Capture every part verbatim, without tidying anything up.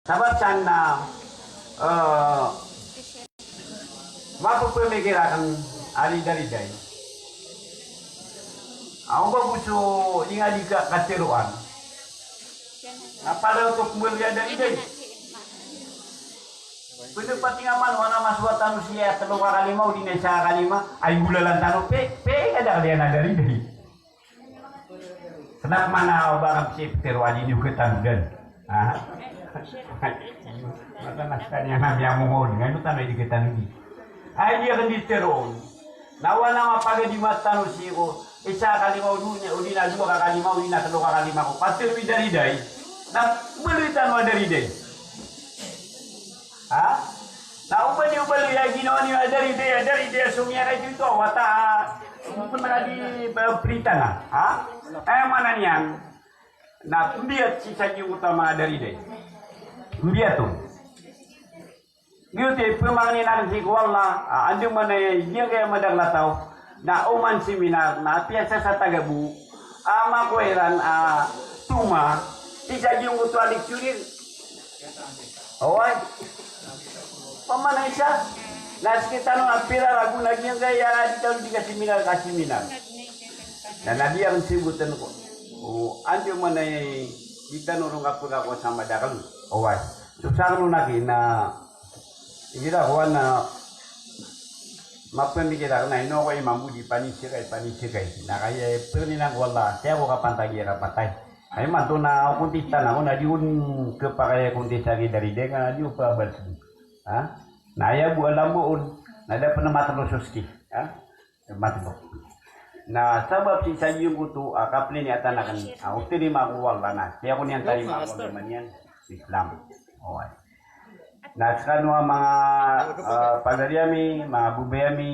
Sabap san na, eh, mapepemikir aken a ridaridai. Aw, bago so ingadi ka kateroan. Na pala oto kembali a ridaridai. Pwede pati nga man, wana masowat tano siya telo ka kalima, o di na isa ka kalima, ay golalan tano, pe, pe, kada kaliyan a ridaridai. Kenapa mana o ba ka pisi petero a di niyo ketanodan? Ha? Mata na sekaniyan na miyamongol, ngano tano di ketanodi. Ay, di aken di teroon. Na wana mapagadi mata tano sii ko isa a kalima o donya, o di na dowa ka kalima, o di na telo ka kalima ko. Pati ridaridai. Na baloy tano a ridaridai. Ha? Na o ba niyo baloy a ginawa niyo a ridaridai, a ridaridai, so miyakaito-ito a wata a, o ba na di ba perintah na. Ha? Aya maana niyan, na pembiyat sii sa giyangkoto a manga ridaridai. Pembiyat on. Giyoto i pemangnin aken sii ko Allah, a, andamanaya giyangkaya madakel a taw, na oman seminar, na apiya sa sa taga bo, a, makowa iran, a, toma, sii sa giyangkoto a lecturer. Oway. Pamanay sa, na sekitano na pira ragon a giyangkaya, di tano di ka seminar, ka seminar. Na, na di aken siboten ko. O, andamanaya di tano ron kapekakowa sa madakel. Oway. So sa aken on aki na, igira ko wan na mapemikir aken na ino ko imam bo di panisekay, panisekay. Na kaya, eh, peninan ko Allah, tiya ko kapantagi a kapatay. Ay, manto na o kontista na ko na di on kepakay a kontista a ridaridai ka na di on pabal sii. Ha? Na aya bo a lambo on, na da pen a matelo so seki. Ha? Matelo. Na sabap sii sa giyangkoto a kapliniyatan aken, a, o terima ko Allah na, tiya ko niyan tarima ko Allah niyan, Islam. Oway. Na sekano a manga, a, pagari ami, manga babay ami,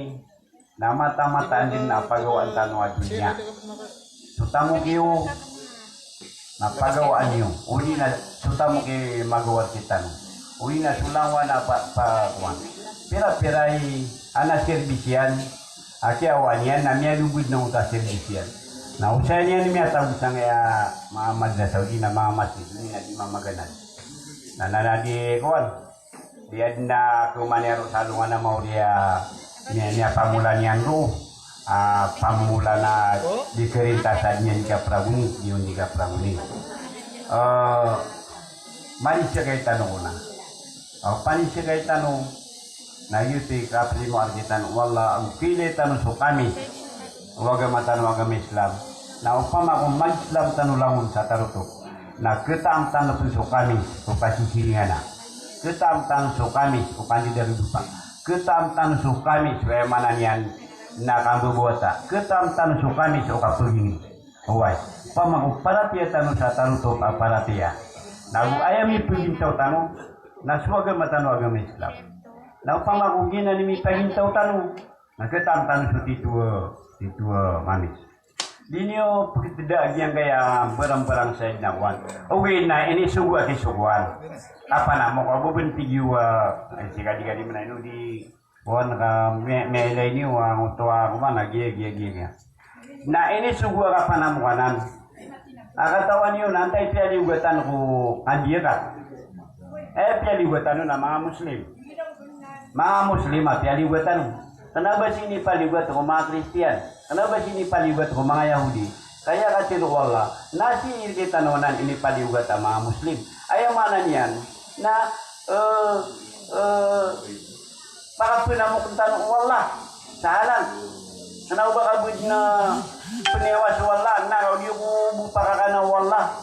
na mataan-mataan den a pagawaan tano a donya. So tamok iyo, na pagawaan iyo. O di na so tamok i magawa rektano. O di na so langowan a pa, pa, kowan. Pira-pira i ana serbis iyan, a kiyawaan iyan, na miyalobod na oto a serbis iyan. Na osayan iyan miyatago sangkaya manga madrasa, o di na manga masjid, o di na di mamaganad. Na, na, na di, kowan. Di aden a kemaniya ro sa alongan a mawri a niya, niya pamola niyan ro. A, pamola na di kerintasan niyan di kapragoni, di on di kapragoni. Eh, manisekay tano kona. O, panisekay tano. Na giyoto i kaprimo a regi tano o Allah, ago kailay tano so Kamis. O agama tano, agama Islam. Na opama ko mag-Islam tano langon sa tarotop. Na ketaan tano pen so Kamis, so kasisiringan a. Ketaan tano so Kamis, so kandidarodopa. Ketaan tano so Kamis, so aya maana niyan na kambebowata. Ketaan tano so Kamis, so kapegini. Oway. Opama ko paratiyaya tano sa tarotop a paratiyaya. Na go aya mipegintaw tano, na so agama tano agama Islam. Na opama ko giyanan i mipagintaw tano, na ketaan tano so tito, tito Kamis. Di niyo pekiteda a giyangkaya barang-barang sa id na kowan. Ogaid na inisogo a kisogoan. Kapanamok a bo ben tigiyo a, eh, si kadi-kadi mena ino di kowan ka mi-, miyailay niyo a ngoto a kowan a giya, giya, giya, giya. Na inisogo a kapanamok anan. A katawan iyo na antaa i piyaliyogatan ko kandiya ka. Eh, piyaliyogatan on na manga Muslim. Manga Muslim a piyaliyogatan on. Kena ba sii inipaliyogat ko manga Kristiyan? Kena ba sii inipaliyogat ko manga Yahudi? Kaya katharo o Allah, na sii rektano anan inipaliyogat a manga Muslim. Aya maana niyan na, eh, eh, pakapenamoken tano o Allah. Sahalan. Kena o ba ka bo den a peniyawas o Allah, na ka o di ko bo pakakana o Allah.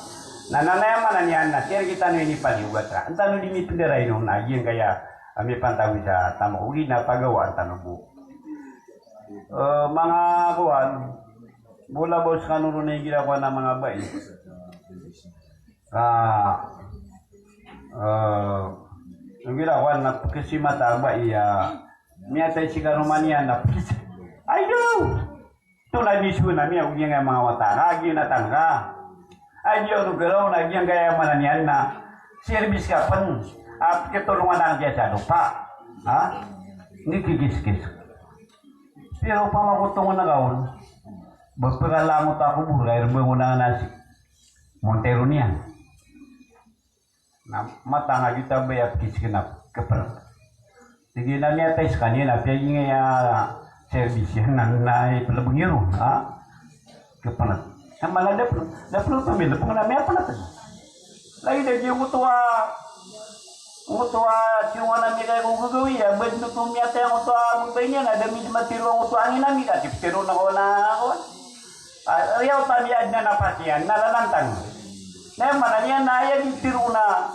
Na, na, na aya maana niyan na sii rektano inipaliyogat ka. An tano di mipendarai non a giyangkaya a mipantawi sa tamok, ogaid na pagawaan tano bo. Eh, manga kowan, bo labaw sekano ron a igira kowan a manga bai. Ah, eh, igira kowan na pekesi mata a bai a miyatay si karoma niyan na pekesi. Ay, do! Tona di so na miyago giyangkaya manga wata, a giya na tangka. A giya ono garaw na giyangkaya maana niyan na serbis ka pen, a, ketolongan a giya sa lopa. Ha? Ngikikiskis. Pero opama ko tongan a gaon, ba pekalangot a kobor, ka irbangon a nasi. Montero niyan. Na matang a giyoto a baya pkiskin a kpr. Tig iyan a miyatay skaniyan a piyagingay a service iyan na, na ipelebeng iyan ron, ha? Kepenet. Aya maana da pel-, da pelot o milebeng na miyapenet. Lagid a giyoto a, giyoto a siyowan a miyakay ko gagawii a, ba den oto miyatay a giyoto a babay niyan a da midi matero a giyoto a angin a mika, di petero na ko na, ko. Ah, aya oto a miyaadn a napas iyan na lalantang. Na aya maana niyan na aya di tero na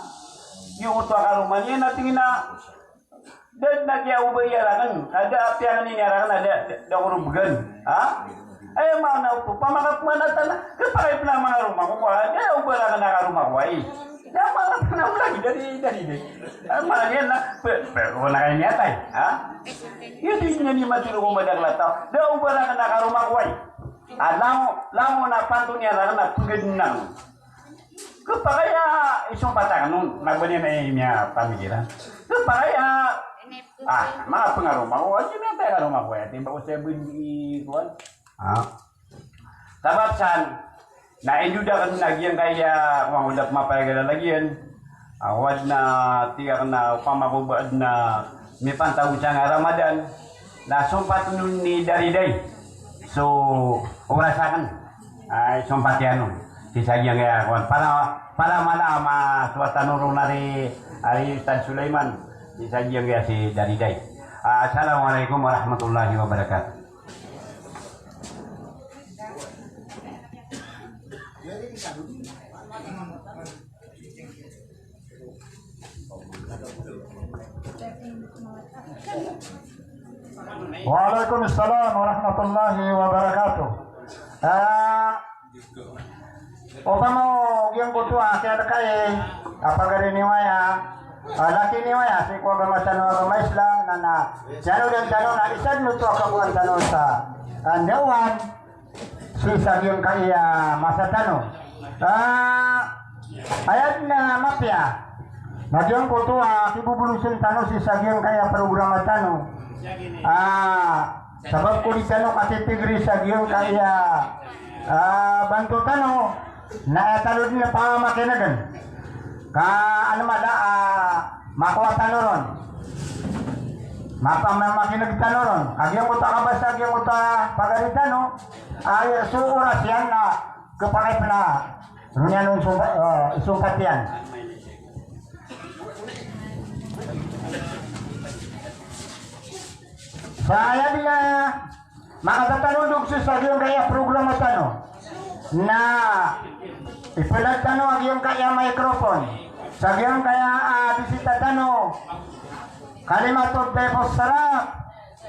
giyoto a karoma niyan na tig iyan a Da dn a giya o ba iya rakn, a da a piyanganin iyan rakn, a da, da, da ko ron bgan. Ha? Aya maana oto, pamakapmanatan a, kapakay pn a mangaroma ko, a da o ba rakn a karoma ko ai. Da maana pn a lagid dari, dari, dari. Aya maana niyan na, pe, pe, ko na kay miyatay. Ha? Iya di niyan i matero ko madakl a taw. Da o ba rakn a karoma ko ai. A langon, langon a panto niyan rakn a pgad nan. Kapakay a isompat akn on, na ba niyan i miyapamikiran. Kapakay a, ah, manga pangaroma ko, ati miyatay a karoma ko, ati ba ko saya bndi, kowan. Ah. Sabap san, na indo da akn a giyangkaya, kowan, o da pmapayag a lalagiyan. Awa dn a, tig akn a, opama ko ba dn a, mipantaw sangkai a Ramadan. Na sompat on i Dariday. So, oras akn. Ay, sompat iyan on. Sii sa giyangkaya, kowan. Para, para mala a masowa tano ron ari, ari Ustadh Sulaiman. Sii sa giyangkaya si Dariday. Ah, assalamu alaikum warahmatullahi wabarakatuh. Waalaikumsalam warahmatullahi wabarakatuh. Ah, opama o giyangkoto a kiyalkai a pagari niyo aya, a laki niyo aya, sii ko agama tano a agama Islam, na, na, tiyanodan tano na isa dn oto a kakowan tano sa, ah, ndawan. Sii sa giyangkaya masa tano. Ah, aya dn a mapiya na giyangkoto a kibobolosen tano sii sa giyangkaya programa tano. Ah, sabap ko di tano katitgri sa giyangkaya, ah, banto tano na aya tano dn a pamamakinegen. Ka ano mala a makowa tano ron. Mapamamakineg tano ron. Ka giyangkoto a kabasa, giyangkoto a pagari tano. Ay, so oras iyan na kapakay pn a ron iyan on sompa-, eh, sompat iyan. Sa aya dn a makatatanondog sii sa giyangkaya programa tano na ipelag tano a giyangkaya microphone sa giyangkaya, ah, bisita tano. Kalimatut thayyibus salah,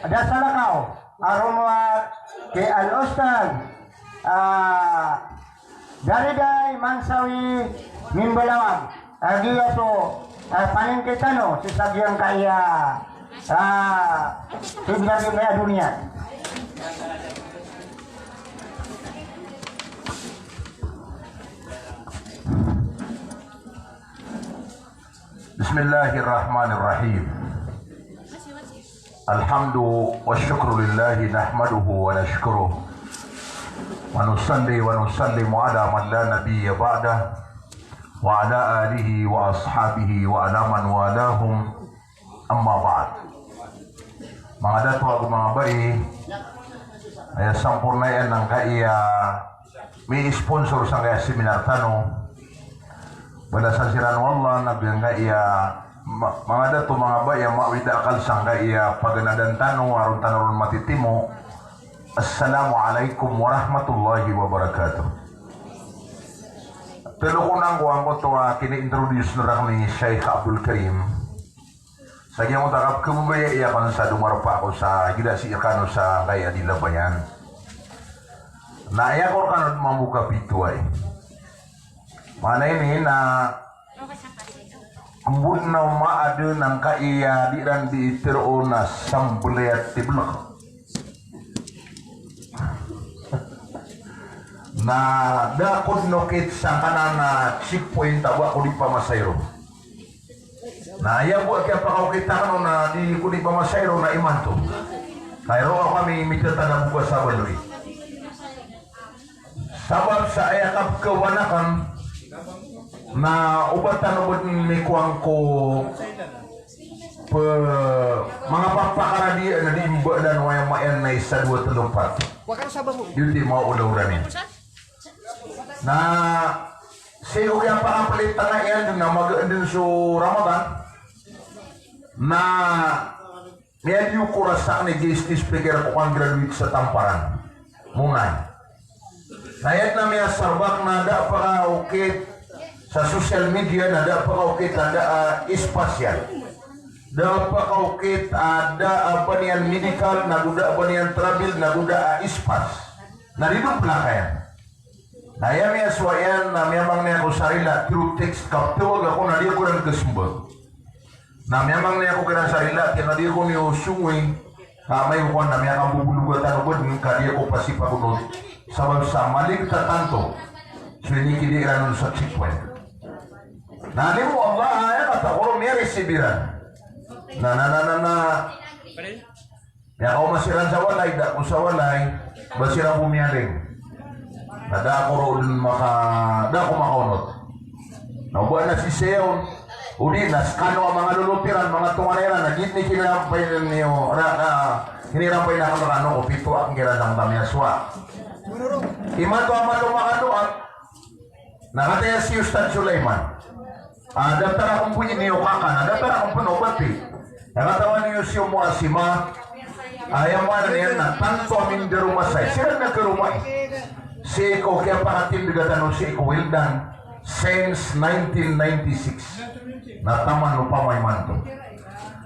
da salakaw a rowar ki Al-Ustadh, ah, Dariday Mansawi Mimbalawag, a giya so, ah, paningki tano sii sa giyangkaya, ah, sii sa giyangkaya doniya. Bismillahirrahmanirrahim. Alhamdu wa shukru lillahi nahmaduhu wa nashkuruh. Wa nusalli wa nusallimu ala man la nabiyya ba'dah. Wa ala alihi wa ashabihi wa ala man walahum. Amma ba'd. Manga dato ago manga bai, aya samporna iyan angkaya mi-sponsor sangkaya seminar tano. Balasan siran o Allah na giyangkaya ma-, manga dato, manga bai a maawid a akal sangkaya paganadan tano, a ron tano ron matitimo. Assalamu alaikum warahmatullahi wabarakatuh. Telo ko nangko angkoto a kini-introduce rakn i Sheikh Abdul Karim. Sa giyangkoto a kapkhababayai akn sa domarpa ako sa gida sii rkano sangkaya di labayan. Na aya ko rkano mambo kapito ay. Maana ini na mbon na maadn angkaya di ran di tero na samblaya tiblek. Na da ko dn okit sangkanan a checkpoint a ba ko di pamasayro. Na aya bo a kiyapakaokit akn on na di ko di pamasayro na imanto. Kay roo ako ami mitatada bo ko sa Baloy. Sabap sa aya kapkawan akn Na o ba tano bo den mikowa angko pe-, manga papakaradiya na di mbalan o aya maana na isa, dowa, telo, pat. Di di maolaola niyan. Na sii ko kiyapakaplit tano iyan den a magaan den so Ramadan. Na miyaliyo ko rasa ni guest speaker ko kan-graduate sa Tamparan. Mona. Na aya den a miyasarbak na da a pakaokit sa social media, na da a pakaokit a da a ispas iyan. Da a pakaokit a da a ba niyan medical, na go da a ba niyan travel, na go da a ispas. Na di den pelakayan. Na aya miyasowa iyan na miyamangni ako sa rila through text, kaptawag ako na di ako ran kesembag. Na miyamangni ako kiran sa rila, tiyan a di ako niyo songowi. Ka amay ko kowan na miyakambobologa tano bo den ka di ako pasipagonot. Sabap sa maliget a tanto so inikidi iran on sa checkpoint. Na limo o Allah, aya katakoro miya-receive iran. Na, na, na, na, na. Miyakaoma siran sa walay, da ko sa walay, ba siran bo miyaling. Na da ko ron maka-, da ko makaonot. Na o ba na sisii on, o di na sekano a manga lolot iran, manga tonganay iran, na giyoto i kinirampay niyo, ra-, ra-, kinirampay na kano ko pito a kiran sa manga miyasowa. Imanto a mato makadoa, na kataya si Ustadz Sulaiman. Ah, datar akn bo ini o kakan, ah, datar akn bo o bati. Na katawan iyo si Ummu Asima, ah, aya maana niyan na tanto a mindaromasay. Siran na karomai. Sii ko kiyapakatindega tano sii ko Wildan since nineteen ninety-six. Na taman opama imanto.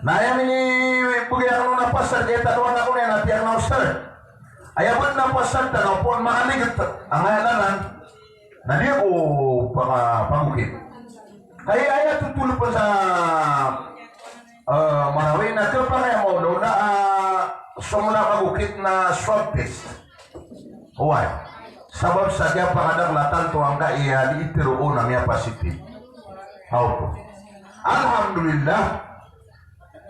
Na aya minibegay akn on a pasad, kaya tano anak ko niyan a tiyak na ustadz. Aya bo na pasad tano pn makaliget. Angkaya lalan. Na di ako paka-, pagokit. Kay aya totol pn sa, eh, Marawi na kepakay a maolaola a, eh, so mala pagokit na swab test. Oway. Sabap sa kiyapakadakl a tanto angkaya di itero on a miyapositive. Aw to. Alhamdulillah.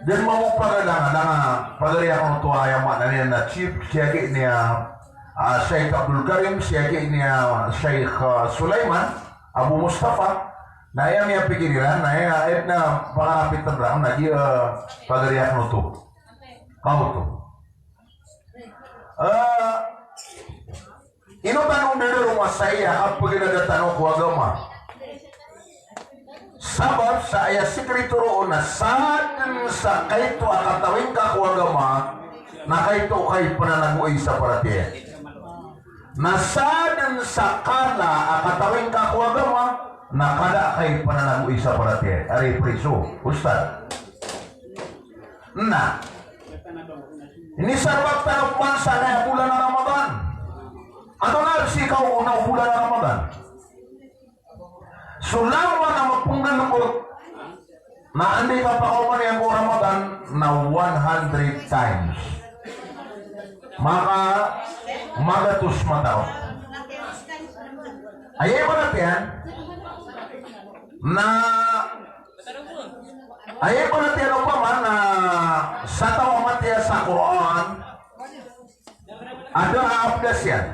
Dn mambo pagalangalang a pagari akn oto a aya maana niyan na chief, siyagi niya, ah, Sheikh Abdul Karim, siyagi niya Sheikh, ah, Sulaiman, Abu Mustafa, na aya miyapikir iran, na aya, aya na pangarapitn ran, na giya, ah, pagari akn oto. Kaoto. Ah, Ino tano ndadaroma sa aya a paganaga tano ko agama? Sabap sa aya sikreto roo na sadn sa kaito a katawing ka ko agama na kaito o kay pananagoay sa paratiyaya. Na sadn sa kala a katawing ka ko agama na kala a kay pananagoay sa paratiyaya. Ari preso, ustad. Na inisarbak tano pman sa kaya bolan a Ramadan. Antonaa sii kaoona o bolan a Ramadan? So langowan a mapnggalbk na anda i kapakaoma niyan ko Ramadan na one hundred times. Maka magatos mataw. Aya ibarat iyan na Aya ibarat iyan opama na sa taw a matiya sa Qur'an, a da a abdas iyan.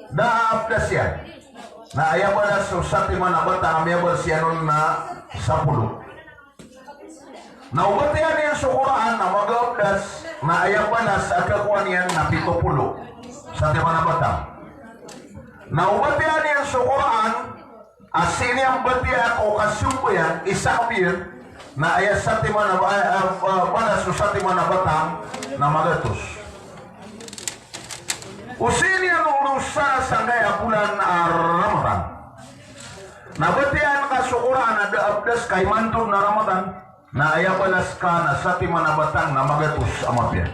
Da a abdas iyan. Na aya balas o satiman a batang a miyabalas iyan on na sapolo. Na o batiya niyan so Qur'an na maga abdas, na aya balas a kakowa niyan na pito polo. Satiman a batang. Na o batiya niyan so Qur'an, a sii niyan batiya ko kasambayang, isa ka biyan, na aya satiman a ba-, a, a, balas o satiman a batang na magatos. O sii niyan orosa sangkaya bolan a Ramadan. Na batiyaan ka so Qur'an a da a abdas ka imanto na Ramadan. Na aya balas ka na satiman a batang na magatos a mapiya.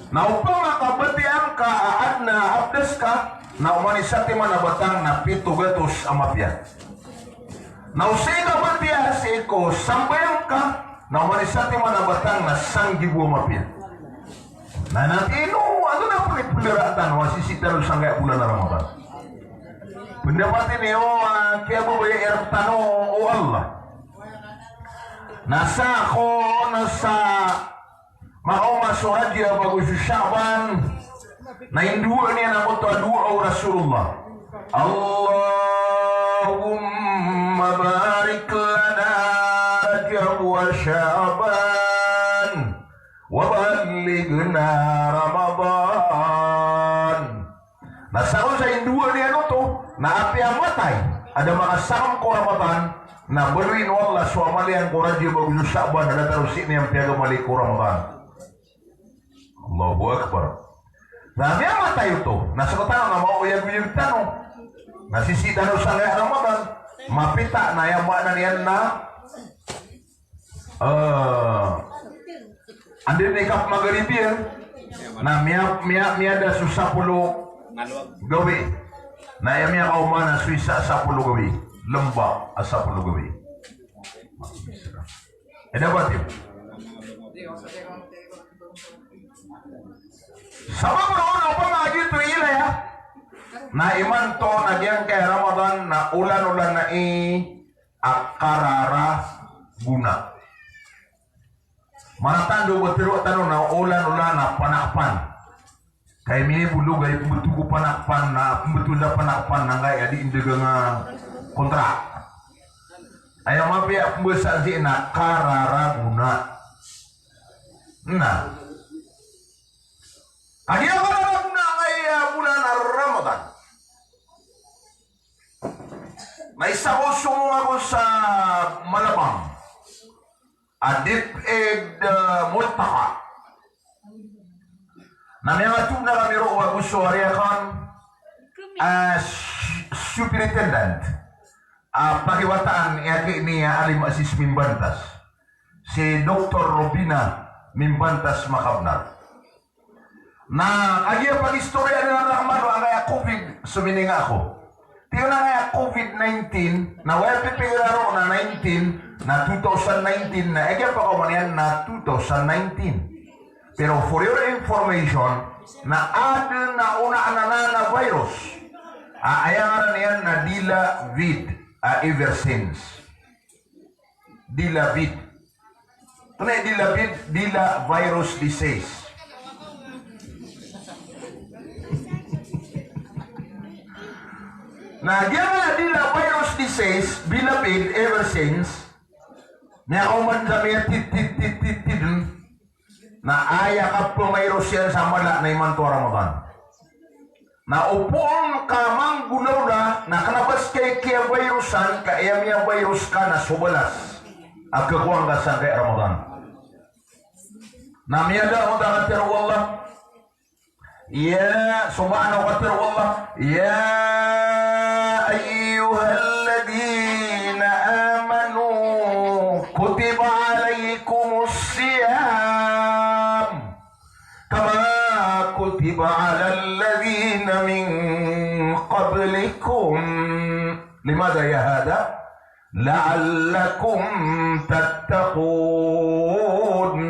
Na opama ka batiyaan ka a adn a abdas ka, na oman i satiman a batang na pito gatos a mapiya. Na o sii ka batiya sii ko sambayang ka, na oman i satiman a batang na sanggibo a mapiya. Na, na ino, antonaa pn i pndaraan tano a sisii tano sangkaya bolan a Ramadan? Pndapat ini o, ah, kiyababayai rktano o Allah. Na sa kon sa makaoma so Rajab ago so Sha'ban, na indoa niyan angkoto a doa o Rasulullah. Allahumma Allahumma barik lana Rajab wa Sha'ban wa ballighna Ramadan. Na sakn sa indowa niyan oto, na apiya matay a da makasakm ko Ramadan, na baloyin o Allah so amal iyan ko Rajab ago so Sha'ban, a datar o sii niyan piyagamal i ko Ramadan. Allahu Akbar. Na miyamatay oto, na sktano na maoyagoyag tano. Na sisii tano sangkaya Ramadan, mapita na aya maana niyan na, eh, anda i kapmagarib iyan, na miya, miya, miyada so sapolo gawii. Na aya miyakaoma na so isa a sapolo gawii. Lmba a sapolo gawii. Aya dapat iyan. Sabap roo na opama a giyoto i ilaya, na imanto na giyangkaya Ramadan na olan-olan na i a kararagona. Maratando ba tero tano na olan-olan na panakpan. Kay minibolog a ipmbto ko panakpan na, pmbto sa panakpan na angkaya di ndagang a kontra. Aya mapiya a pmbasa sii na kararagona. Na. Kagiya kararagona angkaya bulan a Ramadan. Na isa ko somong ako sa Malabang. A DepEd, eh, Multaqa. Na miyangatona kami roo ago so ari akn, eh, su-, superintendent. Ah, pakiwataan, aya ki ini, ah, alim a si Mimbantas. Si Doktor Robina Mimbantas Makabnar. Na kagiya pagistoriyaan iran a mano angkaya covid so mininga ako. Tig iran angkaya covid nineteen, na aya pipikira roo na nineteen, na two thousand nineteen, na aya pakaoma niyan na two thousand nineteen. Pero for your information, na adn a onaan anan a virus. A, aya ngaran iyan na Dilavid, a, ever since. Dilavid. Kna i Dilavid, Dila virus disease. Na giyangkaya Dila virus disease, Dilavid, ever since, miyakaoma dn sa miyatid, tid, tid, tid, tid, na aya kapmavirus iyan sa mala na imanto a Ramadan. Na opama ka manggolawla, na kna ba ska i kiyavirusan, ka aya miyavirus ka na so balas a kakowa ngka sangkaya Ramadan. Na miyada o da a katharo o Allah. Ya, so maana o katharo o Allah. Ya ayyuhalladhina amanu, kutiba alaykumus siyam. Kama kutiba alal ladhina min qablikum. Limadha ya hadha? La'allakum tattaqun.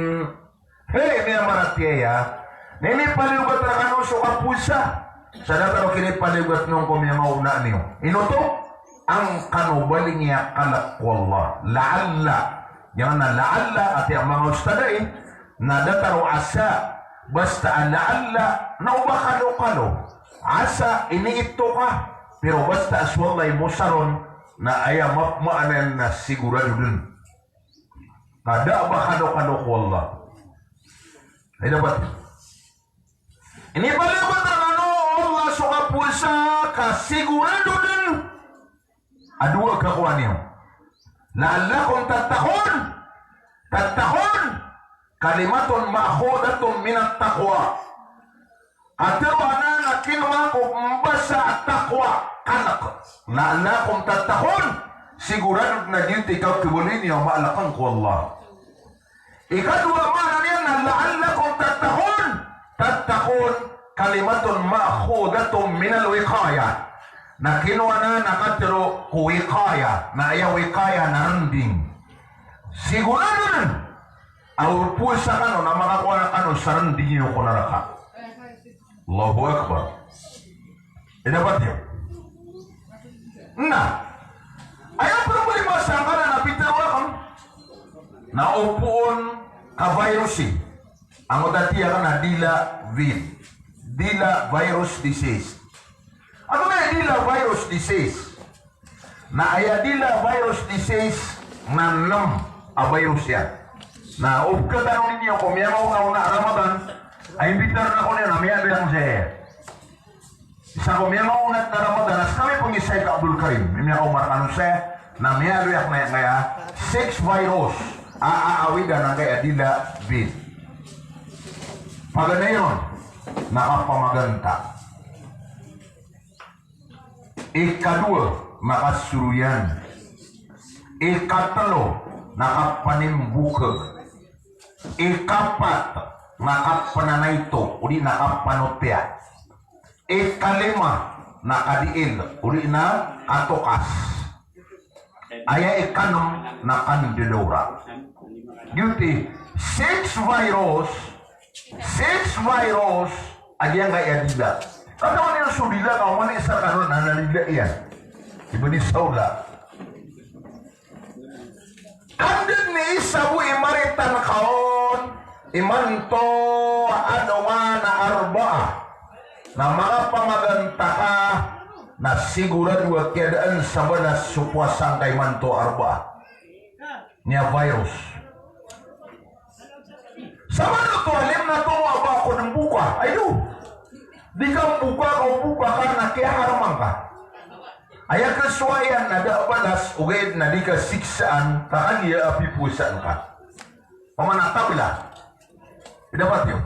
Hay miyamaratiyaya, na inipaliyogat rkano so kapowasa. Sa datar o kinipaliyogat niyo ko miyamaona niyo. Ino oto? An kano balingi a kalk ko Allah. La'alla. Giyangkanan a la'alla, ati a manga ustadh ai, na datar o asa, basta a la'alla, na o ba kalo-kalo. Asa, iniito ka, pero basta a so Allah i mosaron, na aya map-, maana niyan na sigurado dn. Ka da a ba kalo-kalo ko Allah. Ay dapat. Inipaliyogat rkano o Allah so kapowasa ka sigurado dn a dowa kakowa niyo. La'allakum tattaqun. Tattaqun. Kalimatun ma'khudatun minat taqwa. Katharo anan a kinowa ko mbasa a taqwa, kalk. La'allakum tattaqun. Sigurado dn a giyoto i kakhabaloy niyo a maalkan ko Allah. Ikadowa a maana niyan na la'allakum tattaqun. Tattaqun, kalimatun ma'khudatun minal wiqayah. Na kinowa anan a katharo ko wiqayah, na aya wiqayah na rnding. Sigurado dn a o powasa kano na makakowa rkano sa rnding iyo ko naraka. Allahu Akbar. Aya dapat iyo. Na aya problema sangkanan a pitharo akn na opama ka virus i. Angkoto a tig akn a Dila vid-, Dila virus disease. Antonaa i Dila virus disease? Na aya dila virus disease na nem a virus iyan. Na o pkatano niyo ko miyamaona a Ramadan, a imbitar ako niyan na miyaloyak saya. Isa ko miyamaona a Ramadan, a ska mi pn isa i ka Abdul Karim, miyakaoma rkano saya, na miyaloyak na aya six virus a, a, awidan angkaya dila vid. Paganay ron na kapamaganta. Ikadowa na kasoroyan. Ikatlo na kapanimbokag. Ikapat na kapananayto, odi na kapanotiya. Ikalima na kadiil, odi na katokas. Aya ikanem na kandedawra. Giyoto i six virus, six virus a giyangkaya dila. Katawan iyo so dila, kaoma niyan sa karon na dila iyan. Iba di saola. Anda dn i isa bo i maritan ka on, imanto a dongan a arbaa. Na makapamaganta ka, na sigurado a kiyadaan sa balas so powasa ngka imanto a arbaa. Niya virus. Sa manoto a alim na tomo a ba ako dn mboka. Ay do. Di ka mboka, ka o mboka ka na kiyaharaman ka. Aya kasowa iyan na da a balas, ogaid na di ka siksaan, ka kagiya a pipowasaan ka. Pamana tabla. Dapat iyo.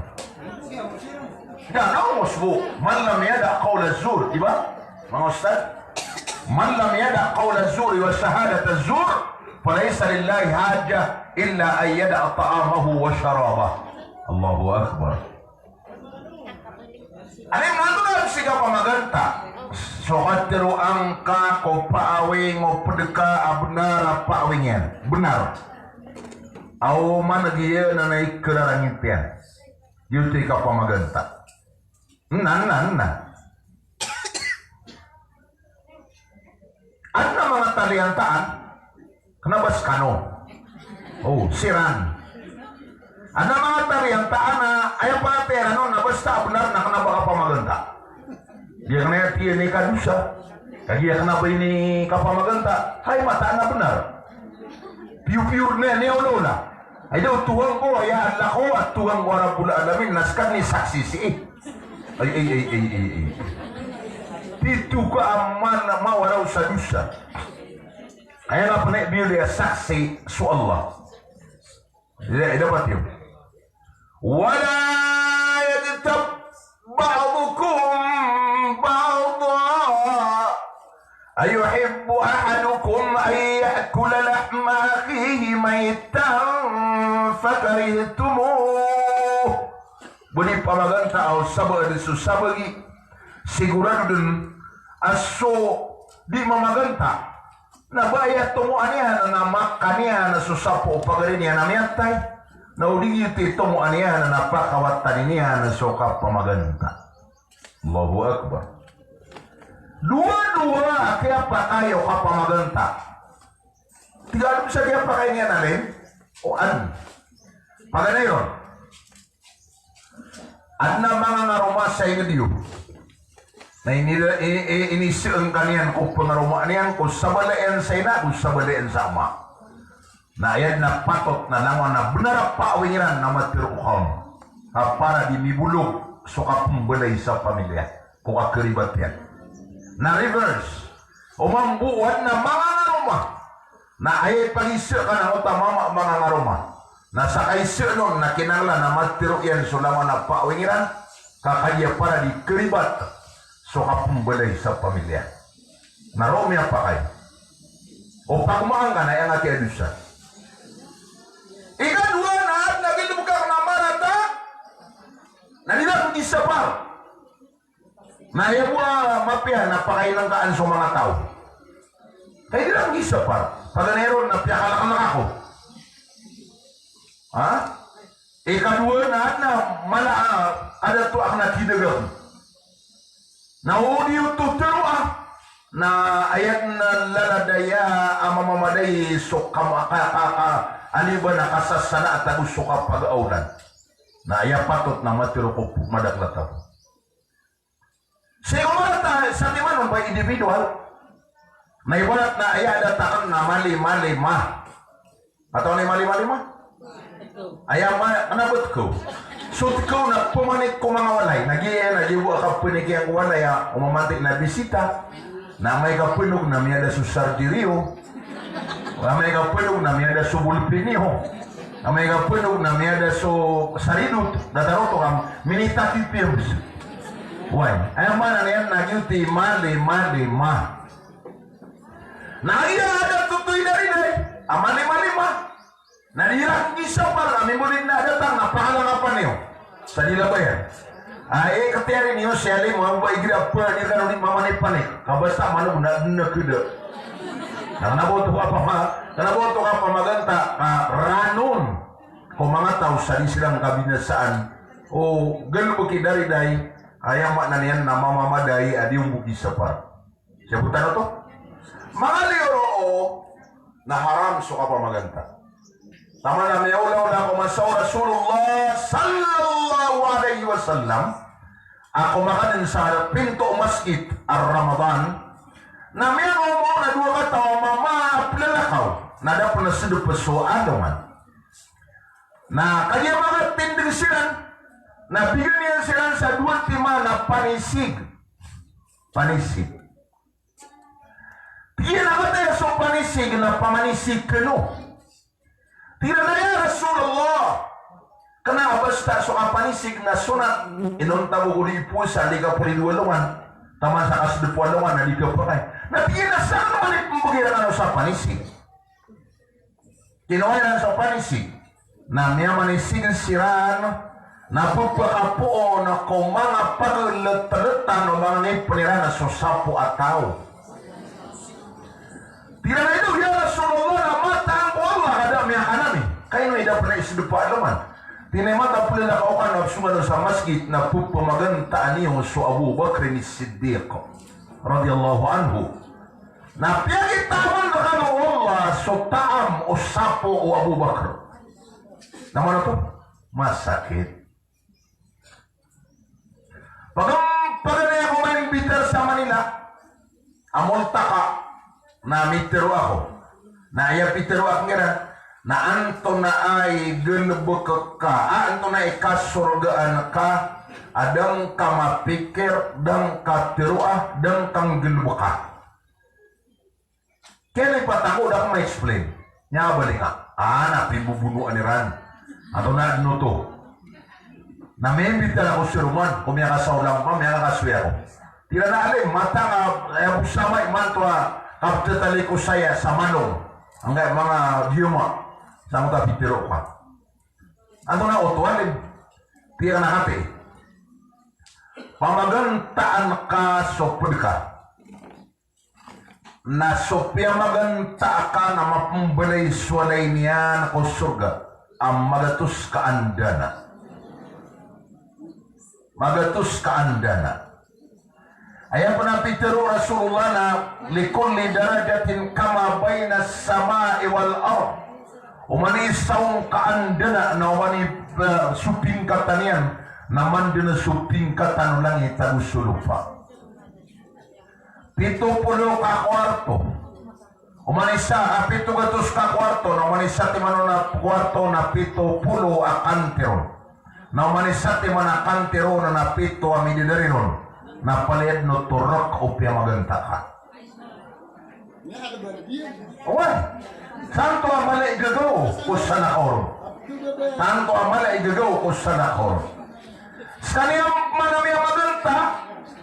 Da, na omos bo. Man lam yada' qawla zur, di ba? Mga ustad. Man lam yada' qawla zur wa shahadata zur, falaysa lillahi hajah illa an yada'a ta'amahu wa sharabah. Allahu Akbar. Aya maana niyan sii ko kapamaganta. So katero angka ko paawing o pd ka a bnar a paawing iyan. Bnar. Aw man giya na na ikararangit iyan. Giyoto i kapamaganta. Na, na, na. Adn a manga taliyantaan, kna ba skano. O, siran. Adn a manga taliyantaan a, aya panatay iran on na basta a bnar na kna ba kapamaganta. Giya kna aya tiyan i kadosa. Kagiya kna ba ini kapamaganta. Hay, mataan a bnar. Piyor-piyor na niyan i olaola. Ay daw, Tuhan ko, aya Allah ko, a Tuhan ko a Rabbul Alamin, na ska dn i saksi sii. Ay, ay, ay, ay, ay, ay. Tito ka a man a mawaraw sa dosa. Aya na pn i biyaloy a saksi so Allah. Aya, aya dapat iyo. Wala yaghtab ba'dukum ba'da. Ayuhibbu ahadukum an ya'kula lahma akhihi maytan fakarihtumuh. Ba di pamaganta o sabaad so sabagi. Sigurado dn a so di mamaganta na ba aya tomoan iyan na makan iyan so sapo o pagari niyan a miyatay. Na o di giyoto i tomoan iyan na pakawatan iyan so kapamaganta. Allahu Akbar. Dowa-dowa a kiyapakay o kapamaganta. Tig a adn sa kiyapakay niyan a lin o an. Paganay ron. Adn a manga ngaroma sa ingd iyo. Na ini, i, i, inisaan ka niyan ko pangaroma niyan, ko sabala iyan sa ina, ko sabala iyan sa ama. Na aya dn a patot na langon a bnar a paawing iran na matero ko kaon. Ka para di mibolog so kapmbalay sa pamilya ko kakaribat iyan. Na reverse. O mambo o adn a manga ngaroma na aya ipagisa ka na oto a mama a manga ngaroma. Na sa kaisa on na kinanglan a matero iyan so langon a paawing iran, ka kagiya para di karibat so kapmbalay sa pamilya. Na roo miyapakay. O pagomaan ka na aya ngka kiyadosa. Ikadowa na adn a gilbk akn a marata, na di ran di sapar. Na aya bo a mapiya na pakainengkaan so manga taw. Kay di ran di sapar. Paganay ron na piyakalaklak ako. Ha? Ikadowa na adn a mala a kadato akn a kidagang. Na o di oto tero a, na aya dn a lalad aya a mamamadai so kama-, ka-, ka-, ka-, aniba na kasasana a tago so kapagaawlan. Na aya patot na matero ko madakl a taw. Sii ko marata, satiman on ba individual. Na ibarat na aya a datar na mali-mali ma. Katawan i mali-mali ma? Aya ma, kna ba tkaw. So tkaw na pmanik ko manga walay. Na giya, na giya bo a kapnik iyan ko walay a, o mamantik na bisita. Na amay ka pnog na miyada so sardiryo. Amay ka pnog na miyada so bolpiniyo. Amay ka pnog na miyada so saridot. Datar oto ka minitaki piyams. Way. Aya maana niyan na giyoto i mali-mali ma. Na aya a datar oto i dariday a mali-mali ma. Na di iran kisapar a mimbolid na datar na pahalangapa niyo sa di labayan. Ay, katiyari niyo si alim, mamba igira pa, di kano di mamanipanik. Kabasa mano na, na kida. Na kna ba oto ka pama, kna ba oto ka pamaganta, ka ranon ko manga taw sa di siran kabinasaan. O galbk i dariday, aya maana niyan na mamamadai a di ombo kisapar. Sabotan oto. Manga liyo roo na haram so kapamaganta. Taman a miyaolaola ko masa o Rasulullah sallallahu alaihi wasallam a komakan sa pinto o masgit a Ramadan, na miyaoma on a dowa kataw a mama a plalakaw na da pn a sdp so alongan. Na kagiya makatindg siran, na bigan iyan siran sa dowa timan a panisig. Panisig. Tig iyan a kataya so panisig na pamanisig kano. Tig iran a ya Rasulullah, kna a basta so kapanisig na sonat, inonta bo ko di powasa, di kaporido alongan, taman sa kasdp o alongan na di kapakay. Na tig iyan a san man i pmbgi rkano sa panisig. Kinowa iran so panisig. Na miyamanisig siran, na pphakapoon ko manga pagltltan o manga ngipn iran so sapo a taw. Tig iran a ino, ya Rasulullah, na mataan ko Allah ka da a miyakan ami. Ka ino i da pn a isdp a alongan. Tig iyan a mata plalakaw kano a psongan sa masgit na pphamagantaan iyo so Abu Bakr Siddiq radiyallahu anhu. Na piyakitaman rkano o Allah so taam o sapo o Abu Bakr. Na mano oto? Masakit. Pagam-, paganay ako maimbitar sa Manila a multaka, na mitharo ako. Na aya pitharo akn iran, na antonaa i galbk ka, a, antonaa i kasorgaan ka a da ngka mapikir, da ngka tharoa, da ngka nggalbka. Kena i patako da ko ma-explain. Nya bali nga. Ah, na pimbobonoan iran. Ato na dn oto. Na miyambitar ako si Roman, ko miyakasaolang pa, miyakakasoy ako. Tig iran a alim, mata nga, eh, bo sama imanto a kaptatali ko saya sa Malong. Angkaya manga giyoma. Sa mata pitiro ka. Ato na oto alim. Tig iran a katii. Pamagantaan ka so pd ka. Na so piyamagantaa ka na mapmbalay so walay niyan ko sorga a magatos ka andana. Magatos ka andana. Aya pn a pitharo o Rasulullah na, "Likulli darajatin kama baina samai wal ard." Oman i isa on ka andana na oman i, eh, so pingkatan iyan na mandana so pingkatan o langit ago so lopa. Pito polo ka kuwarto. Oman isa, ah, pito gatos ka kuwarto, na oman isa timan on a kuwarto na pito polo a kanti ron. Na oman isa timan a kanti ron na pito a midadari ron. Na palaya dn oto rk o piyamaganta ka. Oway. Tanto a mala i gagaw ko salakaw ron. Tanto a mala i gagaw ko salakaw ron. Skaniyan man a miyamaganta,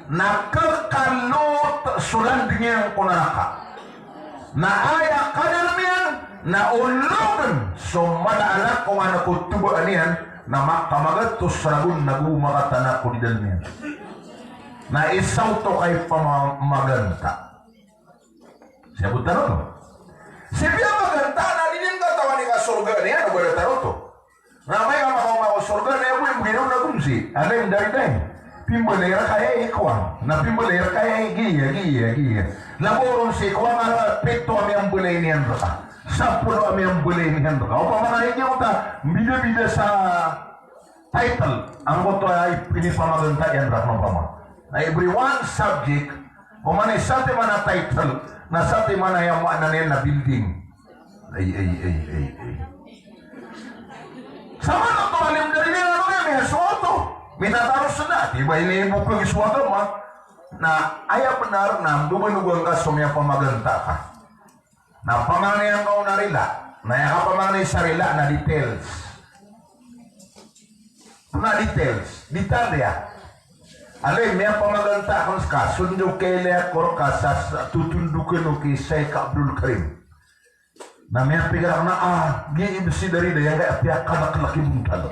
na khakalot so landing iyan ko naraka. Na aya kadalm iyan, na ologn so mala a lakongan ko tobaan iyan, na makamagatos ragon na go makatanak ko di dalm iyan. Na isa oto ka ipamaganta. Sii bo tano to. Sii piyamaganta na di niyan katawan i kasorga niyan o ba da tano to. Na amay ka makaoma ko sorga na aya bo i mbgay ron na gomsi. Anda i mdaridai. Pimbalay rka aya i kowang. Na pimbalay rka aya i giya, giya, giya. Labo ron si kowang a pito a miyambalay niyan rka. Sapolo a miyambalay niyan rka. Opama na igira ta mbidabida sa title. Angkoto a inipamaganta iyan rka opama. Na every one subject Oman i satiman a title, na satiman a aya maana niyan na building. Ay, ay, ay, ay, ay. Saman oto alim dari niyan, ano yan, eh, so oto. Minataros na, di ba, ini bukag so agama. Na aya bnar na, doman o gangka so miyapamaganta ka. Na pamangni angka on a rila. Na aya kapamangni sa rila na details. Na details. Detalya. Alay, miyapamaganta akn ska, so ndo kailaya ko rka sa, sa totondog kano ki Sheikh Abdul Karim. Na miyapikir akn a, ah, giya i bs i da rila, aya ngka a piyakalklk i bontal.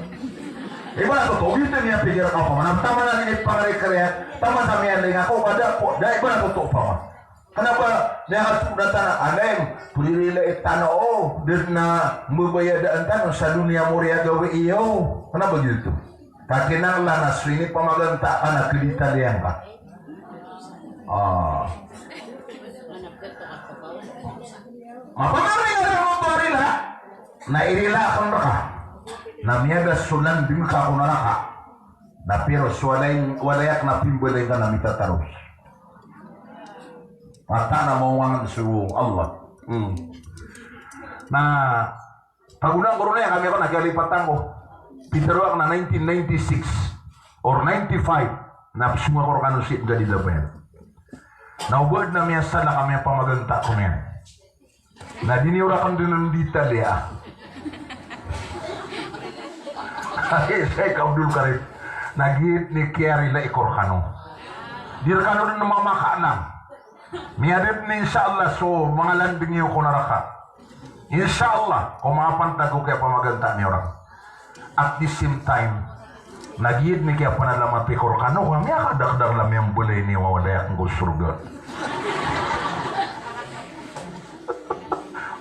Ibarat oto, giyoto i miyapikir akn, opama. Na taman a di niyan pangarikaraya, taman sa miyalinga ko, ba da ko, da ibarat oto, opama. Kna ba, miyakatotona tano, alay, pririla i tano, o, da dn a mbabayadaan tano sa doniya mo riya gawii iyo. Kna ba giyoto? Ka kinanglan a so inipamaganta ka na kditaliyan ka. Ah. Mapamangni ka sa oto a rila, na irila akn rka. Na miyada so landing ka ko naraka. Na piro so walay, walay akn a pimbalay ka na mitataros. Mataan a mawangan so Allah. Hmm. Na, pagonan ko ron aya kami ko na kiyalipatan ko. Pitharo akn a nineteen ninety-six or ninety-five, na psong ako rkano sii Galila Bayan. Na o ba dn a miyasalak a miyapamaganta ko niyan. Na di niyo rakn dn detail iya. Ay, Sheikh Abdul Karim. Na giya dn i kiyarila i ko rkano. Di rkano dn mamakaalam. Miyada dn, insha Allah, so manga landing iyo ko naraka. Insha Allah, ko mapantag ko kiyapamaganta niyo rakn. At the same time, na giya dn i kiyapanalamati ko rkano, ka miyakadakdakl a miyambalay niyo a walay akn ko sorga.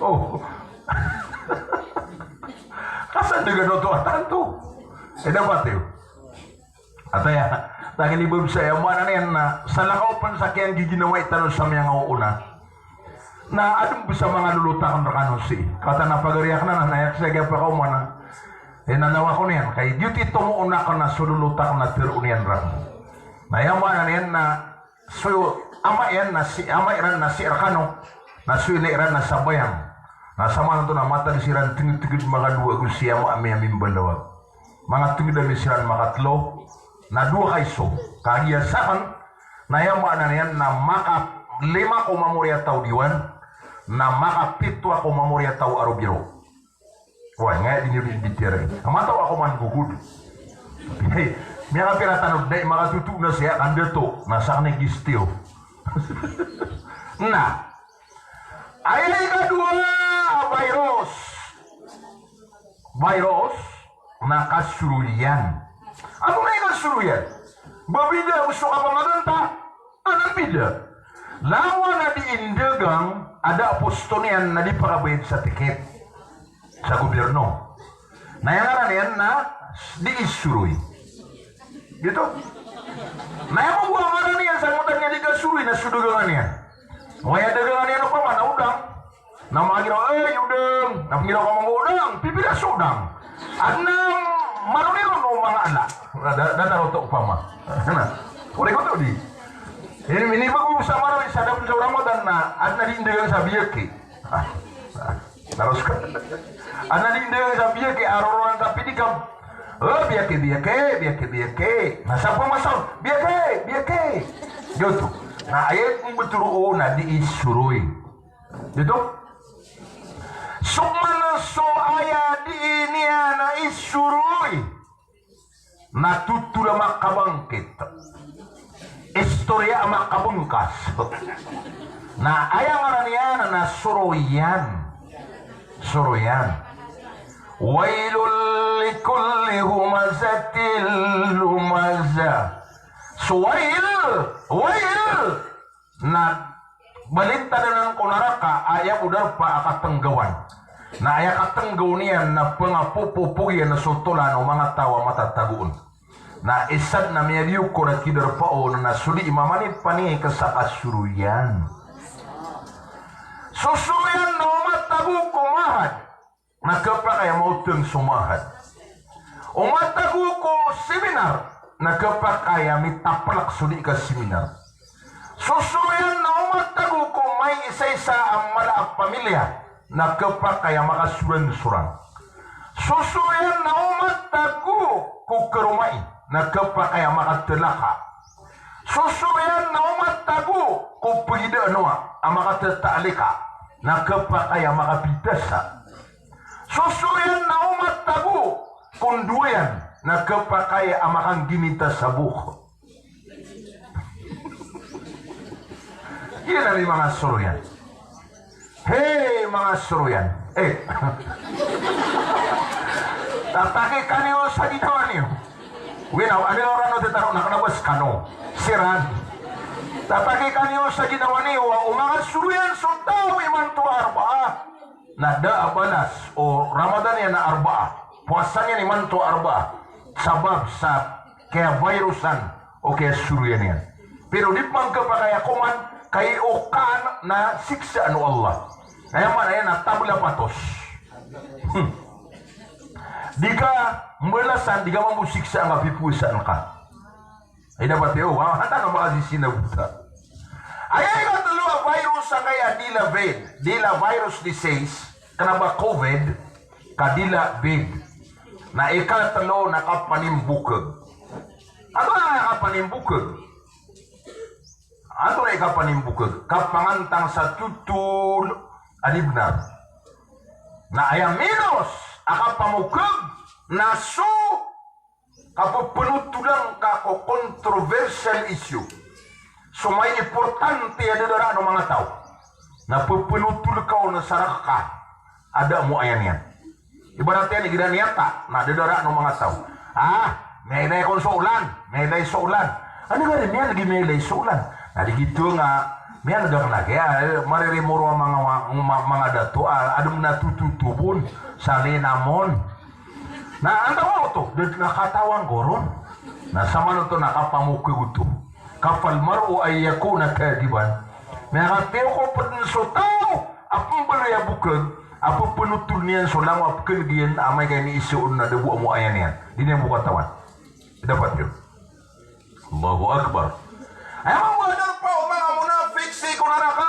Oh. Kasandagan oto a tanto. Eh, dapat iyo. Ataya, tangin i ba bs aya maana niyan na salakaw pn sa kiyanggiginawai tano sa miyangaoona. Na adn bs a manga lolot akn rkano sii. Kataan a pagari akn anan, na aya kisa kiyapakaoma na inanaw ako niyan, ka giyoto i tomoon akn na so lolot akn na tharoon iyan rakn. Na aya maana niyan na so ama iyan na sii, ama iran na sii rkano, na so ina iran na sa Bayang. Na samanto na matag siran tngdtngd makadowa ago si ama ami a mimbalawag. Manga tngd ami siran makatlo, na dowa ka iso. Kagiya sakn, na aya maana niyan na makalima ko mamoriyataw diwan, na makapito ako mamoriyataw a robiro. Oway, ngaya di niyo di, di tiyari. Mataw ako man gogod. Hey, miyakapira tano dn i makatoto na siya kandato, na sakn i gistiyo. Na, aya ikadowa a virus. Virus na kasoroyan. Ano na i kasoroyan? Babida ago so kapamaganta. Anan bida. Lawan a di indagang a da a posto niyan na di pakabayad sa ticket sa gobyerno. Na aya ngaran iyan na di isoroy. Giyoto. Na aya mambo a ngaran iyan sa ngotan iyan di kasoroy na so dagangan iyan. Oway, a dagangan iyan opama na odang. Na mangiraw, "Ay, odang." Na pangiraw ka mambo, "Odang, pipira so odang?" Adn a maroniron o manga ala. Da, da, datar oto opama. Na, ori ko oto di. Ini, ini bago sa marawi sa dapn sa Ramadan na, adn a di indagang sa biyaki. Ah, ah, taros ka. Adn a di indagang sa biyaki, a roronan sa pinikam. "O, biyaki, biyaki, biyaki, biyaki." Na sa pamasaw, "Biyaki, biyaki." Giyoto. Na aya mbtoro o na di isoroy. Giyoto. So man so aya di niyan a isoroy na totol a makabangkit. Istoriya a makabngkas. Na aya ngaran iyan na soroyan. Soroyan. Wailul likulli humazatil lumazah. So wail, wail. Na balintadan ko naraka a aya bo darpa a katnggawan. Na aya katnggaw niyan na pngapopopogiyan so tolan o manga taw a matatago on. Na isa dn a miyabiyokor a kidarpa on na so di imamanipani ka sa kasoroyan. So soroyan na o matago ko mahad. Na khapakay a maotng so mahad. O matago ko seminar, na khapakay a mitaplk so di ka seminar. Sosoyan na o matago ko maisaisa a mala a pamilya na khapakay a makasoransorang. Sosoyan na o matago ko karomai na khapakay a makatalaka. Sosoyan na o matago ko pagidaan owa a makatataalika na khapakay a makapidasa. Sosoyan na o matago ko ndowayan na khapakay a makangginita sa bok. Giyanan i manga soroyan. Hey, manga soroyan. Eh. Tataki kaniyo sa ginawa niyo. Winaw, ano yung rano titaro na kanabas kano? Siran. Tataki kaniyo sa ginawa niyo, o manga soroyan so taw imanto a Arbaa. Na da a balas o Ramadan iyan na Arbaa. Powasa niyan imanto a Arbaa. Sabap sa kaya virusan o kaya soroyan iyan. Pero di pman khapakay a koman, kay o kan na siksaan o Allah. Aya maana iyan na tabla patos. Hmm. Di ka mbalasan, di ka mambo siksaan ka pipowasaan ka. Ay, dapat iyo, ah, hata ka ba kasi sinabuta. Aya ikatlo a virus sangkaya dila vid, dila virus disease, kena ba covid, ka dila vid. Na ikatlo na kapanimbokeg. Antonaa i kapanimbokeg? Antonaa i kapanimbokeg? Kapangantang sa totol a di benar. Na aya minos a kapamokeg na so kapepenotolan ka ko controversial issue. So mai importante a dadaraan o manga taw. Na pepenotol ka on sa raka a da mo aya niyan. Ibarat iyan igira niyata, na dadaraan o manga taw. Ah, miyailay kon so olan, miyailay so olan. Ano gari miyan lagi miyailay so olan? Na di gito nga, miyan lagi kena kaya, eh, maririmoro a manga, manga, manga dato, ah, adem na tututubon, sa linamon. Na antaa oto, da den a katawan ko ron. Na samanoto na kapamokeg oto. Kafal mar'u an yakuna kadhiban. Miyakatiyoko ped den so taw a pembaloy a bokeg, a pepenotol niyan so langowan a pekeneg iyan, amay ka iniiza on na da bo a mo aya niyan. Di niyan bo katawan. Dapat iyo. Allahu Akbar. Aya mambo a darpa o manga monafik sii ko naraka,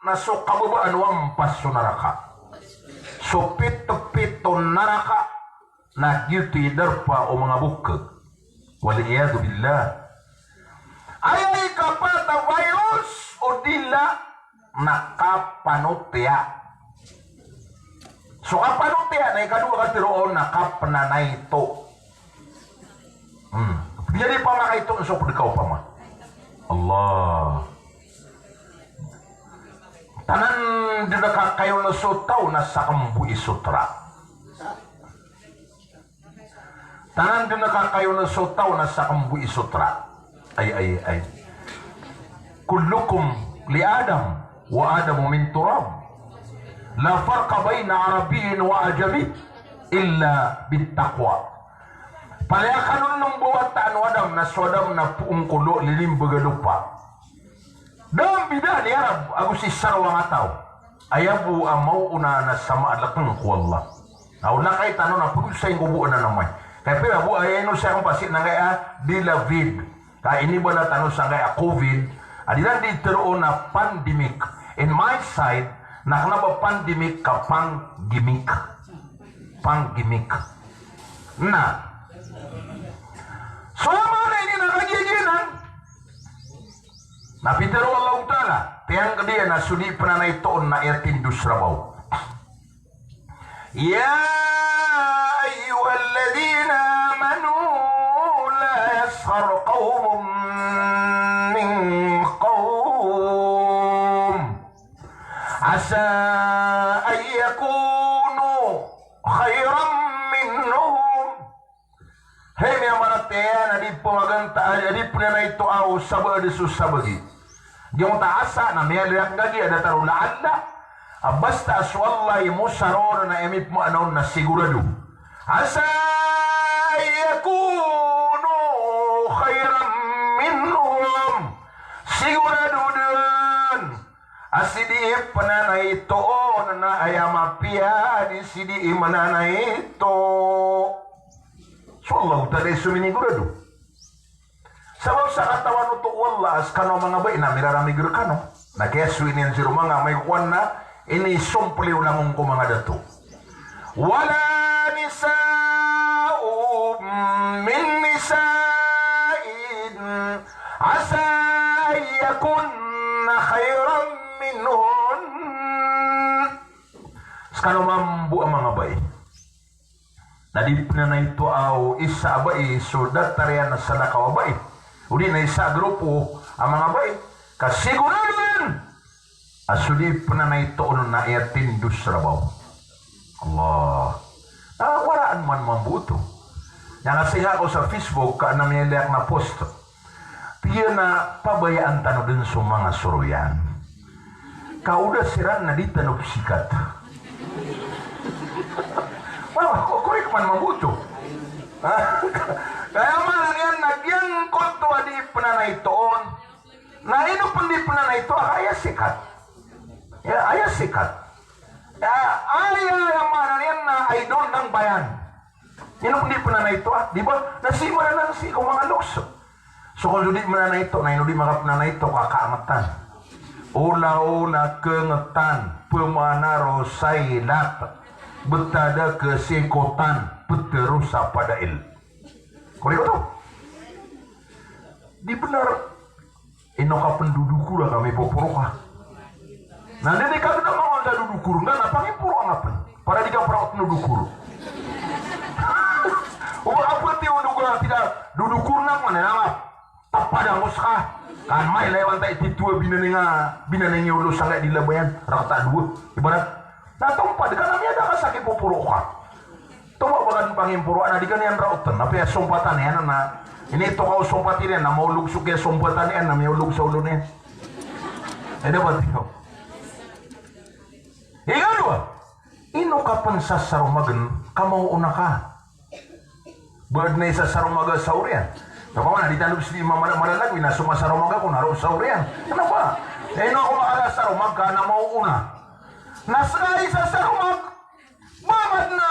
na so kababaan o ampas o naraka. So pitepito naraka, na giyoto i darpa o manga bokeg. Wal iyadhu billah. Aya ikapat a virus o dila na kapanotiya. So kapanotiya na ikadowa ka teroon na kapenanaito. Hmm. Jadi pamakaito so ped ka opama. Allah. Tanan den a kakayon so taw na sakembo i sotra. Tanan den a kakayon so taw na sakembo i sotra. Ay, ay, ay. Kullukum li Adam wa Adamu min turab. La farqa baina Arabiyyin wa Ajami illa bit taqwa. Palaya kanon o mbawataan o Adam na so Adam na poon ko lo, lilimbag a lopa. Da a mbidaan i Arab ago si sarawang a taw. Aya bo a maoona na sama a lekeng ko Allah. Na o lakay tano na pagosay ko bo anan amay. Kaya pira bo aya ino saya ko pasi na kaya dila vid. Ka inibala tano sangkaya covid. A di ran di teroon a pandemic. In my side, na kena ba pandemic ka panggimik. Panggimik. Na. So, aya maana ini na kagiya giyanan. Na pitero o Allahu Ta'ala, tiyangked iyan a so di penanaito on na aya tindos rabaw. Ya ayyuhalladhina amanu la yaskhar qawmun min qawm asa an yakunu khayran minhum. Hay miyamaratiyaya, na di pemaganta, a di penanaito o sabagi so sabagi. Giyoto a asa na miyaloyak ngagi a datar o la'alla. A basta so Allah i mosar on na aya mipemaana on na sigurado. Asa an yakunu khayran minhum. Sigurado den a sii di penanaito on na aya mapiya di sii di menanaito. So Allahu Ta'ala i sominigurado. Sabap sa katawan oto o Allah a skano a manga bai na miraramig rkano. Na kiyasoy niyan sii ro manga amay ko kowan na inisompol iyo langon ko manga dato. Wala nisa'un min nisa'in asa an yakunna khayran minhun. Skano mambo a manga bai na di pnanaitoa o isa a bai so datar iyan a salakaw a bai, odi na isa a grupo a manga bai, ka sigorado iyan a so di pnanaitoon na aya tindos rabaw. Allah. Ah, waraan man mambo oto. Aya nga singa ko sa Facebook ka na miyaliyak na post. Tig iyan a pabayaan tano dn so manga soroyan. Ka o da siran na di tano psikat. Wa, ko, korek man mambo oto. Ka aya maana niyan na giyangkoto a di pnanaitoon. Na ino pn di pnanaitoa ka aya sikat. Ya, aya sikat. Ya, aya, aya maana niyan na I don't nang bayan. Ino pn di pnanaitoa, di ba? Na sii maana na sii ko manga lokes. So kon so di pnanaito, na ino di makapnanaito ka kaangtan. Olaola, kangtan, pmanaro, sailat, btada, ksikotan, ptero sa padail. Korek oto? Di bnar. Ino ka pn dodokora ka mipoporo ka. Na di ka gna mangonta dodokor ngka na pangimporoa ngka pn. Para di ka praot no dokor. O ba ka pti o dokor, tig ka dodokor na ko na nga. Tapada ngka ska. Kan mailay wanta i tito a binanenga, binanengi olo sangka di labayan. Rakta dowa. Ibarat. Na tompad ka na miyada ka sa kipoporo ka. Tomo ba kan pangimporoa na di ka niyan raoten, na piyasompatan iyan na. Initoka o sompat iyan na maolog so kiyasompatan iyan na miyaolog sa olo niyan. Ay, dapat iyo. Ikadowa, ino ka pn sasaromagn ka maoona ka. Ba adn a isasaromag a saor iyan. Tapaman a di tano sii di mamala-, malalagwi na so masaromag ako na roo saor iyan. Kna ba? Ino ako makasasaromag ka na maoona. Na ska a isasaromag. Ba adn a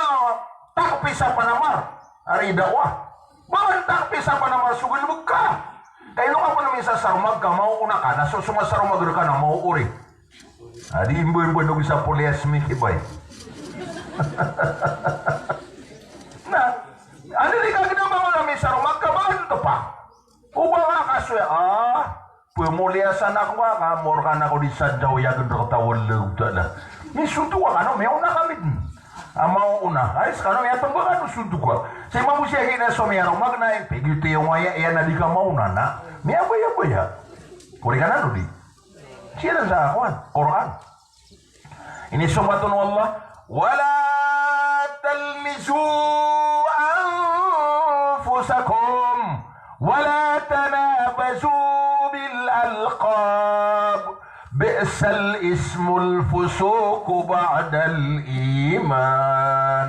takpi sa panamar, ari dawa. Ba adn a takpi sa panamar so galbk ka. Ka ino ka pn misasaromag ka maoona ka, na so, so masaromag rka na maoori. A di imbo-imbo no gisa poliyas mikibay. Na, anda di ka gna ba adn a misaromag ka ba adn a tpa. O ba nga ka so iya, ah, pmoliyasan ako nga ka, morkan ako di sa daw iyagn rktano a Allahu Ta'ala. Misonto ka kano, miyaona kami dn. A maoona. Ay, skano miyatamba kano sonto ka. Sa imam o siya kina so miyaromag na, eh, pigiti iyo nga iya, iya na di ka maoona na. Miyabaya-baya. Pori ka na, di. Siya na sa Quran. Quran. Inisompat on o Allah, "Wala talmizu anfusakum, wala tanabazu bil alqab, bi'sal ismul fusuqu ba'dal iman,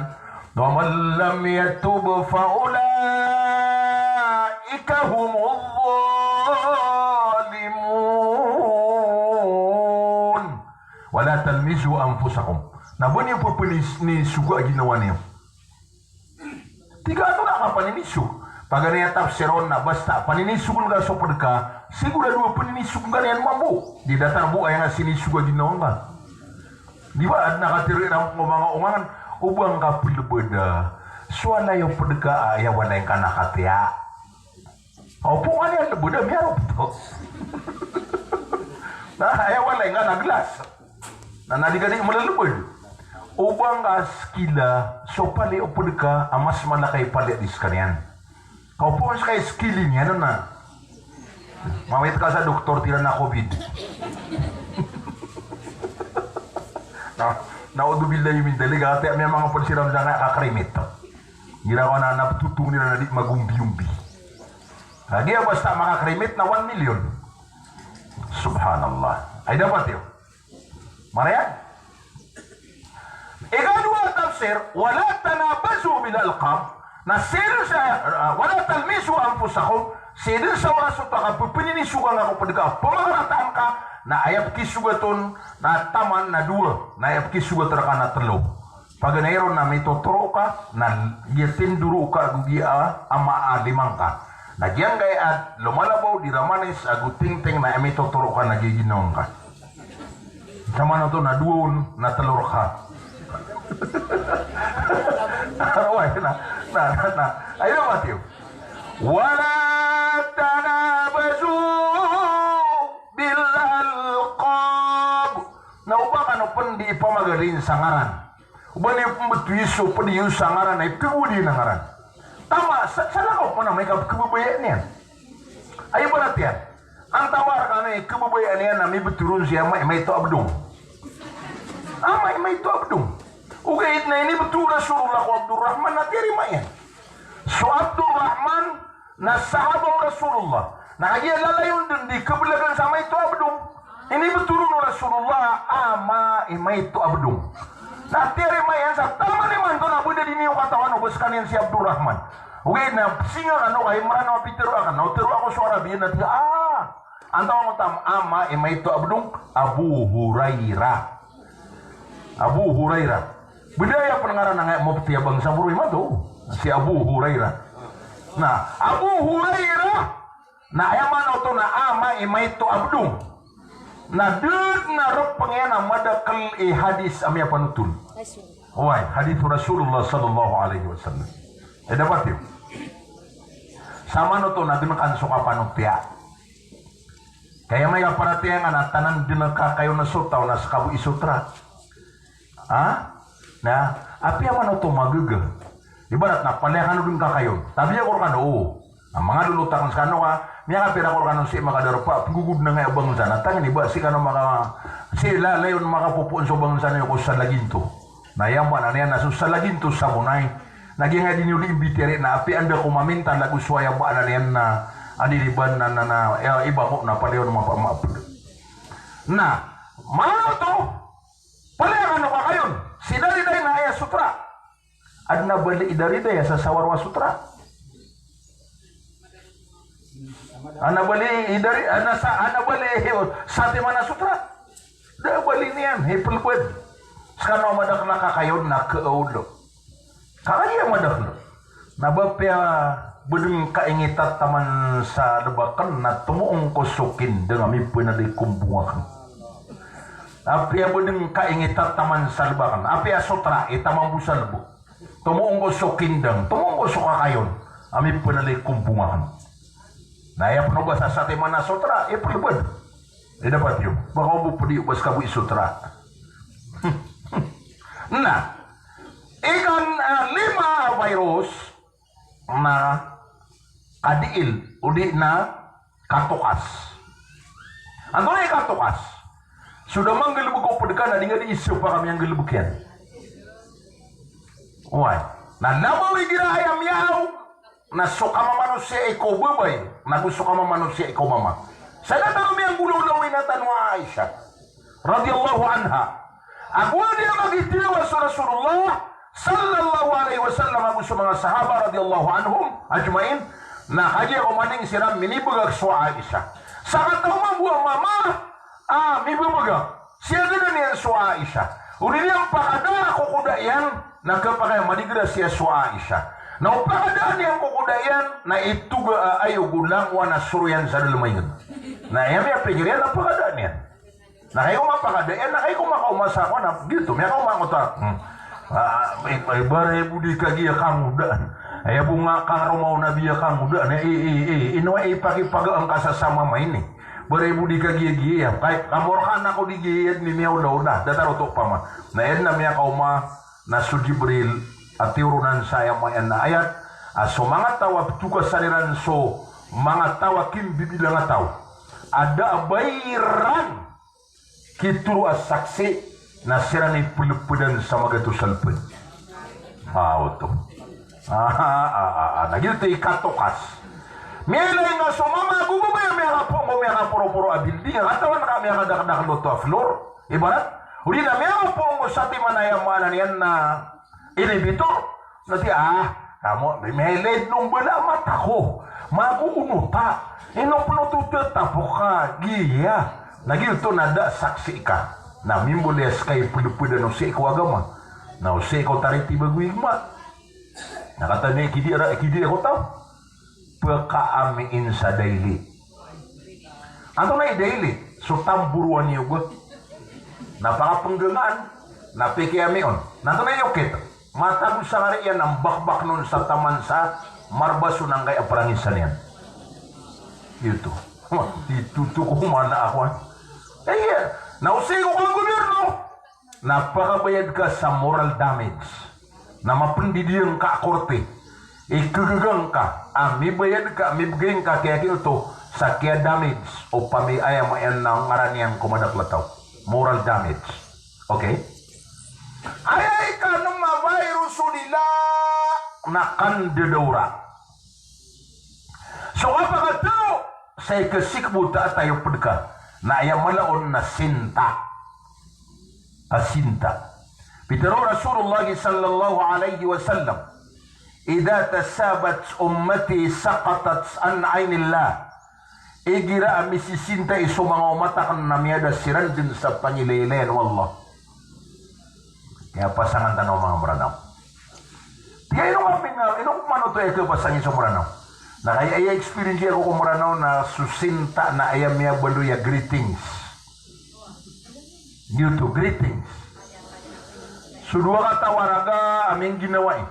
wa man lam yatub fa ulaika humuz zalimun." Wala talmizu anfusakum. Na ba niyo pphinisoga a ginawa niyo. Tig a antonaa ka paninisog? Paganay a tafsir on na basta paninisog ngka so pd ka, sigurado a paninisog ngka niyan mambo. Di datar bo aya nga sinisoga a ginawa ngka. Di ba adn a katharo iran ko manga ongangan, o ba ngka plbada so walay o pd ka a aya walay ngka na katiya. Opo nga niyan lbd a miyarop to. Na aya walay nga na glas. Na, na di ka di mlelbd. O ba ngka skila so pali o pd ka a mas mala ka i pali di skaniyan. Ka opo nga ska i skili niyan na. Mawit ka sa doktor, tig iran a covid. Na, na'udhubillahi min dhalik, ati a miyamangapd siran sangkaya ka krimit. Igira ko na, na ptotong iran a di magombi-ombi. Lagid a basta makakrimit na one million. Subhanallah. Ay, dapat iyo. Maraya? Ikadowa a tafsir, "Wala tanabazu bil alqab." Na sii dn sa, ah, "Wala talmizu anfusakum." Sii dn sa oras oto a kapphinisoga ngka ko pd ka a pmangarataan ka, na aya pkisogat on, na taman na dowa, na aya pkisogat rka na tlo. Paganay ron na mitotoro ka, na giya tindoro ka ago giya a, a maalima ngka. Na giyangkaya a lomalabaw di ramanis ago tingting na aya mitotoro ka na giginawang ka. Samanoto na dowa on na telo raka. Oway, na, na, na, na. Aya matiyo. Wala tanabazu bil alqab. Na oba kano pn di ipamagalin sa ngaran. Oba niyo pmbtowi so pd iyo sa ngaran, na ipkagowad iyan a ngaran. Tama, sa, salakaw pn a amay ka pkhababayaan iyan. Aya ibarat iyan. Antaa rkano i khababayaan iyan a mibtho ron si Ama Imaito Abdong. Ama Imaito Abdong. Ogaid na inibtho o Rasulullah ko Abdurrahman na tiyarima iyan. So Abdurrahman na sahaba o Rasulullah. Na kagiya lalayon dn di kablagan sa Ama Ito Abdong. Inibtho ron o Rasulullah a Ama Imaito Abdong. Na tiyarima iyan sa taman imanto na bo da di niyo katawan o ba skaniyan si Abdurrahman. Ogaid na singa kano ka Imran o pitharo akn, na o tharo ako so Arabiya na tig a, ah, antaa angkoto a Ama Imaito Abdong? Abu Hurairah. Abu Hurairah. Bida aya pn ngaran angkaya mufti a bangsa Moro imanto, si Abu Hurairah. Na Abu Hurairah, na aya maana oto na Ama Imaito Abdong. Na da dn a rpng iyan a madakl i hadis a miyapanothol. Oway, hadis o Rasulullah sallallahu alaihi wasallam. Aya dapat iyo. Samanoto na gn kan so kapanotiya. Kaya amay ka paratiyaya nga na tanan dn a kakayon a so taw na ska bo i sotra. Ha? Na, apiya man oto magaga. Ibarat na palaya kano dn kakayon. Tabiya ko rkano, o. Na manga lolot akn skano ka, miyakapira ko rkano sii makadarpa, pnggogod na ngaya bangsa, na tangni ba sii kano maka, sii la, layon makapopoon so bangsa niyo ko Salaginto. Na aya maana niyan na so Salaginto sa Bonai. Na giyangkaya di niyo di imbitiyari na apiya anda ko maminta lago so aya maana niyan na aniriban na, na, na, aya iba ko na palaya on mapa, maap. Na, maana oto, palaya kano kakayon, si Dariday na aya sotra. Adn a bali i Dariday a sasawar o a sotra. Ana bali i Dari, ana sa, ana bali i Satiman a sotra. Da a bali niyan, hi plbd. Skano a madakl a kakayon na khaolo. Kakagiya madakl. Na ba piya bdng kaingita taman sa lbakn na tomoong ko so kindng a mipnali ko mbong akn. Apiya bdng kaingita taman sa lbakn. Apiya sotra i taman bo sa lbk. Tomoong ko so kindng, tomoong ko so kakayon a mipnali ko mbong akn. Na aya pn o ba sa Satiman a sotra, i plbd. Aya dapat iyo. Ba ka o bo pd iyo ba ska bo i sotra. Na, ikan, ah, lima a virus na kadiil, odi na katokas. Antonaa i katokas? So da manggalbk o pd ka na di nga di isa pa kami anggalbk iyan. Oway. Na labaw igira aya miyaw na so kamamanosiya i ko babay, na go so kamamanosiya i ko mama. Sa da tano miyanggolawlaw i ina tano a Aisha radiyallahu anha. Ago a di a magithiyawa so Rasulullah sallallahu alaihi wasallam ago so manga sahaba radiyallahu anhum ajma'in, na kagiya ko maning siran minibagak so Aisha. Sakataw mambo a mama a mibabagak. Siyagadan iyan so Aisha. O di niyan pakada a kokoda iyan, na khapakay a madigrasiya so Aisha. Na o pakadaan iyan kokoda iyan, na itoga a ayo go langowan a soro iyan sa dalm a ingd. Na aya miyapikir iyan na pakadaan iyan. Na kagiya ko mapakada iyan, na kagiya ko makaoma sa ako, na giyoto, miyakaoma angkoto a, hmm. Ah, i-, i-, bara ibo di kagiya kangodaan. Aya bo nga karoma o Nabi a kangodaan, i, i, i, ino a ipakipagaan ka sa sa mama ini. Bara ibo di kagiya giya, kay, kamorkaan ako di giya, di miyaoda-oda, datar oto pama. Na aya dn a miyakaoma, na so Jibril a tiyoronan sa aya maana a ayat a so manga taw a ptokasan iran so manga taw a kimbibilang a taw a da a ba iran kitoro a saksi na siran i plpdan sa magatos a lpd. Ah, oto. Ah, ah, ah, ah, na giyoto i katokas. Miyailay nga so mama ago babay a miyakapoon ko miyakaporoporo a building, katawan ka miyakadakdakl oto a floor. Ibarat, odi na miyakapoon ko Satiman, aya maana niyan na elevator. Na tig a, ah, kamo, miyailay dn o mbala a mata ko. Mago onota. Ino pn oto tatapok a giya. Na giyoto na da a saksi ka. Na mimbaloy a ska i plpdan o sii ko agama. Na o sii ko tariti bago i gma. Na katawan i kidi ara, kidi ako taw. pekaamiin sa daily. Antonaa i daily? So tamboroan iyo ga. Na pakapenggeengan, na pekeami on. Na antonaa i okit? Matago sa ngari iyan a mbakbak non sa taman sa marbaso na angkai a perangisan iyan. Ito. Ito to ko mana ako, ah. Iya. Na osay ko kang gobyerno. Na pakabayad ka sa moral damage. Na mapendidiyan ka a korte. Ikegegang ka a mibayad ka, mibegay ngka kiya kiyoto sa kiya-damage o pami-, aya maana na ngaran iyan ko madakel a taw. Moral damage. Okay? Aya ikanem a virus o dila na kandedawra. So kapakatero sa ikasikbo ta a tayo pedka na aya mala on na sinta. A sinta. Pitero o Rasulullah sallallahu alaihi wasallam, "Idha tashabat ummati saqatat an ainillah." Igira a misisinta i so manga omat aken na miyada siran den sa pangilaylayan o Allah. Kaya pasangan tano manga Meranaw. Tig iyan, ino ka pin-, ino ko manoto aya kapasang iyan so Meranaw. Na kaya aya experience iyan ko Meranaw na so sinta na aya miyabaloy a greetings. Giyoto, greetings. So dowa kataw a raga a mingginawai.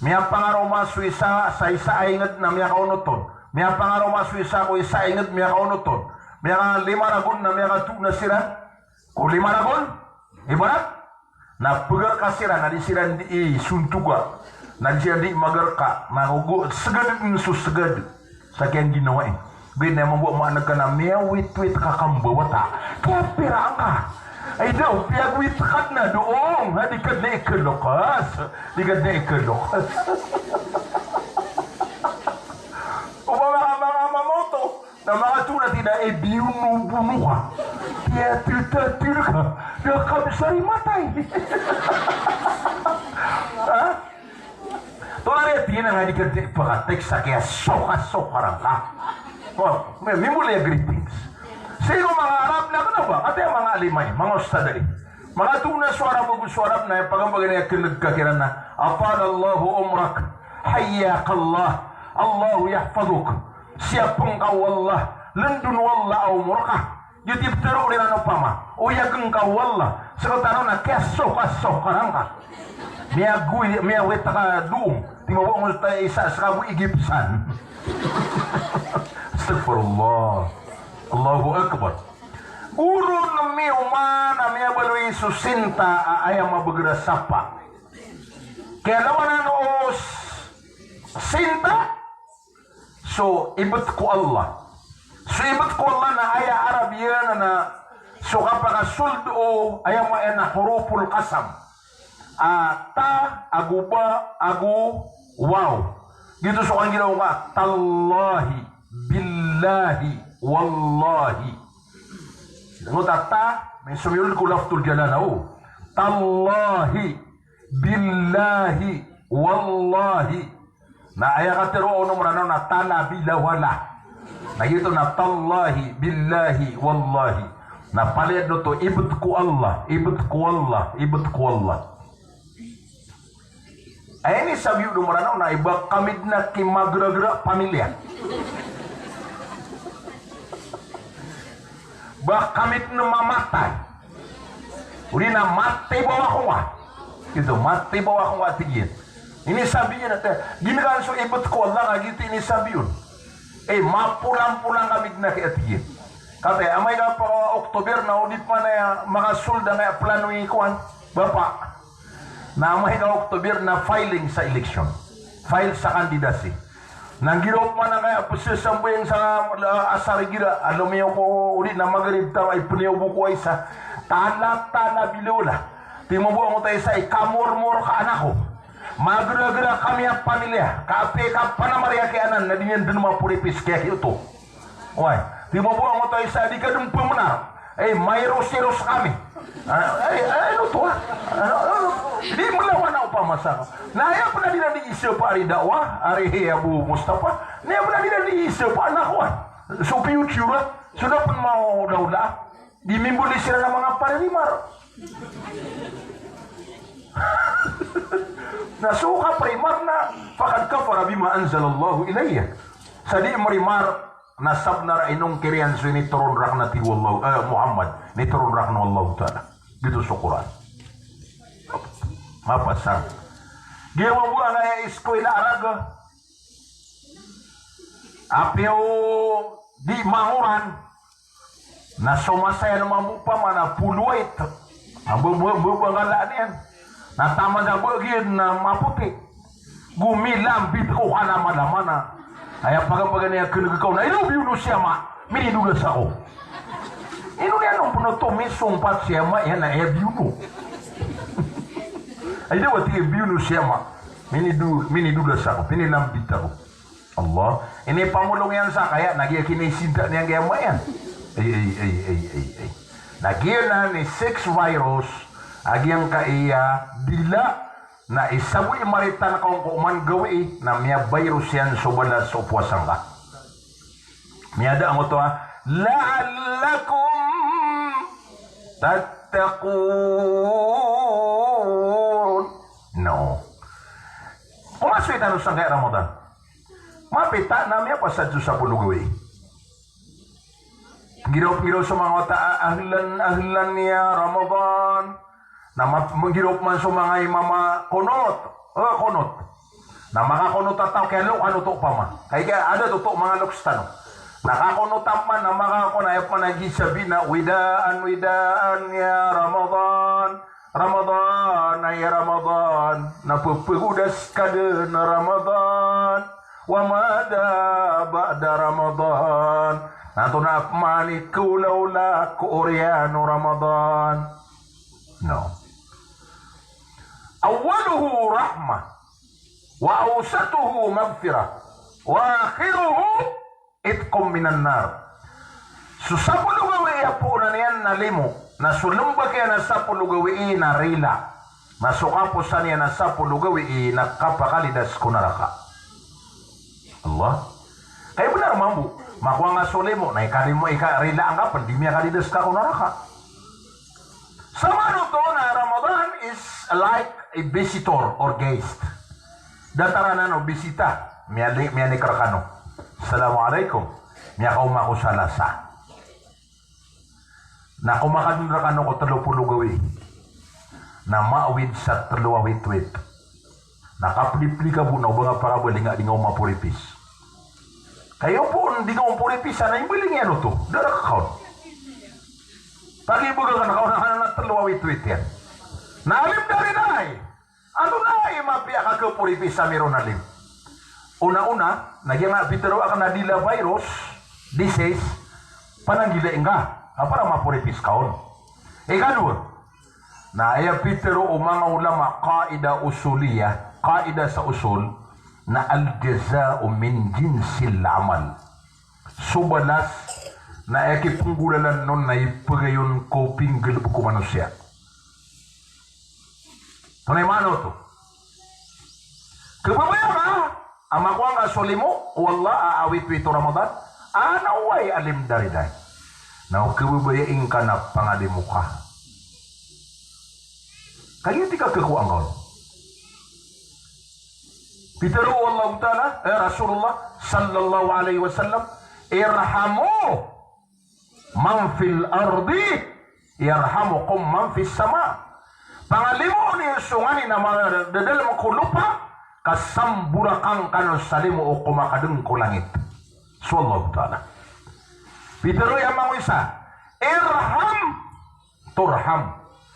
Miyapangaroma so isa, sa isa a inged na miyakaonot on. Miyapangaroma so isa ko isa a inged, miyakaonot on. Miyakalima ragon na miyakatoon na siran ko lima ragon. Ibarat, na pegarka siran, na di siran di sontoga, na di siran di magarka, na ogo, segad den so segad. Sa kiyan ginawa, eh. Gina mambo maneg ka na miyawitwit ka kambawata. Kaya pira ka. Ay daw, piyagwit ka na doon. Ha, di ka na ikalokas. Di ka na ikalokas. O ba manga, manga mamoto. Na manga tona tina e biyonobono ka. Tiyatirtatir ka. Da ka bisa ri matay. Ha? Tona ri tina nga di ka di pakatek sa kiya soka-soka rangka. O, mi-, mimbolay a greetings. Sii ko manga Arab na kena ba? Kati manga alim ay, manga ustad ay. Manga tona so Arab, ago so Arab na, pagambagan iyan keneg ka kiran na, "Atalallahu umrak, hayyakallah, Allahu yahfadhuk." Siyapeng ka o Allah, lendon o Allah a omor ka. Giyoto i petero iran opama. Oyageng ka o Allah, sekatano na kiyasokasoka rangka. Miyagoy, miyawit ka doon. Timawa ngos ta isa sekago igipsan. Astaghfirullah. Allahu Akbar. Goro nemi oman a miyabaloy so sinta a aya mabeger a sapa. Kaya lawanan o s-, sinta, so ibet ko Allah. So ibet ko Allah na aya Arab iyan na so kapakasold o aya maana na huruful qasam. A ta, ago ba, ago waw. Giyoto so kanggiraw nga, tallahi, billahi, wallahi. Giyoto a ta, misomiyold ko lafdul jalala o. Tallahi, billahi, wallahi. Na aya katero o Meranaw na tala bila wala. Na giyoto na tallahi, billahi, wallahi. Na palaya den oto, ibet ko Allah, ibet ko Allah, ibet ko Allah. Aya inisabi o Meranaw na iba kami den a kimageragera pamilya. Ba kami den a mamatay. Odi na matay ba ako nga. Giyoto, matay ba ako nga, tig iyan. Inisabi iyan a, ginawa so ibet ko Allah nga giyoto inisabi on. Eh, mapolampolang kami den a kiya, tig iyan. Kati, amay ka pa October na odi pman a makasold angkaya plano i kowan, bapa. Na amay ka October na filing sa election. File sa candidacy. Na nggiraw pman angkaya pesesambayang sa, ah, asar igira, a lomiyo ko odi na Maghrib ta, ay peniyo bo ko isa. Tala, tala, bilawla. Timobo angkoto isa, ikamormor ka anak ko. Mageragera kami a pamilya. Kapiya ka panamari aki anan, na di niyan den maporipiski aki oto. Oway, timobo angkoto isa, di ka den pemenar. Eh, mairos-iros kami. Ah, eh, eh, ano to, ah? Ano, ano? Di melawan ako pamasa. Na aya pn a di na di isa pa ari dawa, ari Abu Mustafa. Na aya pn a di na di isa pa anak ko, ah. So future, ah. So da pn maodawla. Di mimboli siran a manga parimar. Na so ka parimar na, faqad kafara bima anzalallahu ilayk. Sa di marimar na sabnar a inongkir iyan so initoron rakn a tig o Allah, eh, Muhammad, initoron rakn o Allah Ta'ala. Giyoto so Qur'an. Mapasang. Giya mambo a aya eskwela a raga. Apiya o di mangoran. Na so masa iyan mambo pamana polo a ito. Na ba, ba, ba, ba ngala niyan. Na taman sa ba giyan na mapoti. Gomilambit ko kalaman-laman a. Aya pagapagan iyan kena gekaw na ino biyono si ama. Minidolas ako. Ino niyan on peno tomisompat si ama iyan na aya biyono. Ay daw a tig iyan biyono si ama. Minido, minidolas ako. Pinilambit ako. Allah. Inipamolong iyan sa kaya, na giya kinisinta niyan giya ama iyan. Ay, ay, ay, ay, ay, ay. Na giya na ni sex virus, a giyangkaya dila, na isa bo i maritan ka on ko oman gawii, na miyavirus iyan so balas o powasa ngka. Miyada angkoto a, "La'allakum tattaqun." No. Komasoy tano sangkaya Ramadan. Mapita na miyapasad so sapolo gawii. Giraw-giraw so manga wata a, "Ahlan, ahlan ya Ramadan." Na ma-, giraw man so manga imam a qunut. Eh, qunut. Na makakunut a taw kiyalokan oto pama. Kay kaya adat oto manga loks tano. Na kakunut a pman, na makakunut a pman a gisabi na, "Widaan, widaan ya Ramadan." Ramadan, ay Ramadan, na pepegodas ka den Ramadan. Wa madha ba'da Ramadan. Na antonaa pman i kaolaola ko oriyan o Ramadan. No. Awwaluhu rahmah, wa awsatuhu maghfirah, wa akhiruhu itqun minan nar. So sapolo gawii a poonan iyan na limo, na so lembek iyan a sapolo gawii na rila, na so kaposan iyan a sapolo gawii na kapakalidas ko naraka. Allah. Kay benar mambo, makowa nga so limo, na ikalimo, ikarila angka pen di miyakalidas ka ko naraka. Samanoto na Ramadan is like a visitor or guest. Datar anan o bisita, miyani-, miyanik rekano. Assalamu alaikum. Miyakaoma ko sa lasa. Na komakadn rekano ko telo polo gawii. Na maawid sa telo a witwit. Na kaplipli ka bo na o ba nga pakabalinga di nga omaporipis. Kayo po, di nga omaporipis, na imbaling iyan oto. Da rek ka on. Pagibegen ka on a telo a witwit iyan. Na alim dari na ay. Antonaa i mapiya a kaporipis ami ron alim? Ona-ona, na giyangkai a pitharo aken a dila virus, disease, pananggilai ngka, a para maporipis ka on. Ikadowa, na aya pitharo o manga ulama, qaida usuliya, qaida sa usul, na al-jaza'u min jinsil amal. So balas, na aya kipnggolalan on na ipegay on ko pinggalebek o manosiya. Tonaa i maana oto? Kebebaya ka a makowa nga so limo o Allah a awitwit o Ramadan, a na oway alim daridai. Na o kebebayai ngka na pangalimo ka. Kagiya tig ka kekowa angka on. Pitharo o Allah Ta'ala, eh, Rasulullah sallallahu alaihi wasallam, "Irhamu man fil ardi yarhamukum man fis sama." Pangalimoon iyo so nganin a manga da-, dadalem ko lopa, ka samborakan kano sa limo o komakadn ko langit. So Allah Ta'ala. Pitharo iyan mambo isa, "Irham turham."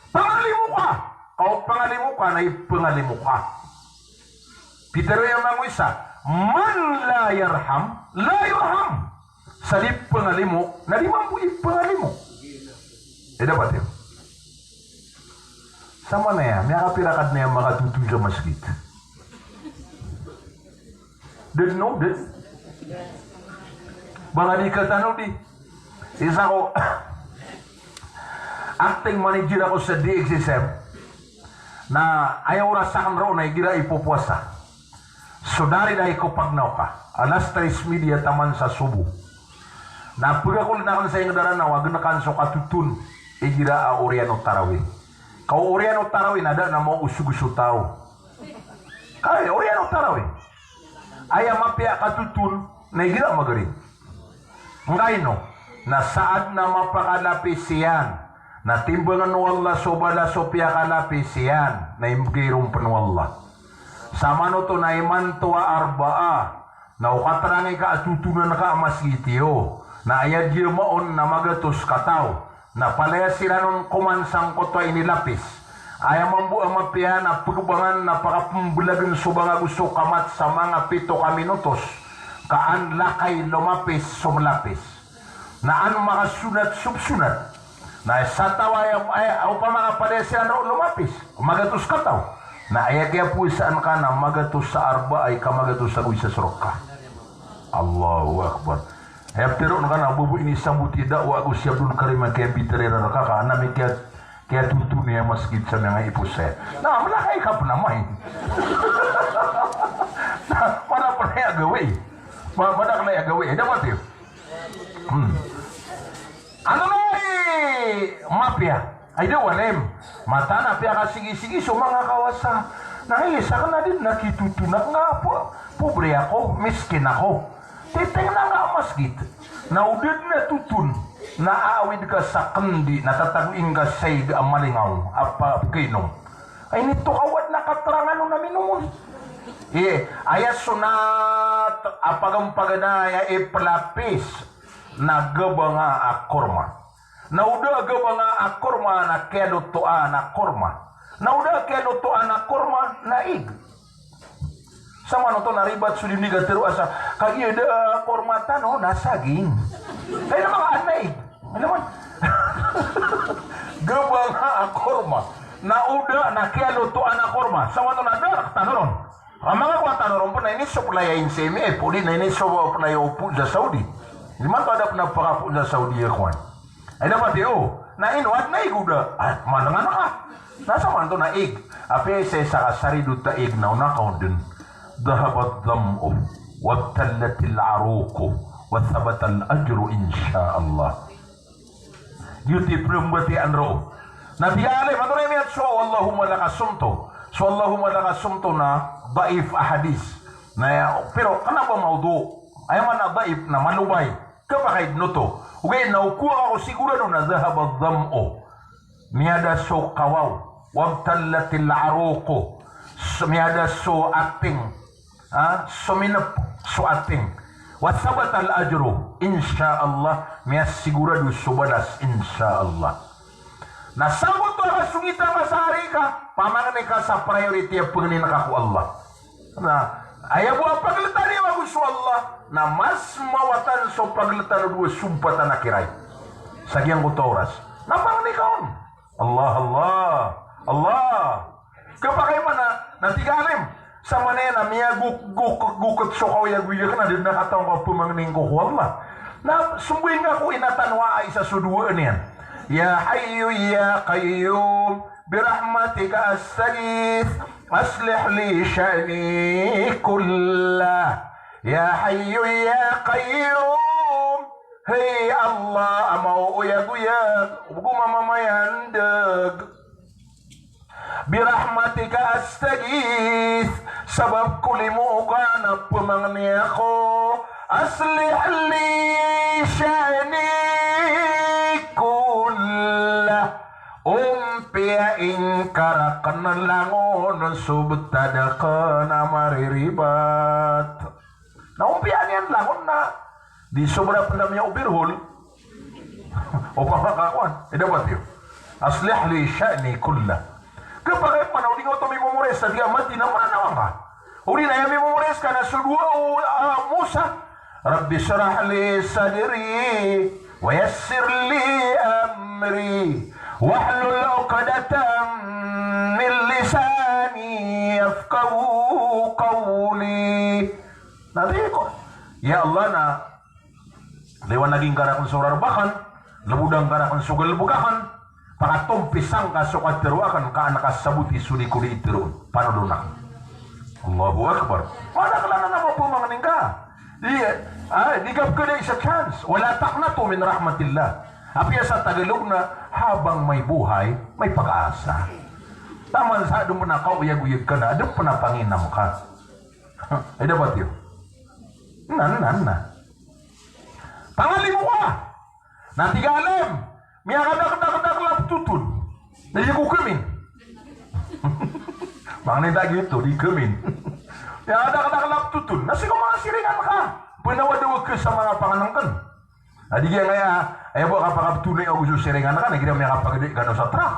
Pangalimo ka. Ka o pangalimo ka na ipangalimo ka. Pitharo iyan mambo isa, "Man la yarham, la yurham." Sa di pangalimo, na di mambo ipangalimo. Eh, dapat iyo. Samanaya, miyakapira ka dn aya makatotoy sa masgit? Dn, no? Dn? Ba nga di katano di. Isa ko, acting manager ako sa D X S M. Na aya oras aken roo na igira ipopowasa. So daridai ko pagnaw ka. Alas tres media taman sa sobo. Na pegakol aken sa inged a Ranaw a genekan so katoton igira a oriyan o tarawih. Ka o oriyan o tarawih na da a maosog so taw. Kay, oriyan o tarawih. Aya mapiya a katoton, Na igira magari. Ngkaino? Na saad na mapakalapis iyan, na timbangan o Allah so balas o piyakalapis iyan, na imbgay ron pn o Allah. Samanoto na imanto a Arbaa, na o katrang i ka a totonan ka a masgit iyo, na aya diyamaon na magatos kataw. Na palaya siran on koman sangkoto a inilapis. Aya mambo a mapiya na pgbangan na pakapmblagan so banga go so kamat sa manga pito ka minutos. Ka an lakay lomapis so mlapis. Na an makasunat so psunat. Na sa taw aya, aya, opama ka palaya siran roo lomapis, magatos kataw. Na aya kiyapowasaan ka na magatos sa Arbaa i ka magatos ago isa so raka. Allahu Akbar. Aya ptharoon ka na bo bo inisambot i da'wa ago si Abdul Karim a kiyambitara iran rka ka, na mikiya, kiyatoton iyan a masgit sa miyangaiposa iyan. Na, mlakay ka pn a main. Na, mana pn aya gawii. Ma-, mana pn aya gawii. Dapat iyo. Hmm. Ano na i mapiya? Ay, da walem. Mataan a piyakasigisigi so manga kawasa. Na, ay, sakn a dn na kitoton akn a po-, pobre ako, miskin ako. Titngna ngka a masgit. Na o da dn a toton, na aawid ka sa kndi, na tatagoing ka sa ig a malingaw a pa-, pkainom. Ay, nito ka o adn a katerangan on a minom on. Iye, aya sonat a pagampaganay a iplapis na gabanga a korma. Na o da gabanga a korma na kiyalotoan a korma. Na o da kiyalotoan a korma na ig. Samanoto na ribat so di niga tero asa, kagiya da korma tano na saging. Kaya naman ka na ig. Ano man? Gabanga a korma. Na o da na kiyalotoan a korma. Samanoto na da rktano ron. Amanga ko a tano ron pn na inisoplay a insa M F, odi na inisoplay o po sa Saudi. Di man to ada pn a pakapo sa Saudi a kowan. Ay, dapat iyo. Na ino, adn a ig o da. Ah, manangan ka. Na samanto na ig. Apiya isa-isa ka saridot a ig na ona ka on dn. Dhahaba adh-dham'u wabtallatil aruqu wa thabatal ajru insha Allah. Giyoto i pmbatiya ron. Na tig a alim, antonaa i miyat so Allahumma laka sumtu? So Allahumma laka sumtu na daif a hadis. Na aya, pero kna ba mawdu'. Aya maana a daif na malobay. Kapakay dn oto. Ogaid na o kowa ka ko sigurado na dhahaba adh-dham'u. Miyada so kawaw. Wabtallatil aruqu. So, miyada so ating. Ha? Sominep so ating. Wa thabatal ajru. Insha Allah. Miyasigurado so balas. Insha Allah. Na sangkoto a kasongitan ka sa ari ka, pamangni ka sa priority a pangnin ka ko Allah. Na aya bo a pagltan iyo ago so Allah na mas mawatan so pagltan o dowa sompatan a kiray sa giyangkoto a oras. Na pangni ka on. Allah, Allah, Allah. Kapakay mana, na tig a alim, sa manaya na miyagok-, gok-, gokt so kaoyagoyag na di na katawan ko a pamangni ngko ko Allah. Na somboy ngka ko inatan o a isa so dowa niyan. Ya Hayyu ya Qayyum, bi rahmatika astaghith, aslih li sha'ni kullah. Ya Hayyu ya Qayyum, hay Allah a maoyagoyag, ogo mamamayandg. Bi rahmatika astaghith, sabap ko limo ka na pamangni ako, aslih li sha'ni kullah, ompiya ingka rakn langon so btad akn a mariribat. Na ompiya niyan langon na di sobra pn da miya-overhaul. Opama ka kowan, ida ba tiyo. Aslih li sha'ni kullah. Kapakay mana o di nga oto mimomores sa di a mati na maranawan ka. O di na aya mimomores ka na so dowa o, ah, Musa. Rabbi shrah li sadri wa yassir li amri wahlul uqdatan min lisani yafqahu qawli. Na di ko, ya Allah na liwanagi ngka rakn so rarb akn, lbodang ka rakn so galbk akn, pakatompisan ka so katharo akn, ka an ka saboti so di ko di itharo on. Panolon akn. Allahu Akbar. Madakl anan a mapamangni ngka. Di, ah, di ka pkada isa chance. Wala taqnatu min rahmatillah. Apiya sa Tagalog na, habang may buhay, may pag-asa. Taman sa adn pn a kaoyagoyag ka na, adn pn a panginam ka. Ay, dapat iyo. Na, na, na. Pangalimo ka. Na tig a alim, miyakadakdakdak a ptotol. Na di ko kemin. Mangnin ta giyoto, di kemin. Miyakadakdak a ptotol. Na sii ko manga siringan ka. Pnawadawag ka sa manga pangnngkn. Na di giya ngaya, aya bo a kapakaptonay ago so siringan ka, na igira miyakapagadi kano sa trak.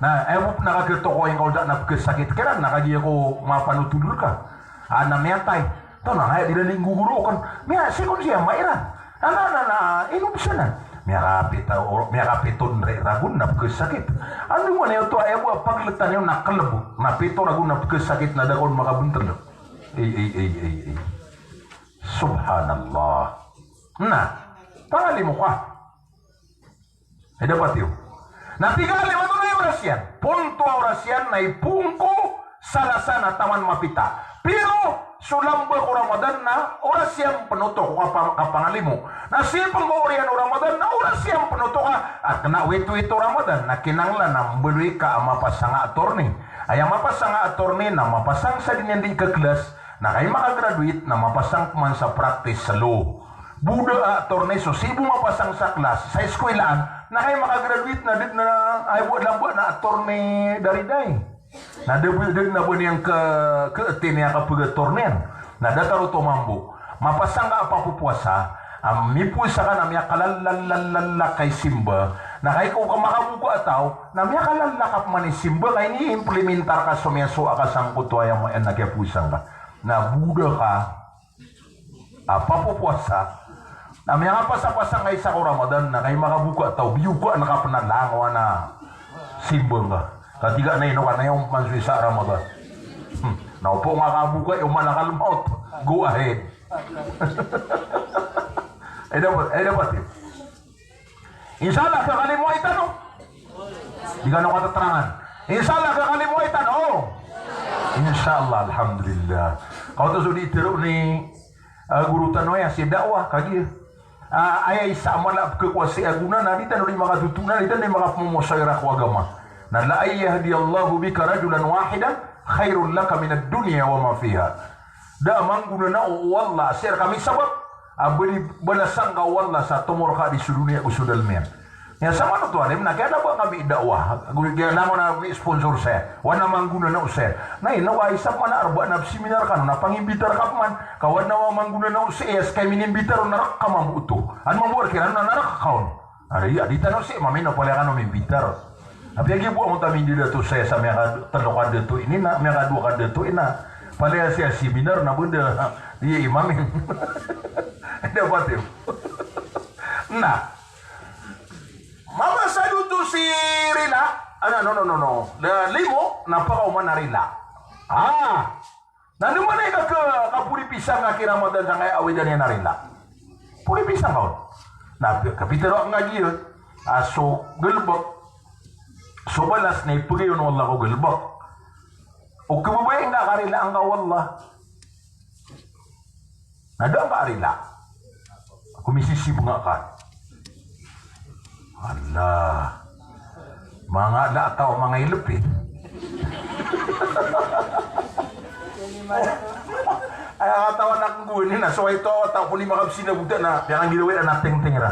Na aya bo pn a kakhatokawi ngka o da na pkhasakit kiran, na kagiya ko mapanotol rka a na miyatay. Taw na ngaya di ran di nggogorokan. Miya, sii kon siya mairan. Na, na, na, na, inobsanan. Miyakapita, miyakapito ndri ragon na pkhasakit. Antonaa man aya oto, aya bo a pagltan iyo na klb. Na pito ragon na pkhasakit na da kon makabntl. Ey, ey, ey, ey, ey. Subhanallah. Na, pangalimo ka. Ay, dapat iyo. Na tig a alim, antonaa i oras iyan? Ponto a oras iyan na ipoon ko sa lasa na taman mapita. Pero so lamba ko Ramadan na oras iyan pn oto ko kapa-, kapangalimo. Na sii pn ko oriyan o Ramadan na oras iyan pn oto ka. A kna o wit-wit o Ramadan na kinanglan a mbaloy ka a mapasang a attorney. Aya mapasang a attorney na mapasang sa di niyan di kaklas, na kay makagraduate na mapasang pman sa practice sa law. Bo da a attorney so sii bo mapasang sa klas, sa eskwelaan, na kay makagraduate na da dn a, aya bo a lamba na attorney daridai. Na da bo, da dn a ba niyan ka, kaatini a kapag-attorneyan. Na datar oto mambo. Mapasang ka a papopowasa, a mipowasa ka na miyakalala, lala, lala ka i simba. Na kay ko ka makaboka a taw, na miyakalala ka pman i simba, ka ini-implementar ka so miyasowa ka sangkoto aya maana a kiyapowasa ngka. Na bo da ka a papopowasa. Na miyakapasapasa ngka i isa ko Ramadan, na kay makaboka a taw, biyokaan ka pn a langowan a simba ngka. Ka tig a na ino ka na iyan pman so isa a Ramadan. Hmm. Na opama ka kaboka i, o malakal maut, go ahead. Ay, dapat, ay, dapat iyo. Insha Allah, kakalimoay tano. Di kano kataterangan. Insha Allah, kakalimoay tano. Insha Allah, alhamdulillah. Kaoto so di tero ni, ah, goro tano aya si Da'wah, kagiya. Ah, aya isa a mala a pkhakowa sii a gona na di tano di makatoto na di tano di makapmomosawira ko agama. Na la an yahdiyallahu bika rajulan wahidan khairun laka minad dunya wa ma fiha. Da a manggonanao o Allah, sii rka misabap a ba di balasan ka o Allah sa tomo rka di so doniya ago so dalm iyan. Aya samanoto alim na kiyadaba ngka mi Da'wah, ago kiyadaba ngka mi sponsor saya, o adn a manggonanao saya. Na ino ka isa pman a arba na psiminar kano na pangimbita rka pman. Ka o adn a manggonanao saya, ska i minimbitar on na rk ka mambo oto. An mambo rk iran na rk ka on. Ari, a di tano sii mambo na palaya kano mimbitar. Apiya giya bo angkoto a mindidato saya sa miyakatlo ka dato ini na, miyakadowa ka dato ini na. Palaya saya seminar na benda, di imamin. Dapat iyo. Na. Mapasad oto si rila. Ano, no, no, no, no. Da limo, na pakaoma na rila. Ah. Na andamanaya i ka, ka, kaporipisan ka ki Ramadan sangkaya awidan iyan a rila. Poripisan ka on. Na kapitero ngka giya a so galebek, so balas na ipegay on o Allah ko galebek. O kababaya ngka a karila angka o Allah. Na da ngka a rila. Ako misisibnga ka. Allah. Manga da a taw a manga ilepi. Aya katawan akn gowani na so ito a taw ko di makapsinabotan na piyanggirawi na tengteng ra.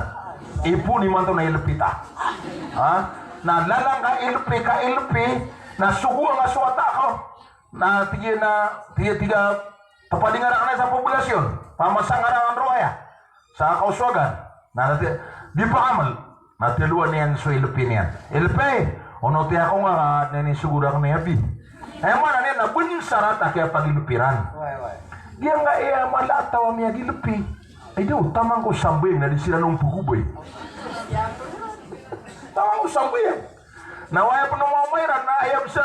Ipoon imanto na ilepi ta. Ha? Na lalang ka ilepi, ka ilepi, na sogoan ka so wata ka. Na tig iyan a, tig iyan, tig iyan a, tapadinga rakn aya sa poblasyon. Pamasang ka rakn roo aya sa kaosowagan. Na, na di, di pakamal. Na tiyalowan iyan so ilepi niyan. Ilepi, onoti ako ngka ka adn a inisogo rakn i abi. Aya maana niyan na bnar a sarat a kiyapagilepi ran. Giyangkaya mala a taw a miyagilepi. Ay, di o, taman ko sambayang na di siran on pegobay. Taman ko sambayang. Na aya pn o maoma iran na aya bsa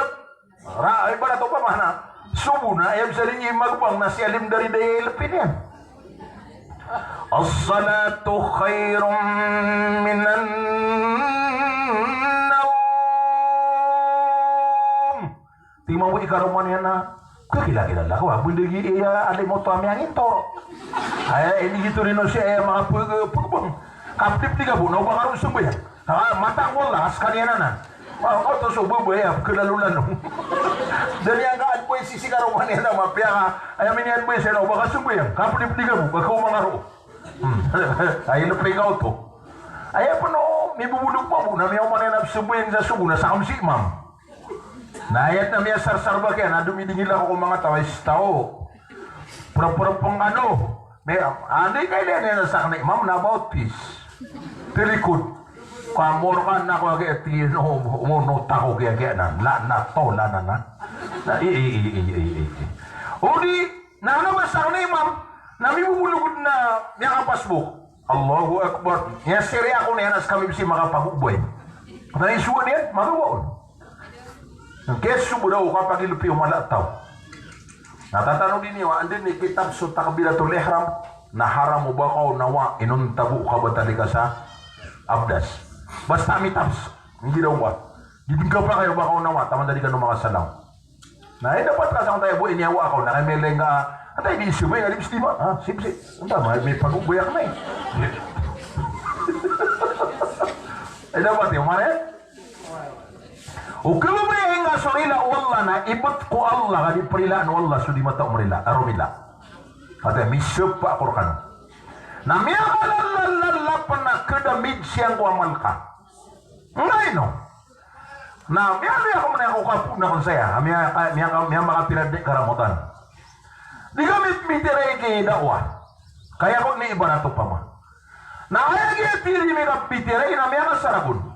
Ra, ibarat opama na so bo na aya bsa di magbang na si alim dari da i ilepi niyan. As-salatu khairun minan nawm. Tig mambo i karoma niyan na, kakilakilala ko a bo di giya alim oto a miyangintor. Aya ini gito rino si aya manga peg-, pegbang. Kapdip di ka bo na oba ka ron sambayang. Ha, matang ko Allah, a skaniyan anan. Ah, oto so babay a pkhalalolalo. Da niyan ka advice Sii sa karoma niyan a mapiya ka, aya mini-advise iyan o ba ka sombayang, kapedipedi ka bo, ba ka omangaro. Hmm. Ay, lepe ka oto. Aya peno, mibobolog pa bo, na miyaoma niyan a sombayang sa sogo, na sakn si imam. Na aya na miyasarsar ba kiyan, na domidingil ako ko manga taw, ay staw. Pura-pura pengkano. May, anda i kailay niyan a sakn i imam na about this. Telikod. Kamor ka na ko agi ati no, mo no tako kaya kaya na. La na to, la na na. Na, i, i, i. Odi, na ano ba sakn i imam? Na mibobolog na miyakapasbok. Allahu Akbar. Aya siri ako niyan a skami bisi makapagobay. Kata i suwa niyan, magawa on. Ngkeso bo daw o kapagilopi o mala a taw. Na tatanodi niyo, anda i kitab so takbiratul ihram, na haram o ba ka onawa inonta bo o kabatal i ka sa abdas. Basta mitabs, igira owa. Di dn kapakay o ba ka onawa, taman da di kano makasalaw. Na aya dapat ka sa onta aya bo iniyawa ka on, na kay meleng ka, anta i di isabay, na di bs di ma, ha, sibsi. Anta, ma, may pagogoyak na i. Aya dapat iyo, mare? O kababayai nga so rila o Allah na ibt ko Allah ka di prilaan o Allah so di matao mrila, a romila. Kata misapa ko rkano. Na miyakalalalalap na kdamij siyang ko amal ka. Nga ino. Na miyaloy ako mna ko kapoon akn saya. Miya, miya, miya makapira di ka Ramadan. Di kami pmbitiyarai ki da'wah. Kaya ko ni ibarat opama. Na aya giya tiri mi kapmbitiyarai na miyakasaragon.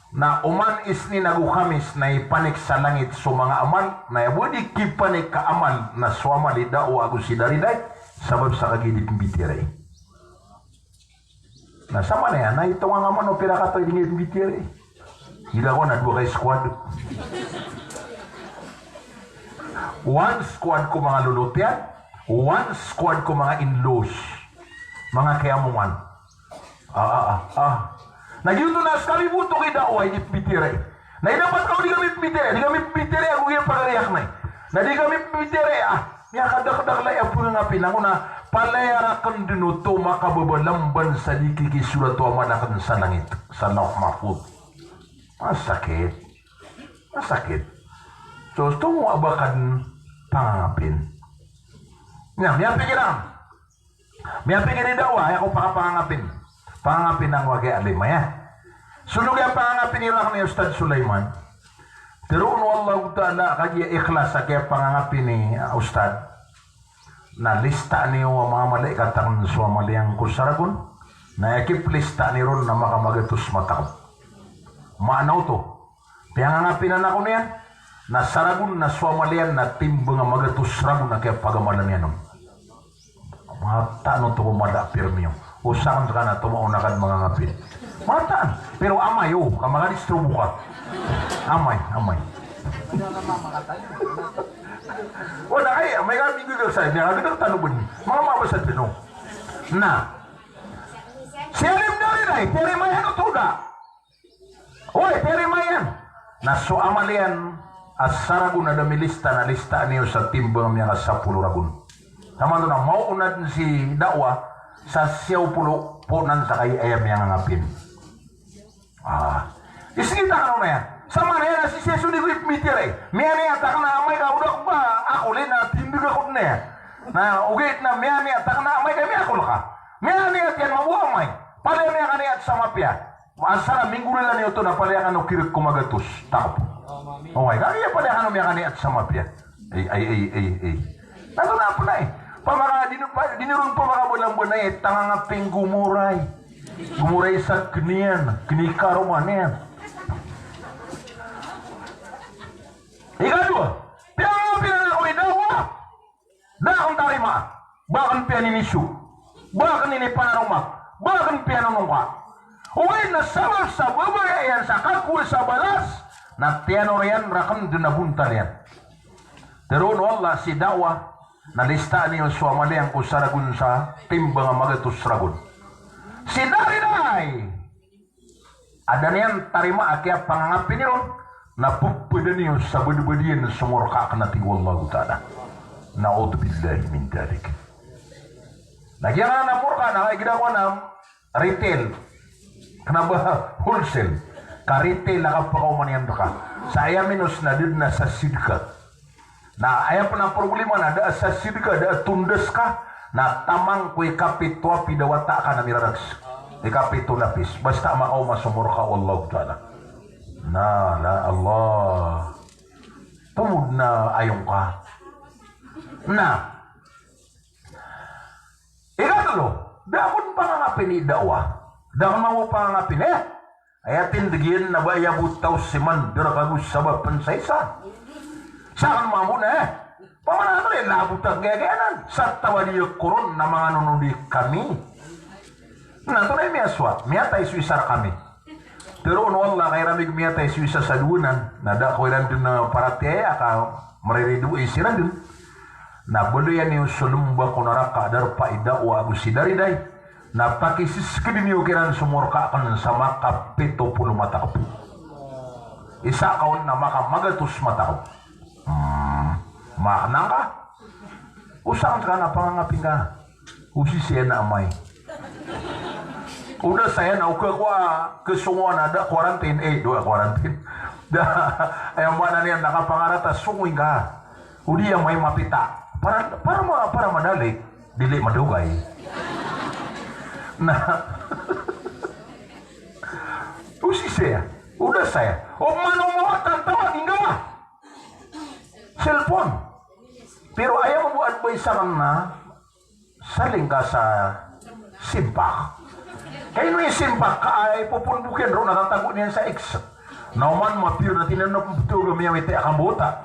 Na oman Isnin ago Khamis na ipanik sa langit so manga amal, na aya bo di kipanik ka amal na so amal i da'wah ago si Darilay, sabap sa kagiya di pmbitiyarai. Na samanaya, na itong a nga man o pira kataw i di nga pmbitiyarai. Ila ko na dowa ka squad. One squad ko manga lolotian, one squad ko manga in-laws. Manga kiyamongan. Ah, ah, ah, ah. Na giyoto na skami bo oto ki da'wah i di pmbitiyarai. Na ino pat ka o di kami pmbitiyarai, di kami pmbitiyarai ago giya pagariyak na i. Na di kami pmbitiyarai, ah. Miyakadakdakl aya pangangapin ako na palaya rakn dn oto makababalamban sa di kikisorat o amal akn sa langit, sa Lawh Mahfuz. Masakit. Masakit. So, tomo a ba ka dn pangangapin. Na, miyapikir akn. Miyapikir i da'wah, aya ko pakapangangapin. Pangangapin angkoto a giya alim aya. So giya pangangapin i rakn i Ustadh Sulaiman. Tharoon o Allahu Ta'ala kagiya ikhlas a giya pangangapin i, ah, Ustadh. Na listaan iyo a manga malaikat akn so amal iyan ko saragon. Na aya kiplistaan iron na makamagatos matakp. Maana oto. Piyangangapin ako niyan, na saragon na so amal iyan na timbang a magatos ragon a kiyapagamalan iyan on. Mataan oto ko mala a pirmiyo. O sakn ska na tomo o na ka dn mangangapin. Mataan. Pero amay o, ka makadisturbo ka. Amay, amay. O na kay, amay ka minggagal sa, miyakagdg tano bn. Manga mabasa dn o. Na. Si Alim Darilay, tiri mayan oto da. Oy, tiri mayan. Na so amal iyan a saragon a da milista na listaan iyo sa timbang a miyakasapolo ragon. Taman oto na maona dn si da'wah sa siyaw polo ponan sa kay aya miyangangapin. Ah. Iskita kano na iyan. Samanaya na sii so di ko ipmbitiyarai. Miyaniyat akn a amay ka o da ko ba akoli na tindg ako dn iyan. Na ogaid na miyaniyat akn a amay ka miyakol ka. Miyaniyat iyan mambo a amay. Palaya miyakaniyat sa mapiya. Asar a minggolalan iyo oto na palaya kano kirk ko magatos. Takp. Oway, kagiya palaya kano miyakaniyat sa mapiya. Ay, ay, ay, ay, ay. Na oto na pn ay. Pamaka, di, pa, di niron pamakabalamban ay, tangangapin gomoray. Gomoray sa kniyan, kni karoma niyan. Ikadowa, piyangapin ako i da'wah. Da akn tarimaa, ba akn piyaniniso, ba akn inipanaromak, ba akn piyanonongka. Ogaid na sabap sa babaya iyan sa kakowa sa balas, na tiyanor iyan rakn dn a bontal iyan. Tharoon o Allah si da'wah, na listaan iyo so amal iyan ko saragon sa timbang a magatos ragon. Si Darilay. Aden iyan tarimaa a kiyapangangapin iron, na pphda niyo sa badbad iyan so morka akn a tig o Allahu Ta'ala. Na'udhubillahi min dhalik. Na giyanan a morka na kay gida ko na retail. Kna ba wholesale. Ka retail a kapakaoma niyan rka. Sa aya minos na da dn a sa sidka. Na aya pn a problema na da a sasid ka, da a tondas ka, na taman ko ikapito a pidawata ka na mirarags. Ikapito lapis. Basta makaoma so morka o Allahu Ta'ala. Na, la Allah. Tomod na ayong ka. Na. Ikatlo, da kon pangangapin i da'wah. Da kon mambo pangangapin, eh. Aya tindg iyan na ba aya bo taw si mandar ka go sabap pn sa isa. Sakn mambo na, eh. Pamana ato, eh, labot a gagayanan. Sa taw a di koron na manganonodi kami. Na tonaa i miyasowa, miyatay so isa rkami. Tharoon o Allah ka iran migo miyatay so isa sa dowa nan, na da ko iran dn, eh, paratiyaya ka mariridoay siran dn. Na baloyan iyo so lmba ko naraka a darpa i da'wah ago si dariday. Na pakisiskdn iyo kiran so morka akn sa makapito polo matakp. Isa ka on na makamagatos matakp. Hmm, makna ngka. O sakn ka na pangangapin ka. O sisii na amay. O da saya na o ka kowa, kesongowan a da quarantine, eh, dowa quarantine. Da, aya maana niyan na kapangarata songowi ngka. O di amay mapita. Para, para ma-, para madali, dili madogay. Na, o sisii, o da saya. O mano mawatan tawag ingka. Cellphone. Pero aya mambo advice akn na, saling ka sa simpak. Kay ino i simpak ka ay popon boken ro na tatago niyan sa X. Na oman mapir na tinan na pembeto ga miyawiti a kambota.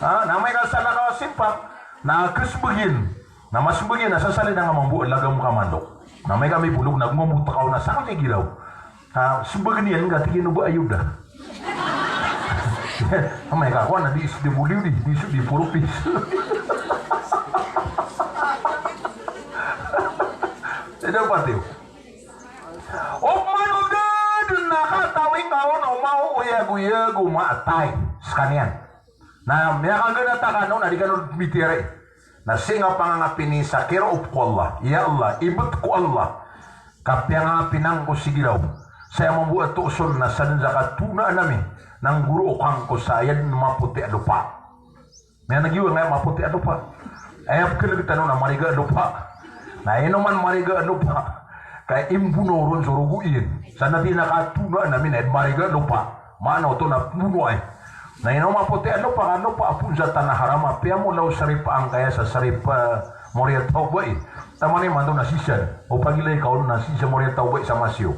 Ha, na amay ka salakaw a simpak, na kesbegin. Na masbegin, na sasalin a nga mambo a lagam ka mandok. Na amay ka mibolog, na gomambo takaw na sakn i giraw. Ah, smbag niyan ka tig iyan o ba ayoda. Amay ka kowan na di S W D, di so di purpose. Ida pati. O mano da dn na katawi ka on o mao o yago-yago maatay. Skaniyan. Na miyakaganata kano na di kano mitiyari. Na sii nga pangangapini sa kiroop ko Allah. Ya Allah, ibt ko Allah. Kapiyangapinan ko si giraw. Sa aya mambo a toos on na sadn sa katonaan ami. Na nggorookan ko sa aya dn mapoti a lopa. Miyaneg iyo nga aya mapoti a lopa. Aya pkhaneg tano na mariga a lopa. Na ino man mariga a lopa. Ka imbono ron so rogo iyan. Sa na di na katonaan ami na aya dn mariga a lopa. Maana oto na pmbonoay. Na ino mapoti a lopa, ka lopa a phoon sa tana haram a piyamolaw sa ripa angkaya sa, sa ripa, eh, Moriya Tawba i. Taman imanto na sii san. O pagilay ka on na sii sa Moriya Tawba i sa Masiu.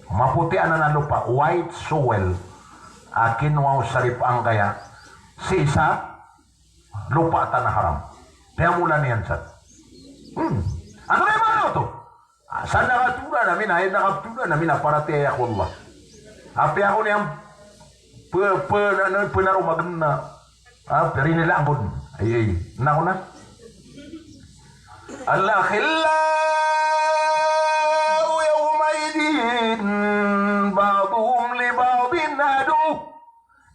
Mapoti anan a lopa, white soil. A kinowa o sa ripa angkaya. Sii sa lopa a tana haram. Piyamola niyan san. Hmm. Antonaa i maana oto? Ah, sa na katonaan ami na, na katonaan ami na paratiyaya ko Allah. Apiya ko niyan pe, pe, na, na, penaromag na. Ah, perinilaan ko. Ay, ay. Na ko na. الأخلاء يومئذ بعضهم لبعض عدو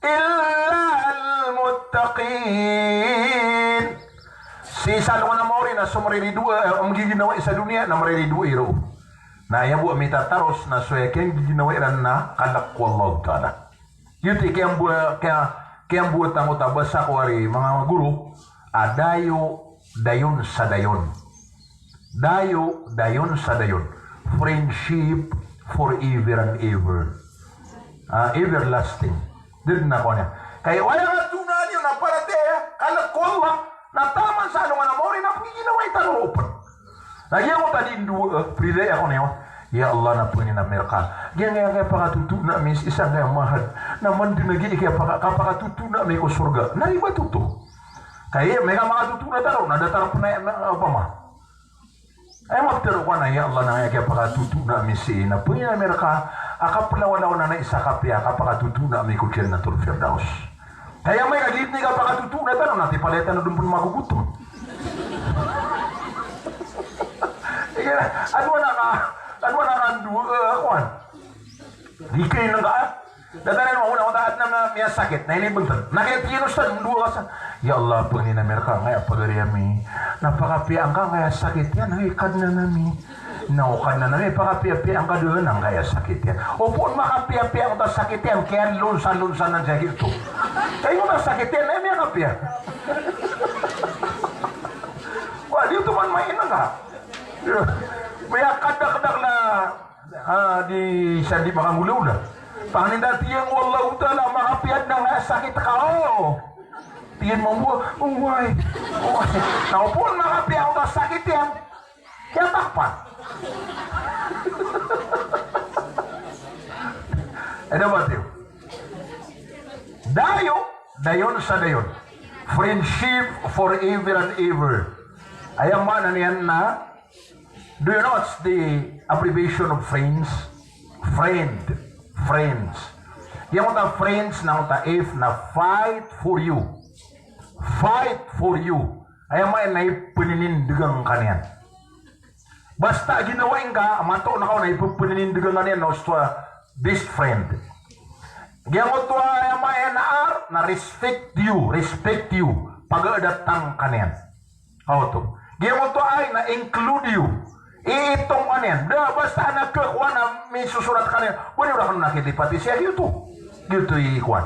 إلا المتقين. Sii sa alongan a maori na so mariridoay, eh, mgiginawai sa doniya na mariridoay roo. Na aya bo a mitataros na so aya kiyanggiginawai ran na kalk ko Allahu Ta'ala. Giyoto i kiyambo-, kiya-, kiyamboat angkoto a basa ko ari manga goro, a dayo, dayon sa dayon. Dayo, dayon sa dayon. Friendship forever and ever. Ah, everlasting. Dn na kowan iyan. Kay o aya katonaan iyo na paratiyaya, kalk ko Allah, na taman sa alongan a maori na pgiginawai tano roo pn. Na giyangkoto a di ndowa, eh, priday ako niyan. Ya Allah, na pangnin ami rka. Giyangkaya kiyapakatotoona ami sii sangkaya mahad. Na mandn a gii kiyapaka-, kapakatotoona ami ko sorga. Na ribat oto. Kay amay ka makatotoona tano, na datar pn aya, na, opama. Aya maptharo ko anan, ya Allah, na aya kiyapakatotoona ami sii, na pangnin ami rka a kaplawalawan anan i isa kapiya a kapakatotoona ami ko Jannatul Firdaus. Kay amay ka giyoto i kapakatotoona tano na tipalit tano dn pn magogotom. Aya, ano na ka, ano na ka ndowa, eh, kowan. Di kay nangka, ah. Datar iyan, maona, maona, adn a miyasakit, na inibntng. Na kay tig iyan, Ustadh, ndowa ka sa. Ya Allah, pangnin ami rka angkaya pagari ami. Na pakapiya angka angkaya sakit iyan, hay Kadnan ami. Na o Kadnan ami, pakapiyapiya angka dn angkaya sakit iyan. Opama makapiyapiya angkoto a sakit iyan, kiyalonsalonsanan sa giyoto. Kay angkoto a sakit iyan, na miyakapiya. Wa, di oto man maina ka. Miyakadakdak na, ah, di sa di makangolawla. Pangnin da tiyan, wallahu ta'ala, makapiya dn a sakit ka, o. Tiyan mambo, oway. Oway. Na opama makapiya o ka sakit iyan. Kiyatapa. Aya dapat iyo. Dayo, dayon sa dayon. Friendship forever and ever. Aya maana niyan na, do you know what's the abbreviation of friends? Friend. Friends. Giyangkoto a friends na giyangkoto a F na fight for you. Fight for you. Aya maana na ipninindgan ka niyan. Basta ginawa ingka, mato na kaw na ipninindgan ka niyan na osto a best friend. Giyangkoto a aya maana na R na respect you, respect you. Pagadatang ka niyan. Oto. Giyangkoto a I na include you. Iitong ka niyan. Da, basta na khakowa na misosorat ka niyan. Wani ora kano na kilipati siya giyoto. Giyoto i kowan.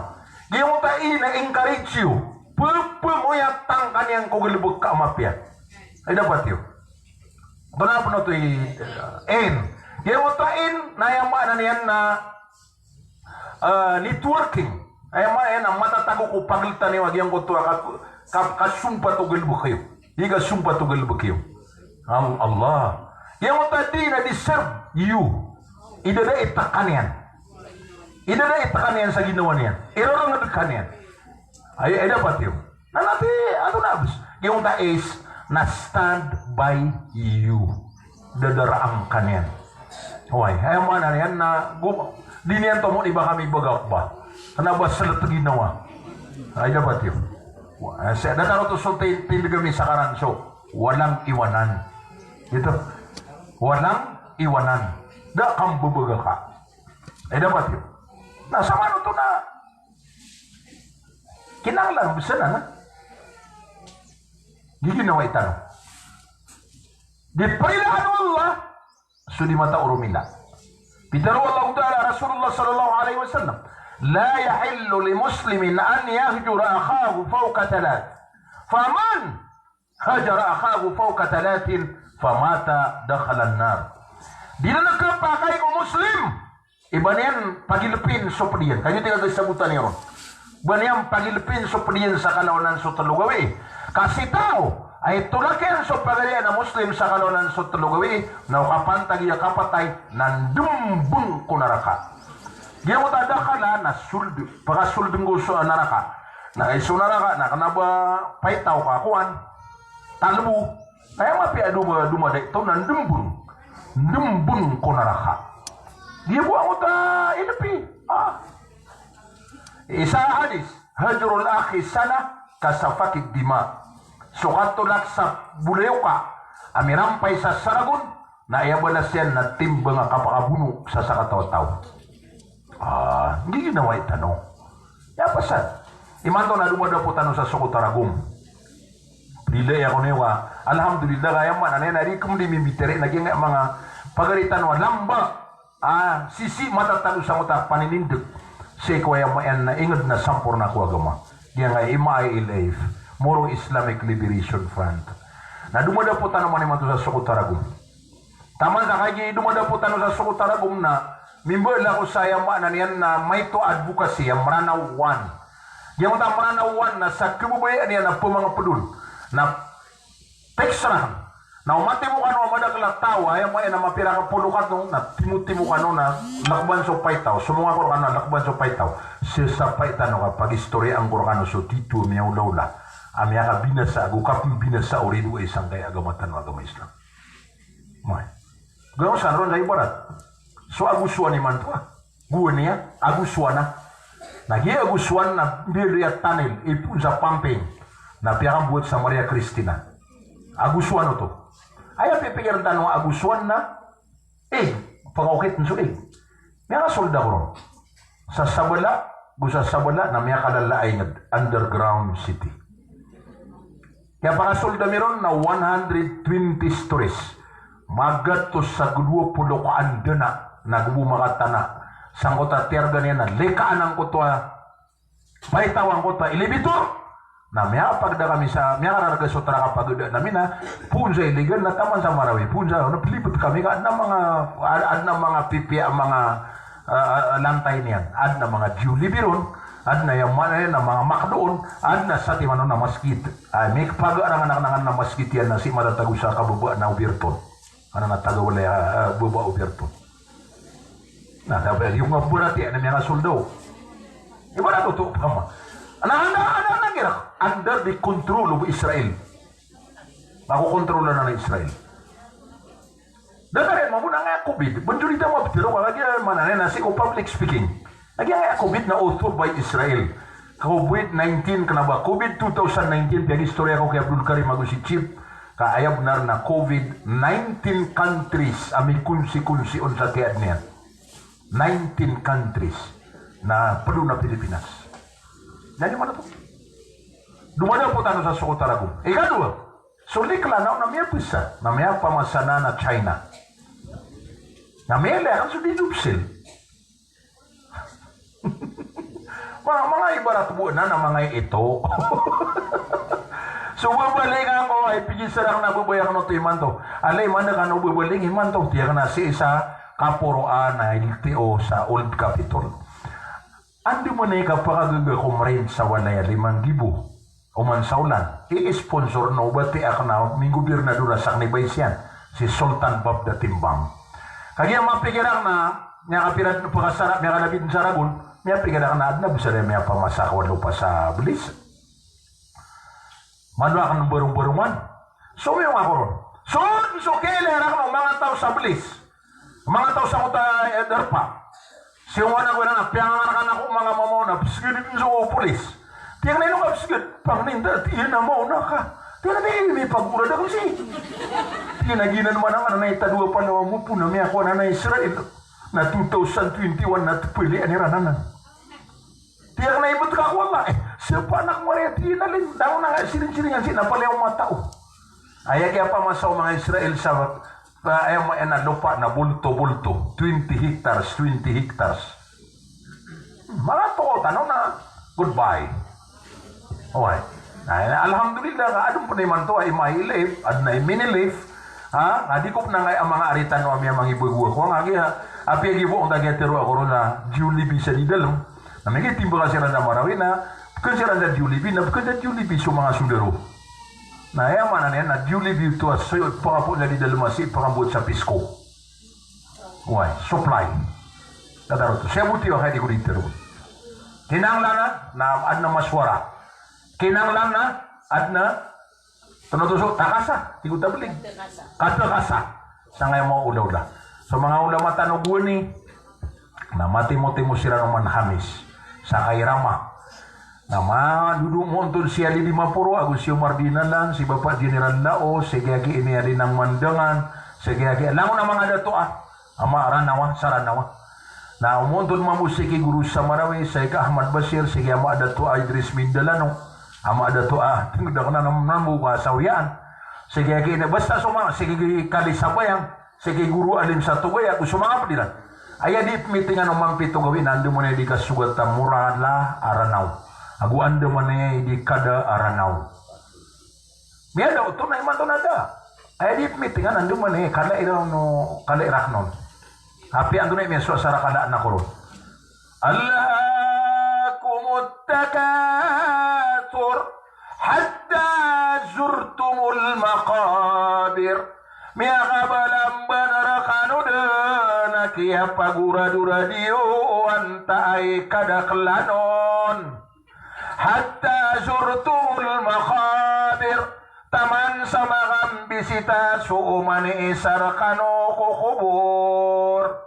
Giyangkoto a E na encourage you. Pephamoyatang ka niyan ko galebek ka a mapiya. Ay, dapat iyo. Bana peno to i, eh, N. Giyangkoto a N na aya maana niyan na, eh, networking. Aya maana niyan na matatago ko pagltan iyo a giyangkoto a ka, ka, kasompat o galebek iyo. Di kasompat o galebek iyo. Al-, Allah. Giyangkoto a D na deserve you. Idadait ka niyan. Idadait ka niyan sa ginawa niyan. Iroronged ka niyan. Ay, ay dapat iyo. Na nati, ano na, bes. Giyangkoto a S na stand by you. Dadaraan ka niyan. Oway, aya maana niyan na, gu-, di niyan tomo i ba kami bagak ba. Kena ba selet ginawa. Ay, dapat iyo. Wa, eh, sa, datar oto so ti-, tindeg ami sa Karan so, walang iwanan. Giyoto. Walang iwanan. Da kambebegaka. Ay, dapat iyo. Na, samanoto na, kinanglan, bes anan, na. Giginawai tano. Di parilaan o Allah so di matao romila. Pitharo o Allahu Ta'ala, Rasulullah sallallahu alaihi wasallam, "La yahillu li muslimin an yahjura akhahu fawqa thalath. Faman hajara akhahu fawqa thalathin famata dakhalan nar." Di dn a kapakay ko Muslim i ba niyan pagilpin so ped iyan. Kagiya tig a sabotan iyan ron. Ba niyan pagilpin so ped iyan sa kalawanan so telo gawii. Ka si taw a itolak iyan so pagari iyan a Muslim sa kalawanan so telo gawii, na o kapantag iyan a kapatay na ndembeng ko naraka. Giyangkoto a dakhala na sold, pakasold nggo so naraka. Na kay so naraka na kena ba paitaw ka kowan, talebo. Na aya mapiya a doma, domadait on na ndembeng. Ndembeng ko naraka. Giya bo angkoto a ilpi. Ah. Isa a hadis, "Hajrul akhi sanah kasafakid dima." So katolak sa bolayoka a mirampay sa saragon, na aya balas iyan na timbang a kapakabono sa sakataw a taw. Ah, giginawai tano. Aya pasal imanto na domadapo tano sa Sokot a Ragom. Lilai ako niyo ka, alhamdulillah, ka aya maana niyan na di kemdi mimbiteri na giyangkai a manga pagari tano a lamba. Ah, sisii matatago sangkoto a paninindeg. Sii ko aya maana na inged na samporna ko agama. Giyangkai M I L F, Moro Islamic Liberation Front. Na domadapo tano man imanto sa Sokot a Ragom. Taman sa kagiya domadapo tano sa Sokot a Ragom na mimbala ko sa aya maana niyan na maito a advocacy a Mranaw One. Giyangkoto a Mranaw One na sa kebabayaan iyan a pemangeped on na text rakn. Na o matimo kano a madakel a taw, aya maana na mapira ka polo kano, na timotimo kano na lekban so paitaw. Somonga ko rekano na lekban so paitaw. Sii sa paitaw na ka pagistoriyaan ko rekano so tito a miyaolaola a miyakabinasa ago kapembinasa o ridoay sangkai a agama tano a agama Islam. Maya. Gawasa ron sa ibarat. So ago sowan imanto a. Gowani a, ago sowan a. Na giya ago sowan na mbiyaloy a tunnel, ipoon sa pumping. Na piyakambowat sa Maria Cristina. Ago sowan oto. Aya pipikiren tano a ago sowan na ig, pakaokit so ig. Miyakasold ako ron. Sa sabala, go sa sabala na miyakalala a inged, underground city. Kiyapakasold ami ron na one hundred twenty stories. Magatos sa go dowa polo ka an dana, na go bo makatana. Sangkoto a tiyarga niyan na likaan angkoto a paitaw angkoto a elevator. Na miyapagda kami sa, miyakararga so trak a pagda ami na poon sa Iligan na taman sa Marawi, poon sa, na plibet kami ka adn a manga, adn a manga pipiya a manga, ah, ah, lantay niyan. Adn a manga Jollibee ron, adn a, aya maana niyan na manga McDo on, adn a satiman on na masgit. Ay, mipagarangan anan a masgit iyan na sii matatago sa kababa na Oberton. Anan a taga walay, ah, ah, baba Oberton. Na, dapat iyo nga berarti na miyangasold o. Ibarat oto, pama. Ana, ana, ana, ana, ngira. Under the control of Israel. Makokontrol anan o Israel. Datar iyan mambo na angkaya COVID. Benjuri da mabtero ka lagi, eh, maana niyan na sii ko public speaking. Lagi angkaya COVID na author by Israel. COVID nineteen, kena ba COVID two thousand nineteen, piyagistoriya ko ki Abdul Karim ago si Chief. Ka aya benar na COVID nineteen countries a mikonsi-konsi on sa kiyaadn iyan. Nineteen countries na ped on a Pilipinas. Na di mana to? Domadapot tano sa Sokoto Aragon. Ikadowa, so link la na, na miyabesa, na miyapamasa na, na China. Na miyalaya kan so di jobsil. Manga, manga ibarat bo na, na manga ito. So, babalingan ko, ay, pigisa ran na babalingan oto imanto. Alay, mana kano babaling imanto. Tiyak na sii sa kaporoan a L T O sa Old Capitol. Andamanaya i kapakagaga ko marain sa walay a lima nggibo. Oman sa olan, i-sponsor o batiya akn a minggobirnador a sakn i bays iyan, si Sultan Babda Timbang. Kagiya mapikir akn a miyakapira dn pkasara, miyakalabi dn sa Aragon, miyapikir akn a adn a bes a miyapamasa ko lopa sa Belize. Mano akn barong-barongan. So miyong ako ron. So, so kailangan akn o manga taw sa Belize. Manga taw sa kota, eh, DARPA. Siyoman ako iran a piyangangarkan ako manga mamaw na psgd dn so polis. Tiyak na ino ka psgd, pangnin ta, tiyan a maw na ka. Tiyak na tiyan ini pagurad ako si. Tiyan a ginan man ang anay tadowa panawa mo po na miyakowa na Israel. Na two thousand twenty-one na tpili an iran anan. Tiyak na ibet ka ko Allah. Eh, sapa anak mo rin, tiyan a lin. Daw na nga siring-siringan si na pala yung mata o. Aya kiyapamasa o manga Israel sa, sa, aya maana a lopa na bolto-bolto, twenty hectares, twenty hectares. Manga toko tano na, goodbye. Oway. Na, na, alhamdulillah, ka adn pn imanto a i Mahailif, adn a i Minilif. Ha? Nga di ko pn angkaya a manga ari tano a miyamangibago ako, nga giya, apiya gibo ang tagiya tero ako ron na Jollibee sa di dalem. Na miyagitimbang siran sa Marawi na, pkn siran sa Jollibee, na pkn sa Jollibee so manga sodaro. Na aya maana niyan na Jollibee oto a so pakapoon sa di dalem a sii pakambowat sa pisko. Oway, supply. Datar oto. Siya boti o kaya di ko di tero. Kinanglan na, na adn a maswara. Kinanglan na, adn a Tano to so takasa, tig o tablig. Katakasa. Sangkaya manga olaola. So manga ulama tano gowani na matimotimo siran oman Hamis. Sa Kairama. Na ma, dodo mo ontod si Ali Dimaporo, ago si Omar Dinalan, si Bapa General Lao, si Giyagi ini Ali nang Mandangan, si Giyagi, langon a manga dato a. Ama Ranawa, sa Ranawa. Na omontod mambo si ki Guru sa Marawi, si ki Ahmad Bashir, si ki Ama Dato a Idris Mindalano, Ama Dato a, tingda ko na nam-, nambo ka sa Wiyaan. Si ki, ki, basta so manga, si ki Kali sa Bayang, si ki Guru Alim sa Tugaya, ago so manga pd iran. Aya di pmitingan o mampito gawii na andamanaya i di kasogat a Morala a Ranaw. Ago andamanaya i di Kada a Ranaw. Miyada oto na imanto na da. Aya di pmitingan andamanaya i kala iran o kala iran on. Apiya antonaa i miyasowa sa rakala na koron. Alhakumut takathur hatta zurtumul maqabir. Miyakabalamban rkano dn a kiyapagoradorad iyo o antaa i kadaklan on. Hatta zurtumul maqabir, taman sa makambisita so oman i isa rkano ko kobor.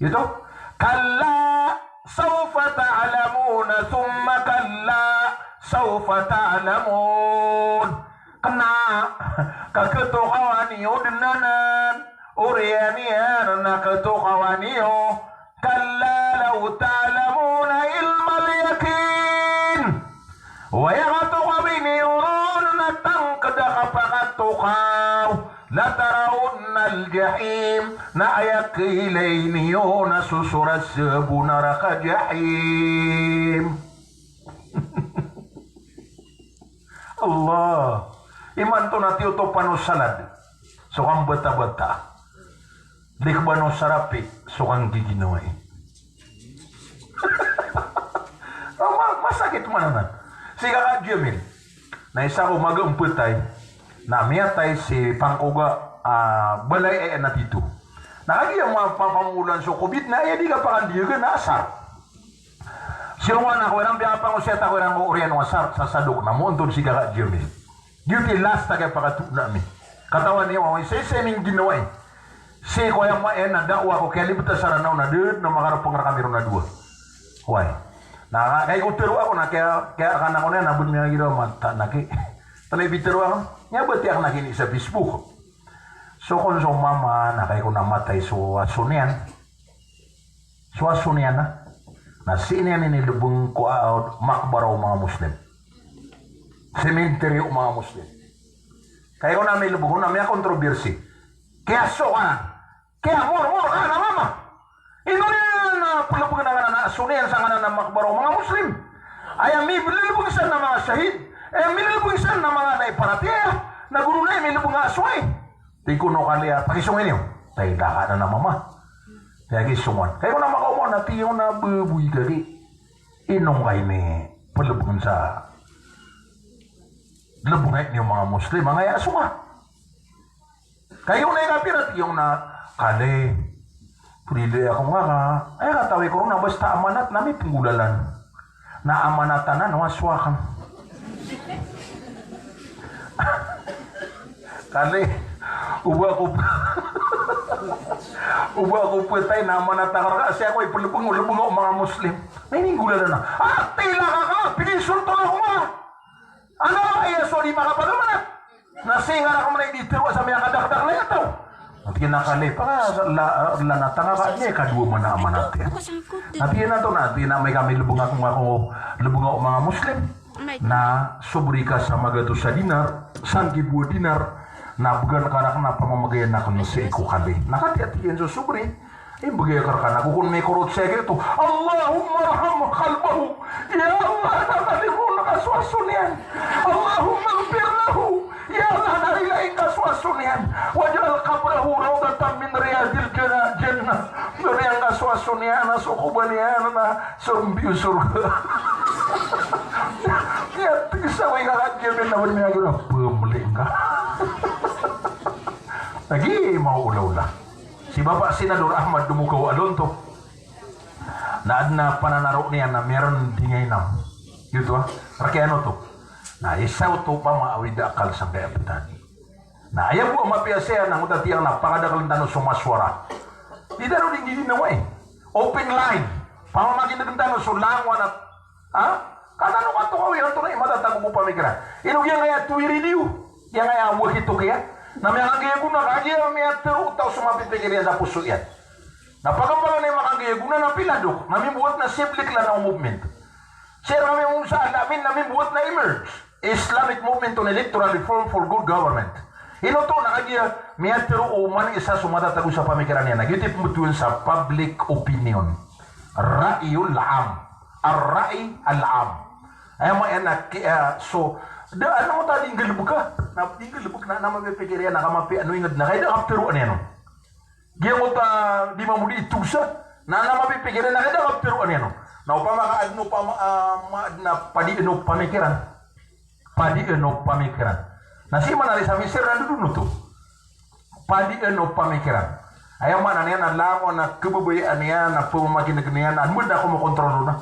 Ito, kalla sawfa ta'lamuna, thumma kalla sawfa ta'lamun. Kna, ka khatokawan iyo dn anan, oriyan iyan na khatokawan iyo, Kalla law ta'lamuna ilmal yaqin. Aya katokawi niyo ron na tangkd a kapakatokaw. Latarawunnal jahim. Na aya kiilay niyo na so sorat bo na raka jahim. Allah. Imanto na tiyotopan o salad so kambatabata. Di ka ba no sarapi so kanggiginawai. Ma-, masakit man anan. Si Kaka Jamil. Na isa ko maga mpatay. Na miyatay si pangkoga, ah, balay, eh, na tito. Na kagiya ma-, papamulan so covid na, eh, di ka pakandiyagan na asar. Siyowan ako iran, piyapangosiyat ako iran ko oriyan o asar, sa sadok na moontod si Kaka Jamil. Giyoto i last a kiyapakatona ami. Katawan iyo, oway, sii, sii mingginawai. Sii ko aya maana a da'wa ko kiyalibet a saranaw na da dn a makarapeng rkami ron a dowa. Oway. Na, kagiya ko tharoa ako na kiya, kiya rkana ko niyan na bn miyagiraw a mata na ki. Tano i pitharo ako. Niya ba tiyak na kini sa Facebook. So kon so mama na kagiya ko na matay so aso niyan. So aso niyan na, na sii niyan inilbng ko, ah, makbara o manga Muslim. Cemetery o manga Muslim. Kagiya ko na milbng, ko na miyakontrobersi. Kiyasowa ka, kiyamormor ka na mama. Ino niyan na plbngn a nganan a aso niyan sa nganan a makbara o manga Muslim? Aya miblbng san na manga shahid, aya miblbng san na manga da i paratiyaya, na goro na i milbng a aso ai. Tig ko na o kali a, pakisong iyo. Taida ka na na mama. Aya kisongan. Kagiya ko na makaoma na tig iyo na baboy ka di. Ino ngka ini plbngn sa lbngan iyo manga Muslim, angkaya aso ka. Kagiya ko na ikapira tig iyo na kali. Prilai ako ngka ka. Aya katawi ko ron na basta amanat na mi pnggolalan. Na amanat anan o aso akn. Kali, o ba ko, o ba ko phatay na amanat akn rka, sii ako i plbng o lbnga o manga Muslim. Na ininggolalan a, ah, tila ka ka, pinisolto na ko ngka. Ano, aya so di makapagamanat. Na sii nga rka man i di tharoa sa miyakadakdakl a taw. Na tig iyan a kali, paka la, la na tanga ka niyan, kadowa man a amanat iyan. Na tig iyan oto na, tig iyan a amay ka milbng ako ngka ko lbnga o manga Muslim. Na sobri ka sa magatos a dinar, sanggibo a dinar, na bgan ka rakn a pamamagayan akn sii ko kali. Na katii a tig iyan so sobri. Imbgay akn rka na ko kon mikorot sii giyoto. Allahumma arham qalbahu. Ya Allah, na kalimoon ka so aso niyan. Allahumma ighfir lahu. Ya Allah, na rilai ngka so aso niyan. Waj'al qabrahu rawdatan min riyadil jana-, jannah. Rilai ngka so aso niyan, na so kobor iyan na so mbiyo sorga. Aya tig sa way ka kagiya min na wani miyago na pmli ngka. Lagi maolaola. Si Bapak Senador Ahmad Demogawa Alonto. Na adn a pananaro niyan na miyaron di niyan inam. Giyoto a, rk iyan oto. Na isa oto pamaawid a akal sangkaya ptani. Na aya bo a mapiya saya na ngota tiyan na pakadakln tano so maswara. Di tano di nggiginawai. Open line. Pamamakinegn tano so langowan a Ha? Ka tano katokawi antonaa i matatago ko pamikiran. Ino giyangkaya Twi Radio, giyangkaya Walkie Talkie. Na miyakanggiya gona, kagiya miyatharo o taw so mapipikir iyan sa poso iyan. Na pagambala na i makanggiya gona na piladok, na mimbowat na Siblik Lanao Movement. Sir, na mimbowat sa Al-Amin, na mimbowat na Emerge. Islamic Movement on Electoral Reform for Good Government. Ino oto na kagiya miyatharo o mani isa so matatago sa pamikiran iyan. Na giyoto i pmbtowan sa public opinion. Ra'yul 'am. Ar-ra'i al-'am. Aya maana na ki-, ah, so, da, ano, ta di nggalbk ka. Na di nggalbk na, na mapipikir iyan, na ka mapi-, ano, ingd na, kay da kaptharoan iyan on. Giyangkoto a di mambo di itosa. Na, na mapipikir iyan, na kay da kaptharoan iyan on. Na opama ka adn o pama-, ah, ma-, adn a padian o pamikiran. Padian o pamikiran. Na sii man ari sa Misir na dodon oto. Padian o pamikiran. Aya maana niyan na langon a kababayaan iyan, na pamamakinegn iyan, na mada ko makontrol on na.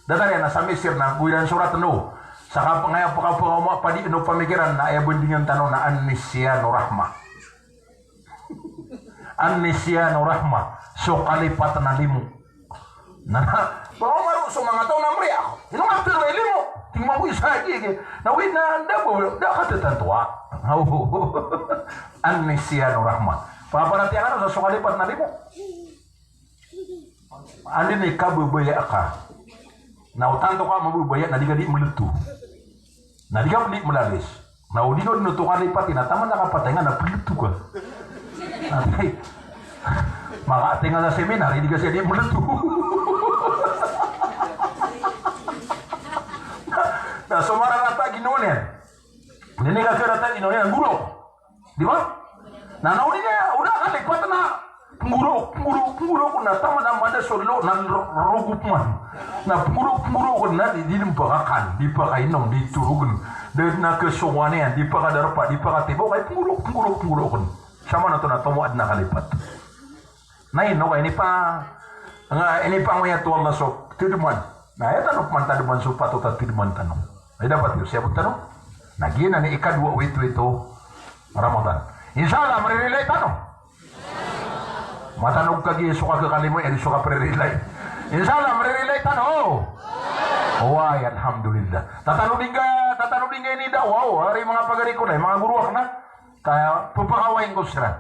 Datar iyan na sa Misir na go iran sorat no. Sa kapangaya pakapangaoma padian o pamikiran na aya bandingan tano na an-nisyanu rahmah. An-nisyanu rahmah, so kalipat na limo. Na, ba, maro so manga taw na mriya. Ino nga pero limo? Tig mambo isa agi, agi. Na wid na, da ba, da katatantoa. An-nisyanu rahmah. Paparatiyaya kano sa so kalipat na limo. Anda i kababaya ka. Na o tanto ka mababaya na di ka di mleto. Na di ka di mlalis. Na o di ka di oto kalipat na taman na kapatay nga na pleto ka. Na di, makatay nga sa seminar, di ka siya di mleto. Na so mararata ginawa niyan. Ini ka karata ino niyan guro. Di ba? Na, na odi niyan, o da kalipat na pngguro, pngguro, pngguro ko na taman a mada so lo na ro-, rogop man. Na pngguro, pngguro ko na di, di dn pakakan, di pakainom, di torogen. Da dn a kasongowan iyan, di pakadarpa, di pakatibo, kay pngguro, pngguro, pngguro ko. Saman oto na tomo adn a kalipat. Na ino ka ini pa, nga, ini pa ngoyat o Allah so tadman. Na aya tano pman tadman so patot a tadman tano. Ay dapat iyo, siyabot tano. Na giyanan i ikadowa wito-wito Ramadan. Insha Allah, maririlay tano. Matanog ka giya so kakakalimo, aya di so kapririlay. Insha Allah, maririlay tano. Oway, alhamdulillah. Tatanodi ngka, tatanodi ngka ini dawa, o, ari manga pagari ko na, manga guro akn na. Ka, pphakawaing ko siran.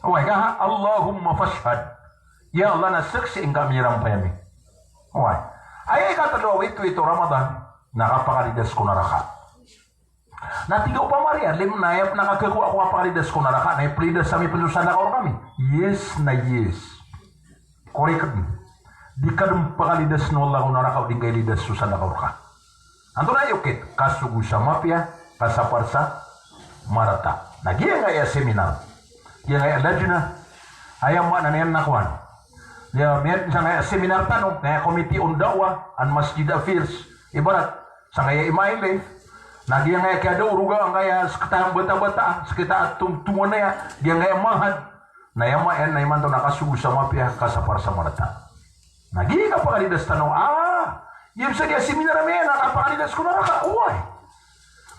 Oway, ka, Allahumma fashhad. Ya Allah, na saksi ngka a miyarampay ami. Oway. Aya ikatlo a wito-wito Ramadan, na kapakalidas ko naraka. Na tig a opama ari a alim na aya pn a kagakowa ko kapakalidas ko naraka, na aya pkalidas ami pn so salakaw rkami. Yes na yes. Korek dn. Di ka dn pkalidas o Allah ko naraka o di ngka ilidas so salakaw rka. Antonaa i okit? Kasogo sa mapiya, kasapar sa marata. Na giyangkaya seminar, giyangkaya lajna, aya maana niyan na kowan. Aya miyan sangkaya seminar tano, aya committee on da'wah and masjid affairs. Ibarat sangkaya imailay. Na giyangkaya kiyada o roga angkaya sekita a bata-bata, sekita a tom-, toman aya, giyangkaya mahad. Na aya maana niyan na imanto na kasogo sa mapiya, kasapar sa marata. Na giya i kapakalidas tano, ah, giya bes a giya seminar ami na kapakalidas ko naraka, oway.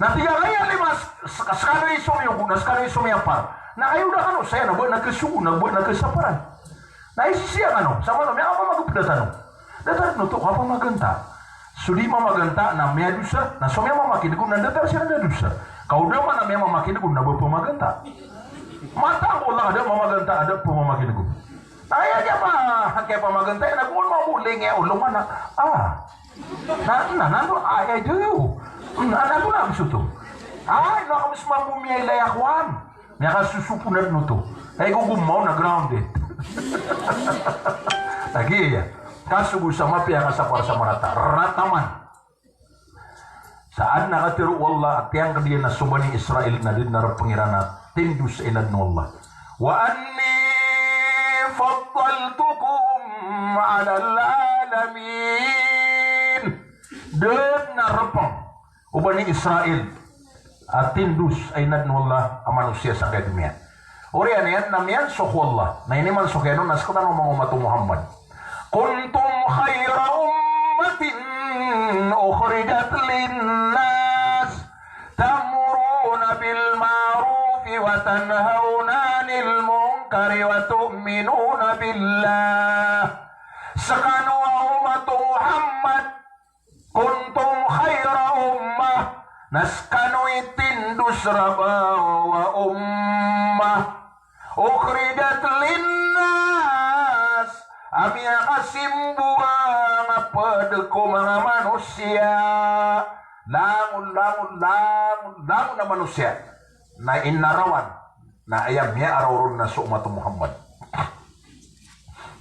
Na tig a kaya lima, s-, s-, skano i somiyog, na skano i somiyapar. Na kayo da kano, saya na ba na kasogo, na ba na kasaparan. Na isisiya kano, sa mano, miyakapamagpda tano. Datar dn oto, kapamaganta. So di mamaganta na miyadosa, na so miyamamakin'g on na datar siran na dosa. Ka o da man a miyamamakin'g on na ba pamaganta. Mataan ko Allah a da mamaganta a da pamamakin'g on. Na aya kiyapa-, kiyapamaganta iyan na kon mambo lingaya o lomana. Ah. Na, na, na, no, aya doyo. Na, na, no, na, misoto. Ay, na, kamis mambo miyailay a kowan. Miyakasosopo na dn oto. Ay, gogomaw na grounded. Lagi, iya. Kasogo sa mapiya, kasapar sa marata. Rata man. Sa adn a katharo o Allah a tiyangkd iyan a so Bani Israil na da dn a rpng iran a tindos a inadn o Allah. Wa anni faddaltukum alal alamin. Da dn a rpng o Bani Israil a tindos a inadn o Allah a manosiya sangkaya doniya. Oriyan iyan na miyansowa ko Allah. Na inimansowa iyan on na sktano manga omat o Muhammad. Kuntum khayra ummatin ukhrijat linnas ta'muruna bil ma'rufi wa tanhawna 'anil munkari wa tu'minuna billah. Skano a omat o Muhammad, kuntum khayra ummah, na skano i tindos rabaw a ummah, ukhrijat linnas, a miyakasimboang a pd ko manga manosiya, langon, langon, langon, langon a manosiya. Na inarawan. Na aya miyaaraw ron na so omat o Muhammad.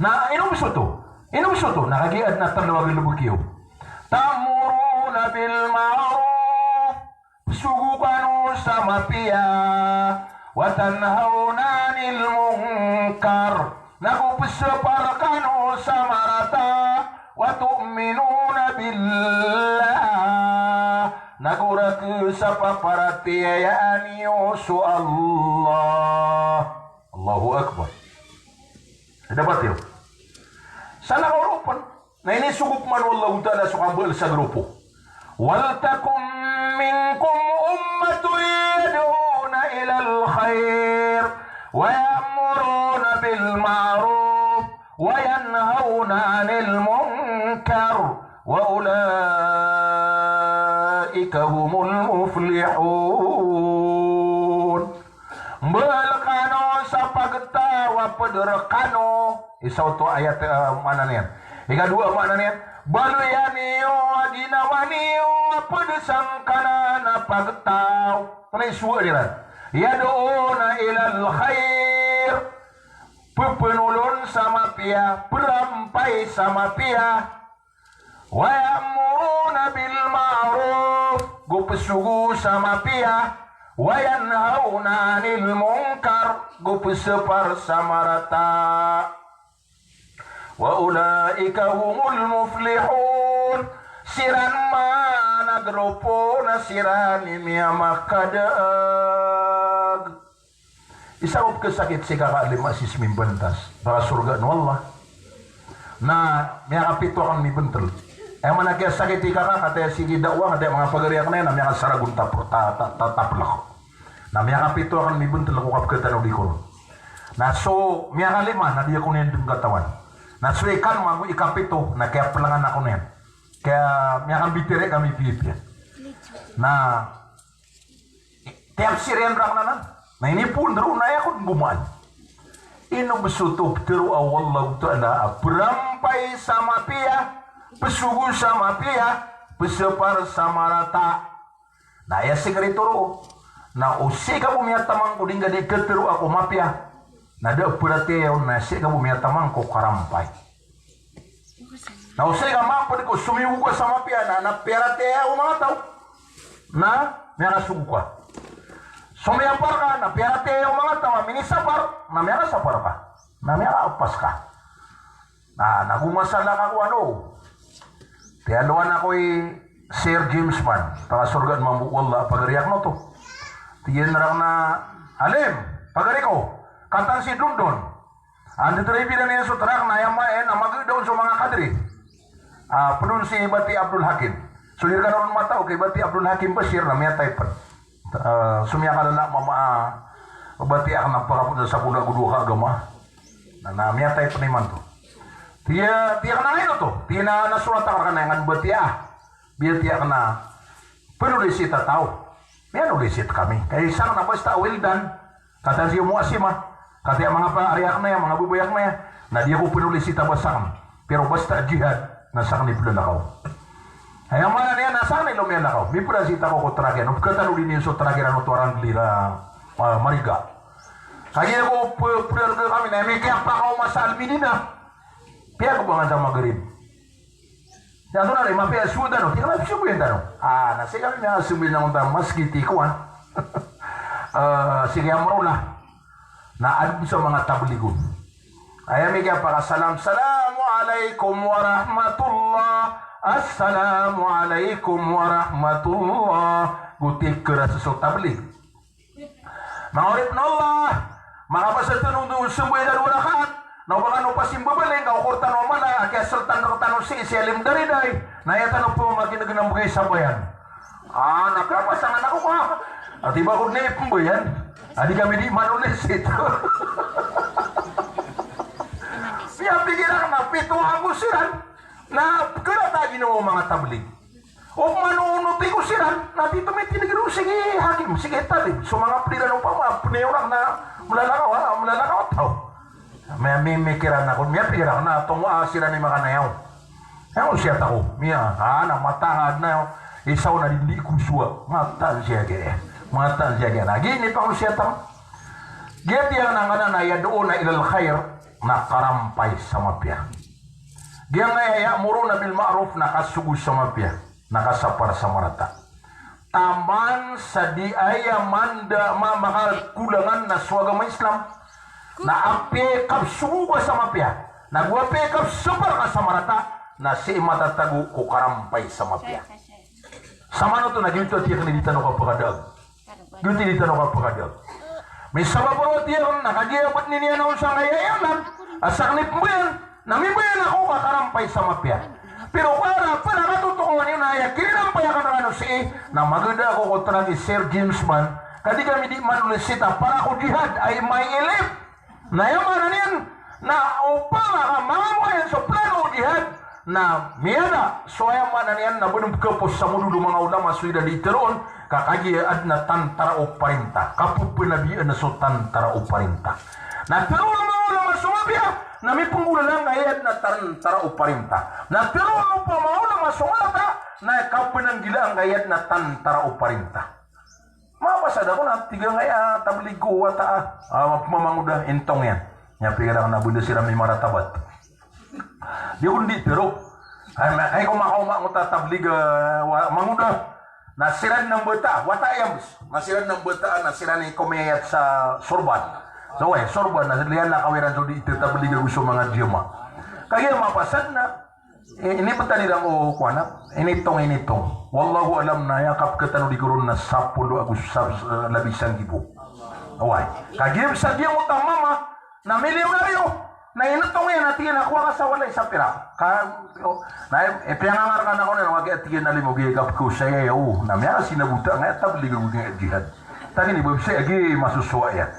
Na ino bes oto? Ino bes oto? Na kagiya adn a tlo a galbk iyo. Ta'muruna bil ma'ruf. Psogo kano sa mapiya. Wa tanhawna 'anil munkar. Nago psapar kano sa marata, wa tu'minuna billah. Nago rakhs a paparatiyayaan iyo so Allah. Allahu Akbar. Dapat iyo. Sana ka oropn. Na inisogo pman o Allahu Ta'ala so kambal sa grupo. Waltakun minkum ummatun yad'una ilal khair wa ya'muruna bil ma'ruf wa yanhawna 'anil munkar wa ulaika humul muflihun. Mbala kano sa pagtaw a pd rkano. Isa oto ayat, eh, maana niyan. Ikadowa maana niyan, baloyan iyo a ginawa niyo a pd sangkanan a pagtaw. Kna isowa iran. Yad'una ilal khair. Pphanolon sa mapiya, prampay sa mapiya. Wa ya'muruna bil ma'ruf. Go psogo sa mapiya, wa yanhawna anil munkar, go psapar sa marata. Wa ulaika humul muflihun. Siran man a gropo na siran i miyamakadag. Isa ko pkhasakit si kaka a lima sii sa mimbantas, pakasorgaan o Allah. Na miyakapito akn mibntl. Aya maana a kiyasakit i kaka, kataya sii ki da'wah, kataya manga pagari akn aya, na miyakasaragon ta-, ta-, ta-, ta-, taplk. Na miyakapito akn mibntl ko kapkhatanodi ko ron. Na so miyakalima na di ako niyan dn katawan. Na so ikanwa go ikapito na kiyaplngan ako niyan. Kaya miyakambitiyarai kami piyapiya. Na tiyapsir iyan rakn anan. Na inipoon roo na aya ko dn gomaan. Ino bs oto ptharoa o Allahu Ta'ala a prampay sa mapiya, psogo sa mapiya, psapar sa marata. Na aya sii ko rito roo na o sii ka bo miyatamang ko di ngka di katharoa ko mapiya, na da a paratiyaya on, na sii ka bo miyatamang ko karampay. Na o sii ka mapd ko somiyogo ka sa mapiya na, na piyaratiyaya o manga taw na miyakasogo ka. Somiyapar ka na piyaratiyaya o manga taw a minisapar na miyakasapar ka, na miyakaapas ka. Na, na go masalang ako ano. Tiyalowan ako i Sir James man, pakasorgaan mambo o Allah, pagari akn oto. Tig iyan rakn a, "Alim, pagari ko, kataan si Dondon. Anda tano ipiran iyan so trak na aya maana na magda on so manga kadri." Ah, pd on si Bati Abdul Hakim. So di rkano ron matao ki Bati Abdul Hakim Bashir na miyatay pn. Ah, so miyakalala mama, ah, Bati akn a pakapd sa bola go dowa ka agama. Na, na miyatay pn imanto. Tiya, tiya kna ngayon oto. Tiya na, na sorat akn rkana iyan Bati a. Biya tiya kna pnulisita taw. Miyanolisita kami. Kay isa kna basta a wildan. Kataan si Umu Asima. Katii a manga pa, ari akn aya, manga babay akn aya. Na di ako pnulisita ba sakn. Pero basta jihad, na sakn i plalakaw. Aya maana niyan na sakn i lomiyalakaw. Miprasita ako ko trak iyan. O pkhatanodi niyo so trak iran oto a Wrangler a, ah, Mariga. Kagiya ko p-, prarga kami na miyakiyapakaoma sa Al-Medina. Piyagobangan sa Maghrib. Aya tonaa i mapiya so tano, tig iyan a psogoyan tano. Ah, na sii kami miyakasogoyan tano ta maski ti kowan. Ah, sii ki Amrullah. Na adn so manga tablig on. Aya miyakapakasalam, "Assalamu alaikum warahmatullah. Assalamu alaikum warahmatullah." Go tikra so tablig. Manga oripn o Allah, makapasad tano on so sambayang a dowa rakaat, na o ba kano pasimbabaling ka okor tano a mala a kiyasltan rktano sii si Alim Dariday, na aya tano pmamakin'g na mbgay sa bayan. Ah, na kna pasangan ako ka. Ati ba ko dn ipmbayan? Adi kami di manolisita. Miyapikir akn a pito ako siran. Na pkharata a ginawa o manga tablig. O manoonoti ko siran, na di tomitindg roo sii ki hakim, sii ki talib. So manga pd iran opama, pnay orak na mlalakaw, ha, mlalakaw a taw. Miya, mi, mikiran ako, miyapikir ako na tomo a siran i makanayaw. Aya ko siyat ako, miya, ha, na matangad na, isa on na di, di ko sowa. Mataan siya giya. Mataan siya giya. Na, gini pa ko siyat ako. Giya tiyan angkanan a yad'una ilal khair, na karampay sa mapiya. Giyangkaya ya'muruna bil ma'ruf na kasogo sa mapiya, na kasapar sa marata. Taman sa di aya manda ma-, makakolangan na so agama Islam. Na apiya i kapsogo ka sa mapiya, na go apiya i kapsapar ka sa marata, na sii matatago ko karampay sa mapiya. Samanoto na giyoto a tiyak ni di tano kapakadaag. Giyoto i di tano kapakadaag. Misabap roo a tiyak na kagiya a btn iyan on sangkaya iyan a sakn i pmbayan, na mimbayan ako ka karampay sa mapiya. Pero para, para katotokawan iyan na aya kinirampay akn rkano sii, na magda ako ko trak i Sir James man, ka di kami di manolisita para ko jihad, aya mailip. Na aya maana niyan na opama ka manga moayan so plano o jihad, na miyada so aya maana niyan na ba dn pkhapos sa modod o manga ulama so ida di tharoon, ka kagiya adn a tantara o parinta, kapphanabian so tantara o parinta. Na tharoon o manga ulama so mapiya, na mipnggolawla angkaya adn a tantara o parinta. Na tharoon o manga ulama so marata, na kapnanggila angkaya adn a tantara o parinta. Mapasad ako na tig angkaya tablig ko wata a, ah, pmamangoda, intong iyan. Aya pikir akn na banda siran mimaratabat. Di ako di tero. Ay, ma-, ay ko makaoma angkoto a tablig, ah, wa-, mangoda. Na siran na mbata, wata iyan bes. Na siran na mbata, na siran i komiyayat sa sorban. So, way, sorban, na liyan na kawiran so di itatablig ago so manga jama. Kagiya mapasad na, i-, inibetad iran o kowan a, initong, initong. Wallahu alam na aya kapeketano di goron na sapolo ago sa, sa, labi sanggibo. Way. Kagiya sa giya mo tamama, na milyonaryo, na inetong iyan a tig iyan a kowa ka sa walay sa pirak. Ka, o, na, e, piyangangar ka na ko na, wagi a tig iyan a limo, giya kapko saya ya, o, na miyasinabuta nga tablig ago nga jihad. Tagi ni bab saya, gi masosowa iyan.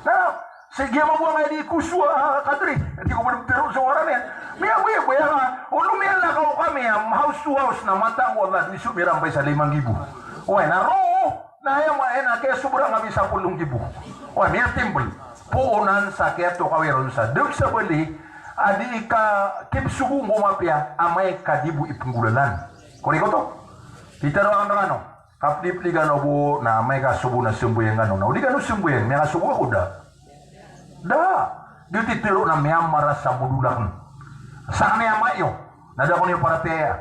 Na, sa giya mabuwa nga di kosowa, kadri, di ko ba tero sa waran iyan. Miyagoya, goya nga, o, lumiyan na kaw kami, am, house to house, na mata ko Allah, di so mirampay sa limang gibo. Way, na ro, Na aya ma, aya na kaya sobra nga bisa polo nggibo. Wa, miyatimbel. Poonan sa kiyatokawi ron sa deg sa bali a di ka kipsogo nggo mapiya amay ka di bo ipenggolalan. Korek oto? Titero aken rekano. Kapdipdi kano bo na amay ka sobo na semboyang kano. Na o di kano semboyang, miyakasobo ako da. Da. Di titero na miyamara sa modolaken. Sa kaniya amay iyo. Na da ko niyo paratiyaya.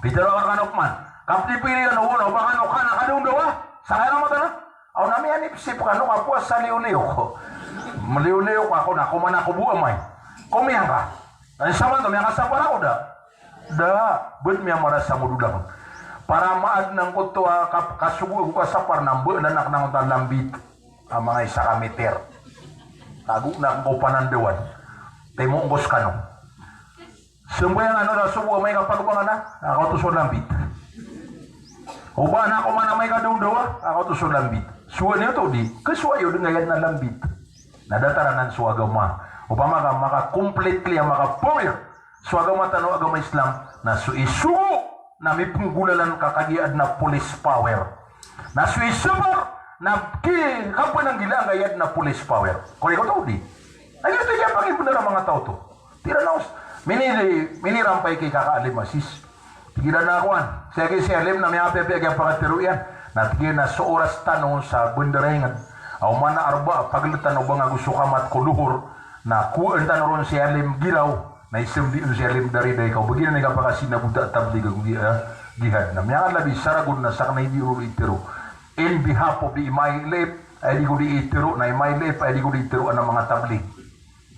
Pitero a kano pman. Kapipiri kano, wala ba kano kana kadaondawa? Sa kaya na mata na. Aw na miyanipsip kano ka powasa liyo-liyo ko. Maliyo-liyo ko ako na, koman ako bo amay. Komiyangka. Ay, samanto miyakasapar ako da. Da, bet miyamara sa modolaken. Para maad na ngkoto a kap-, kasogo ago kasapar na mbe na nak na ngkoto a lambit. A manga isa ka meter. Ago na ngkoto panandawan. Timo ngkos kano. Semboyang ano na sobo amay ka pagbangan na, akaw to so lambit. O ba na ako man amay ka daondawa, akaw to so lambit. Sowa niyo to di, kesowa iyo den gayad na lambit. Na datar anan so agama. Opama ka maka completely a maka power so agama tano a agama Islam, na so isogo na mipenggolalan ka kagiya aden a police power. Na so isapar na ki kapananggila a gayad na police power. Korek oto di. Na giyoto i kiyapangibnar a manga taw oto. Tira na os, mini, minirampay ki kaka Alim Asis. Tig iran a kowan, sii ki si Alim na miyapiyapiya a kiyapakatero iyan. Na tig iyan a so oras tano sa bandara inged, aw mana arba, pagel tano bang ago so kamat ko lohor, na kowaan tano ron si Alim Giraw, na isembi on si Alim Dari, da ikaw ba giyanan i kapakasinabota a tablig ago gi-, eh, jihad. Na miyakalabi sa ragon na sakn a aya di ron itero. In behalf of the M I L F, aya di ko di itero, na M I L F, aya di ko di itero a manga tablig.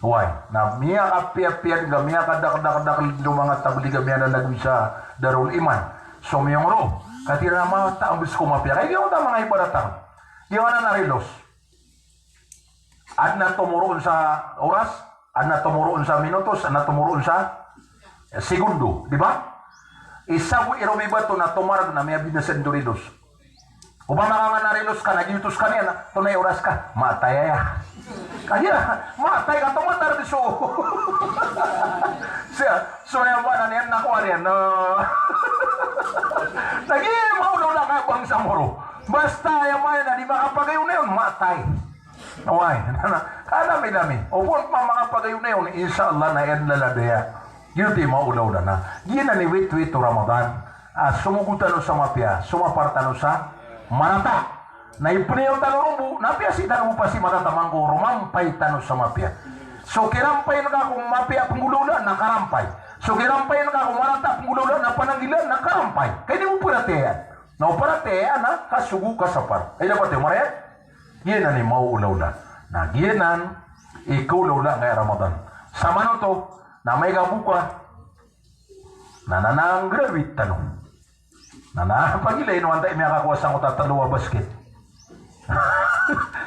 Oway, na miyakapiyapiya den ka miyakadakdakdak den o manga tablig a miyalalagoy sa Darul Iman. Somiyong roo, katii ran a mata a bes ko mapiya. Kay giyoto a manga ibarat aken. Giyanan a rilos. Aden a tomoroon sa oras, aden a tomoroon sa minutos, aden a tomoroon sa, eh, segundo, di ba? Isa bo i romibato na tomareg na miyabinasa den so rilos. Opama ka nga narilos ka na giyoto sekaniyan, tonaa i oras ka? Matay aya. Kagiya matay ka, tomatar di so. Siya, so aya maana niyan na kowa niyan, no? Lagi maolaola ka bangsa mo ro. Basta aya maana niyan na di makapagayonayon, matay. Oway, na, na, kadami-dami. O pn makapagayonayon, insha Allah na iyan laladaya. Giyoto i maolaola na. Giyanan i witwit o Ramadan. A, somogo tano sa mapiya, somapar tano sa marata. Na ipeniyaw tano ron bo, na piya sii tano bo pasi marata mangko romampay tano sa mapiya. So kirampayan ka ko mapiya a penggolaola na karampay. So kirampayan ka ko marata a penggolaola na pananggilaan na karampay. Kay di mo paratiyayaan. Na o paratiyayaan na kasogo, kasapar. Ay dapat iyo marayat. Giyanan i maolaola. Na giyanan i kaolaola angkaya Ramadan. Samanoto, na amay ka boka, na, na, na graduate tano. Na, na pagilay no antaa i miyakakowa sangkoto a telo a basket.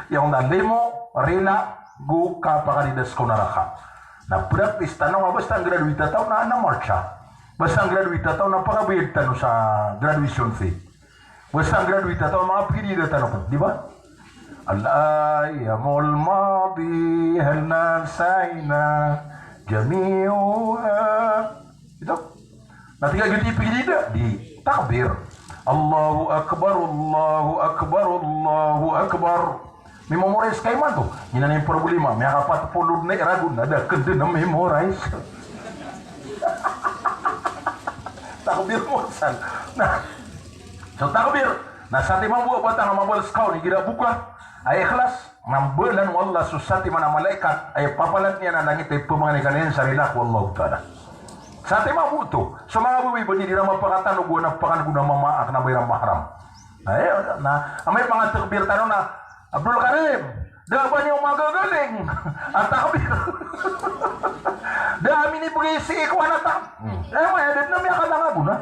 Aya on na limo, rila, go kapakadidas ko naraka. Na practice tano nga basta graduate a taw na, na martsa. Basta graduate a taw na pakabayad tano sa graduation fee. Basta graduate a taw, manga pagidida tano pn, di ba? Al-ayyamul madi hal nansayna jami'uha. Ito. Na tig a giyoto i pagidida, di takbir. Allahu Akbar, Allahu Akbar, Allahu Akbar. Memorize ka imanto. Giyanan i problema, miyakapat polo dn i ragon na da kn dn a-memorize. Takbir mo san. Na, so takbir, na satiman bo a batang a mabaloy skano igira boka a ikhlas, na mbalan o Allah so satiman a malaikat a ipapalat iyan a langit a ipamangni ka niyan sa rila ko Allahu Ta'ala. Sa ti mamo oto. So manga babay ba di iran mapakatanog o anak pakan ko na mama a kena ba iran maharam. Na, eh, na, amay manga takbir tano na, Abdul Karim, da ba niyo magagaling a takbir. Da a minibegay sii ko anak a tak-, eh, maya da na miyakalangago na.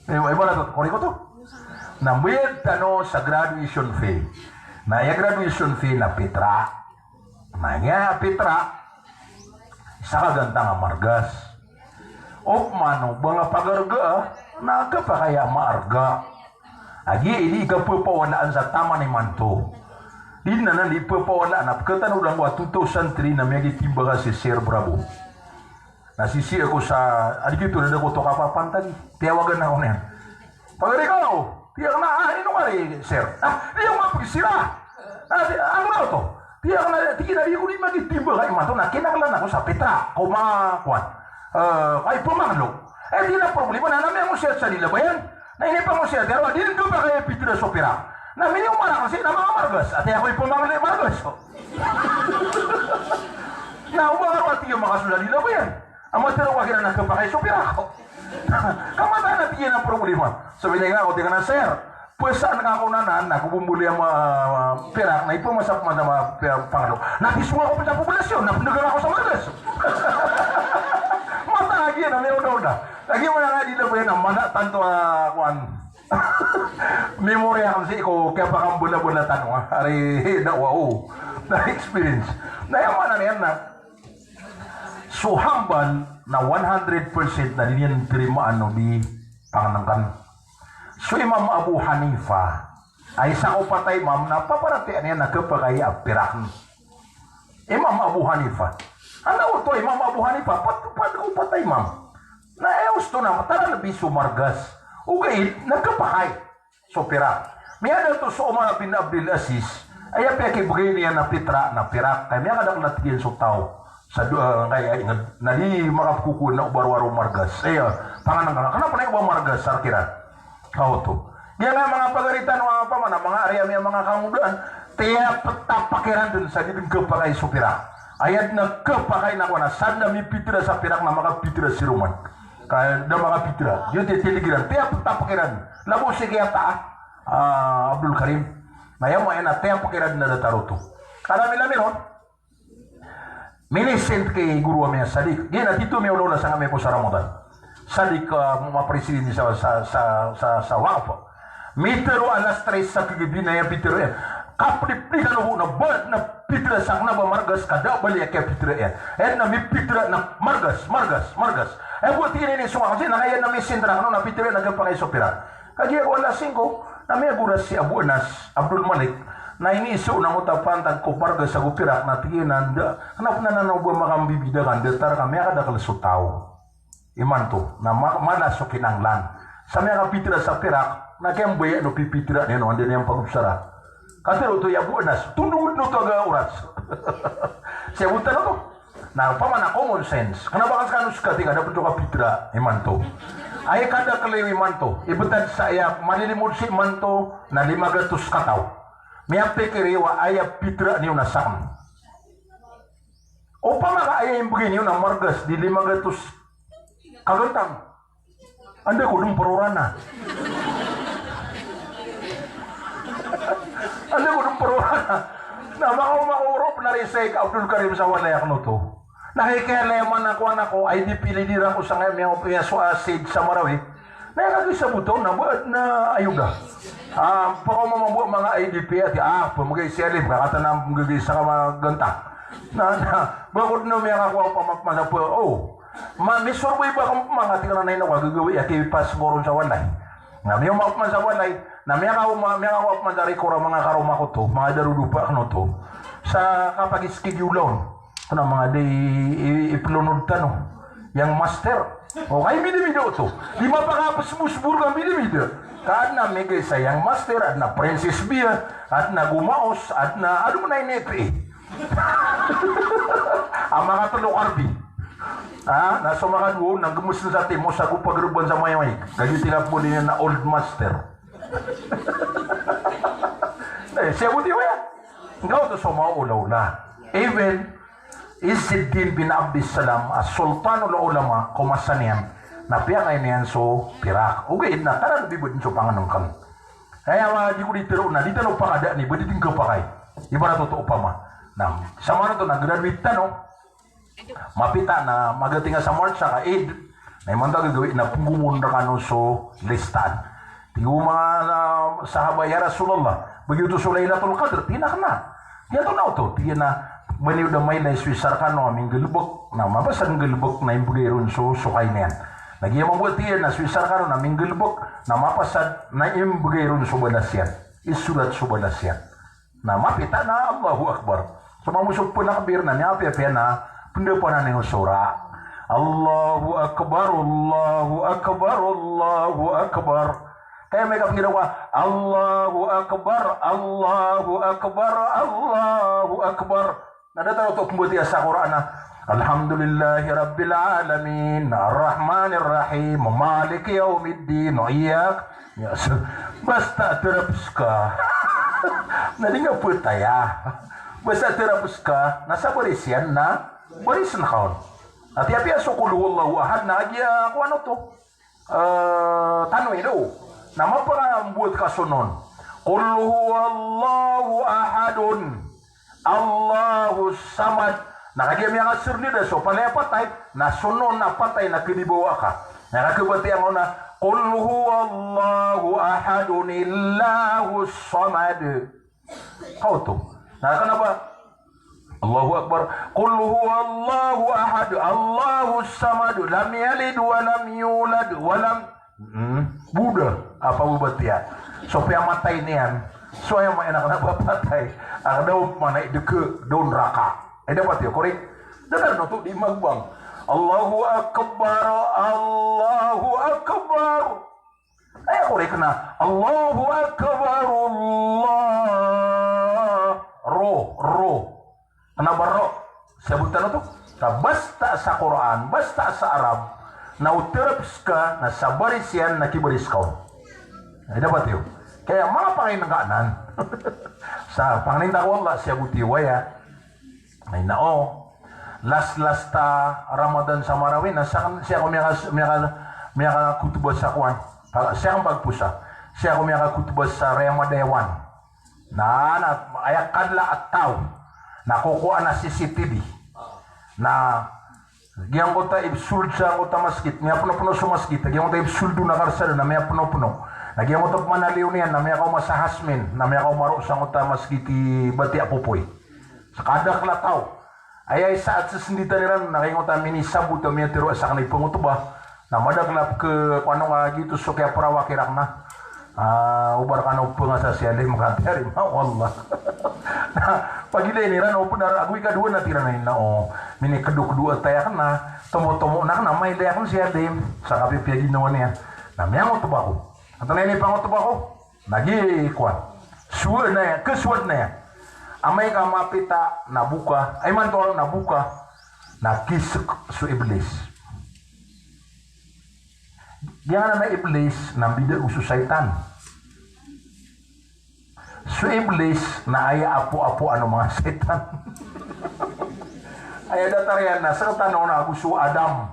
Eh, ibarat oto, korek oto. Na mbayad tano sa graduation fee. Na aya graduation fee na pitra. Na aya pitra, isa ka gantang a margas. Opama o ba nga pagarga, na kapakay a maarga. Agi, ini kapapawalaan sa taman imanto. Di na na di papawalaan, na pekatano lang ko a two thousand three na miyagitimbaka si Sir Bravo. Na sisii ako sa, adi kito na da ko to kapapantag. Tiyawagan ako niyan. Pagari ko, tiyak na, ah, ino ka ri, sir? Ah, di ako mapagsira. Ah, di, ano na to? Tiyak na, tiyak na, di ako di magitimbaka imanto na kinaklan ako sa pitra. Ko ma, kuwan. Eh, kay pamanglo. Eh, di na problema na, na miyangosiyat sa lila ba yan? Na inipangosiyat, pero di rin kapakay pitra so pirak. Na mini o marak si, na manga margas. Ati ako ipamanglo i margas. Na, o ba nga ati yung makasold sa lila ba yan? Amat tero ka kiran a kapakay so pirak. Kamatayan a tiyan a problema. So, binigyan ako, tingnan na, sir. Pwesaan ka ako na, na, na, ko bumbuli a ma-, pirak, na ipamasa ko man sa ma-, pi-, pangalo. Na, tiswa ako sa populasyon, na, pendagang ako sa margas. Mata lagi na, may uda-uda. Lagi mo na nga, di na ba yan, ang mana, tanto, ah, kuwan. Memory ako sii ko, kaya pa kang bola-bola tano, ah. Ari, na, wow. Na, experience. Na, yung mana na yan, na, So hambal na one hundred percent na di niyan tarimaan o di pangnengken. So Imam Abu Hanifa, a isa ko pat a imam na paparatiyayaan iyan a kapakay a pirak. Imam Abu Hanifa. Anda oto Imam Abu Hanifa, pat, pat ko pat a imam. Na aya osto na, mataralbi so margas. Ogaid na kapakay so pirak. Miyada oto so Umar bin Abdul Aziz, aya piyakibegay niyan a pitra na pirak, ka miyakadakl a tig iyan so taw. Sa do, ah, kay, ay, nged, na di makapkokowa na o ba rowar o margas. Aya, panganengken, kena pen aya o ba margas, sa rek iran. Ka oto. Giyangkaya manga pagari tano, manga pamana, manga ari ami a manga kangodaan, tiyapetapek iran den sa di den kapakay so pirak. Aya den a kapakay na kowan a, sa den a mipitra sa pirak na makapitra si roman. Ka da makapitra. Giyoto i titig iran. Tiyapetapek iran. Labo si kiyata, ah, Abdul Karim. Na aya maana tiyapek iran na datar oto. Kada milami ron. Minisend ki goro ami a Sadiq. Giya na tito miyaolaola sangkami ko sa Ramadan. Sadiq, ah, mapresidente sa, sa, sa, sa, sa Waqf. Mitero a alas tres sa kagabi na aya pitero iyan. Kapdiplikan o bo na ba na pitra sa kena ba margas ka da bali a kiyapitra iyan. Aya na mipitra na margas, margas, margas. Aya bo tig iyan ini so nga kasi na kaya na misintra kano na pitra iyan na kapakay so pirak. Kagiya ko alas singko, na miyagoras si Abu Anas, Abdul Malik, na iniiso na ngota pantag ko margas ago pirak na tig iyan na da, kena pen anan o ba makambibida ka, datar ka miyakadakl so taw. Imanto, na ma-, mala so kinanglan. Sa miyakapitra sa pirak, na kiyambaya o pipitra niyan o anda niyan pagobsara. Katero oto i Abu Anas, tondog oto a oras. Siyabotan oto. Na opama na common sense. Kena ba ka sekano seka tig ka da pen so kapitra imanto. Aya kadakl iyo imanto. Ibetad sa aya malilimod sii imanto na lima gatos kataw. Miyapikir iyo a aya pitra niyo na saken. Opama ka aya imbegay niyo na margas di lima gatos kagantang. Anda ko den perorana. Anda ko den perorana. Na makaoma ko roo pen ari Sheikh Abdul Karim sa walay akn oto. Na kay kiyalaya man ako anan ko I D P leader ako sangkaya miyaopiya so asid sa Marawi. Na aya kagiya sabot on na ba adn a ayoda. Ah, pakaoma mambo a manga I D P a tig a, ah, pemegay si Alim, ka katan a pemegay sa kamaganta. Na, na, ba ko dn miyakakowa o pamapman sa pe, oh. Ma, misorbay ba ko manga tig anan a ino ka gagawii a kipas ko ron sa walay. Na miyaoma ko man sa walay, na miyakaoma, miyakakowa ko man sa rikor a manga karoma ko oto, manga darodopa akn oto. Sa kapag-schedule on. Kena manga di i, i, iplonod tano. Yang master. O, kay bida-bida oto. Di mapakapesbosbor ka bida-bida. Ka adn a migay sa yang master, adn a Princess Bia, adn a Gomaos, adn a, adn a ini P A. A makatelo karbi. Ah, na so makadowa, na gemes sa timo sa go pagreban sa mayamayag. Kagiya tig a poli niyan na old master. Eh, siya buti waya. Ngka oto so maolaola. Even Izzuddin bin Abdissalam, a Sultanul Ulama, ko masa niyan. Na piyakay niyan so pirak. Ogaid na tarang di bed so pangenengken. Aya ma di ko di tero na di tano pakada ni bed di tingka pakay. Ibarat oto opama. Na samanoto na graduate tano. Mapita na magating a sa March saka Eid. Na imanto a gagawii na penggomon rekano so listaan. Tig o manga, ah, sahaba, "Ya Rasulullah, bagi oto so Lailatul Qadr?" Tig iyan a kena. Tig iyan oto na oto. Tig iyan a ba niyo da mailay so isa rekano a minggalebek. Na mapasad nggalebek na imbegay ron so sokay niyan. Na giya mambo a tig iyan a so isa rekano na minggalebek na mapasad na imbegay ron so balas iyan. Isorat so balas iyan. Na mapita na Allahu Akbar. So mambo so penakbir na miyapiyapiya na pendapanan iyo so ra. Allahu Akbar, Allahu Akbar, Allahu Akbar. Kaya may kapengiraw ka, Allahu Akbar, Allahu Akbar, Allahu Akbar. Na datar oto pembatiya sa Qur'an a, "Alhamdulillahi Rabbil Alamin, Arrahmanir Rahim, Maliki Yawmiddin, Iyyak." Ya, so, basta terapes ka. Na di nga petaya. Basta terapes ka, na sa baris iyan na, baris na kaon. Ati apiya so Qul Huwallahu Ahad, na agiya, ah, kowan oto. Eh, tanwin, o. Na maparambuat ka so nun. Qul huwallahu ahadun. Allahus samad. Na kagiya miyakaserni da so palaya patay, na so nun a patay na kedibawa ka. Na kakebatiya ngka on a, "Qul huwallahu ahadun Allahus samad." Kaoto. Na kena ba? Allahu Akbar. "Qul huwallahu ahad, Allahus samad, lam yalid wa lam yulad, wa lam," hmm, Buddha, apa bebatiya? So piyamatay niyan. So aya maana kena ba patay. Aka daw mana i deke, daw neraka. Ay dapat iyo, korek? Datar oto di magbang. Allahu Akbar, Allahu Akbar. Aya korek na, Allahu Akbar, Allah. Ro, ro. Kena ba ro? Siyabot tano oto. Na basta sa Qur'an, basta sa Arab, na o terapes ka, na sa baris iyan, na kibaris ka on. Ay dapat iyo. Kaya manga pakainengka anan. Sa pangninta ko Allah, siyabot iyo aya. Ay na o. Last, last a Ramadan sa Marawi na sa, sii ako miyaka, miyaka, miyakakhotbah sa kowan. Pala, sii ako pagposa. Sii ako miyakakhotbah sa Riyamada Yawan. Na, na, aya kadla a taw. Na kokowa na C C T V. Na, giyangkoto a ibsold sa angkoto a masgit, miyapenopeno so masgit. Giyangkoto a ibsold on a karsada na miyapenopeno. Na giyangkoto a pemanaliyo niyan na miyakaoma sa Hasmin. Na miyakaoma roo sa angkoto a masgit i Batiya Popoy. Sa kadakl a taw. Aya isa a sesenditan iran na kaingkoto a minisabot a miyatero a sakn i pengotba. Na madakl a peke, kowan on a giyoto so kiyaperawak iran na. Ah, oba rekano pengasasiya lay mekatiyari ma, wallah. Na pagilay iran o benar, ago ikadowa na tig iran a ina o minikedokdo a taya aken na tomotomo na aken na mailay aken si Alim sa kapipiya ginawa niyan. Na miyangotba ako. Antonaa i pangotba ko? Na gii kowan. Sowad na aya, kesowad na aya. Amay ka mapita na boka, ay imanto na boka, na kisek so Iblis. Giyanan a Iblis na mbida ago so saitan. So Iblis na aya apoapoan o manga saitan. Aya datar iyan na sektano na ago so Adam.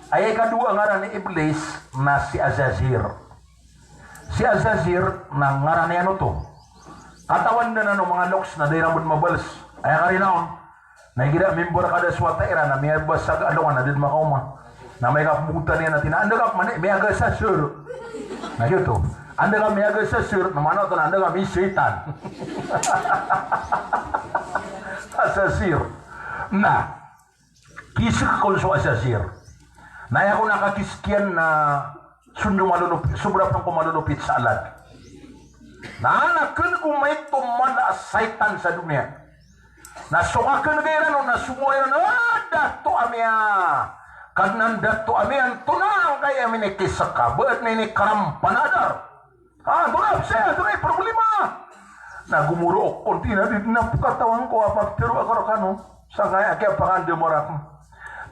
Aya ikadowa a ngaran i Iblis na si Azazir. Si Azazir na ngaran iyan oto. Katawan den anan o manga loks na da iran ben mabales. Aya karina on. Na igira mimbar ka da so wata iran na miyabasag alongan na da den makaoma. Na amay ka pembotan iyan a tig iyan a, "Anda ka pman i miyagasasir?" Na giyoto. "Anda ka miyagasasir?" Na maana oto na anda ka misaitan. Azazir. Na kisek kon so Azazir. Na aya kon a kakisek iyan na sondo malolopit, sobra pen ko malolopit sa alad. Na, na ken ko maito mala a saitan sa doniya. Na so kaken ka iran on na somowa iran, "Ah, dato ami a, Kadnan dato ami, antonaa angkaya minikisek ka, ba aden a inikarampan a adar?" Ah, antonaa, sii, antonaa i problema? Na gomoro okon, tig iyan a di den a pekatawan ko a pagtero ako rekano. Sangkaya a kiyapakandamar ako.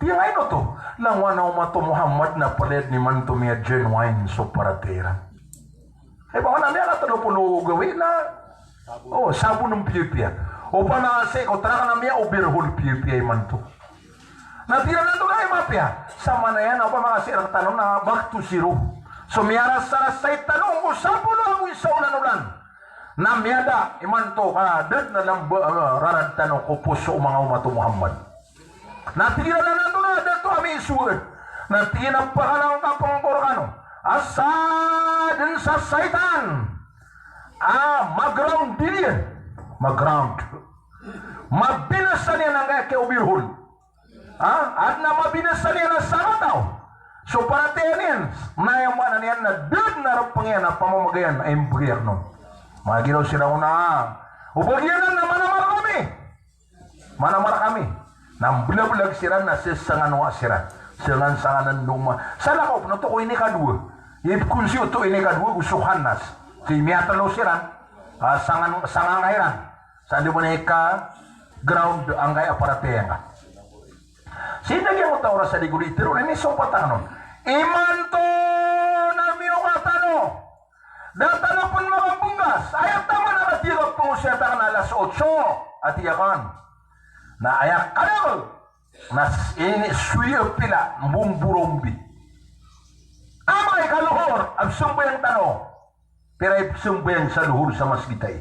Tig iyan a ino oto, langowan a omat o Muhammad na palaya den imanto miya-genuine so paratiyaya iran. Ay, ba nga na miyakatelo polo gawii na, o, sabon piyapiya. O, ba na sii ko tara ka na miya-overhaul piyapiya imanto. Na tig iran antonaa i mapiya? Samanaya na opama ka sii rektano na back to zero. So miyarasarasay tano ko sapolo ago isa olan-olan. Na miyada imanto ka da dn a lamba, ah, rarad tano ko poso o manga omat o Muhammad. Na tig iran a antonaa a dato ami i sowaan? Na tig iyan a pakala ngka pangko rekano a sadn sa saitan a ma-ground iyan. Ma-ground. Mabinasa niyan angkaya kiyaobirhol. Ha? Adn a mabinasa niyan a sakataw so paratiyaya niyan, na aya maana niyan na da dn a repeng iyan a pamamagayan a imbgay akn on. Magiraw siran on a, o ba giyanan na manamar kami. Manamar kami. Na mblablab siran na sesanganowa siran. Sengansanganan o ma-, salakaw pn oto ko inikadowa. Ipkon sii oto inikadowa go so Khannas. Sii miyatlo siran. Ah, sangan-, sanganga iran. Sa di bo na ika-ground angkaya paratiyaya ngka. Sii na giyangkoto a oras a di ko di tero na inisompat akn on. Imanto na miyoka tano. Da tano pn makabngkas. Aya taman a katii ko pngosiyat akn a alas otso a tiyakan. Na aya kadakl na s-, ini suya pila mbomborombi. Amay ka lohor a pzambayang tano. Pira i pzambayang sa lohor sa masgit ai?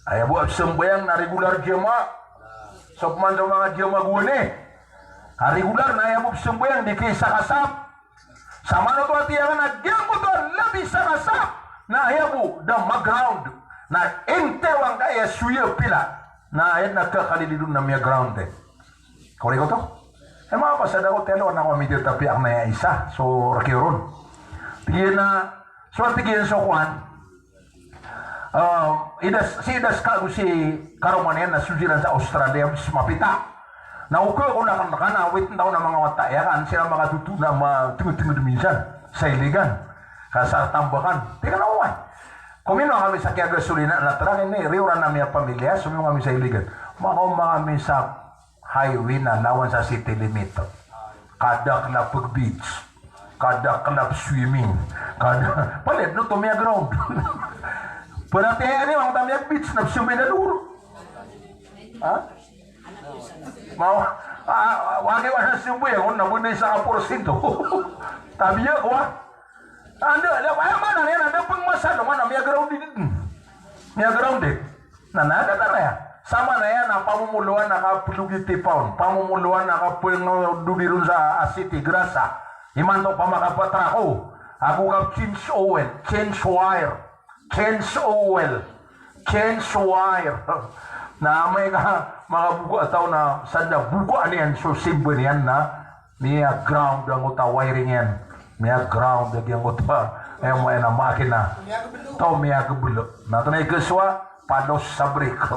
Aya bo a pzambayang na regular jamaah. So pman so manga jamaah gowani a regular na aya bo pzambayang di kiisa ka sap. Samanoto a tiyakan a giyangkoto a labi sa ka sap na aya bo da ma-ground. Na intero angkaya suya pila na aya na kakalilidon na miya-ground te. Korek oto? Eh, mapasad ako telo anak ko a midyo tapi akn aya isa. So, rkiyo ron. Tig iyan a, so, tig iyan so kowan. Ah, idas, sii das ka go sii karoma niyan na so siran sa Australia, so mapita. Na oka ko na kan, kan, awit ndaw na manga wata iyan kan, siran makatoto na matngdtngd minsan sa Iligan. Ka sa Tambakan. Tig iyan a oway. Kominowa kami sa kiyagasolina na trak ini, riyoran ami a pamilya, somiyong kami sa Iligan. Makaoma kami sa highway na lawan sa city limit. Kadakl a pag-beach, kadakl a swimming, kada-, palaya dn oto miya-ground. Paratiyaya niyo angkoto a miya-beach na pzambayang a lohor. Ha? Maw, ah, wagi wala pzambayang on na bo na isa ka porsinto. Tabiya ko, ah. Anda, da, aya maana niyan na da pn masalongan a miya-grounded. Miya-grounded. Na, na, da, da, na aya. Samanaya na pamomoloan a kaplogi tipaon. Pamomoloan a kapngdodi ron sa asiti, grasa. Imanto pamakapatrako. Ago ka change oil, change wire. Change oil. Change wire. Na amay ka makaboka a taw na sa da boka niyan so simba niyan na miya-ground angkoto a wiring iyan. Miya-ground a giyangkoto a, eh, mo, eh, na makina. Taw miyagbelo. Na antonaa i kasowa, palos sa brake.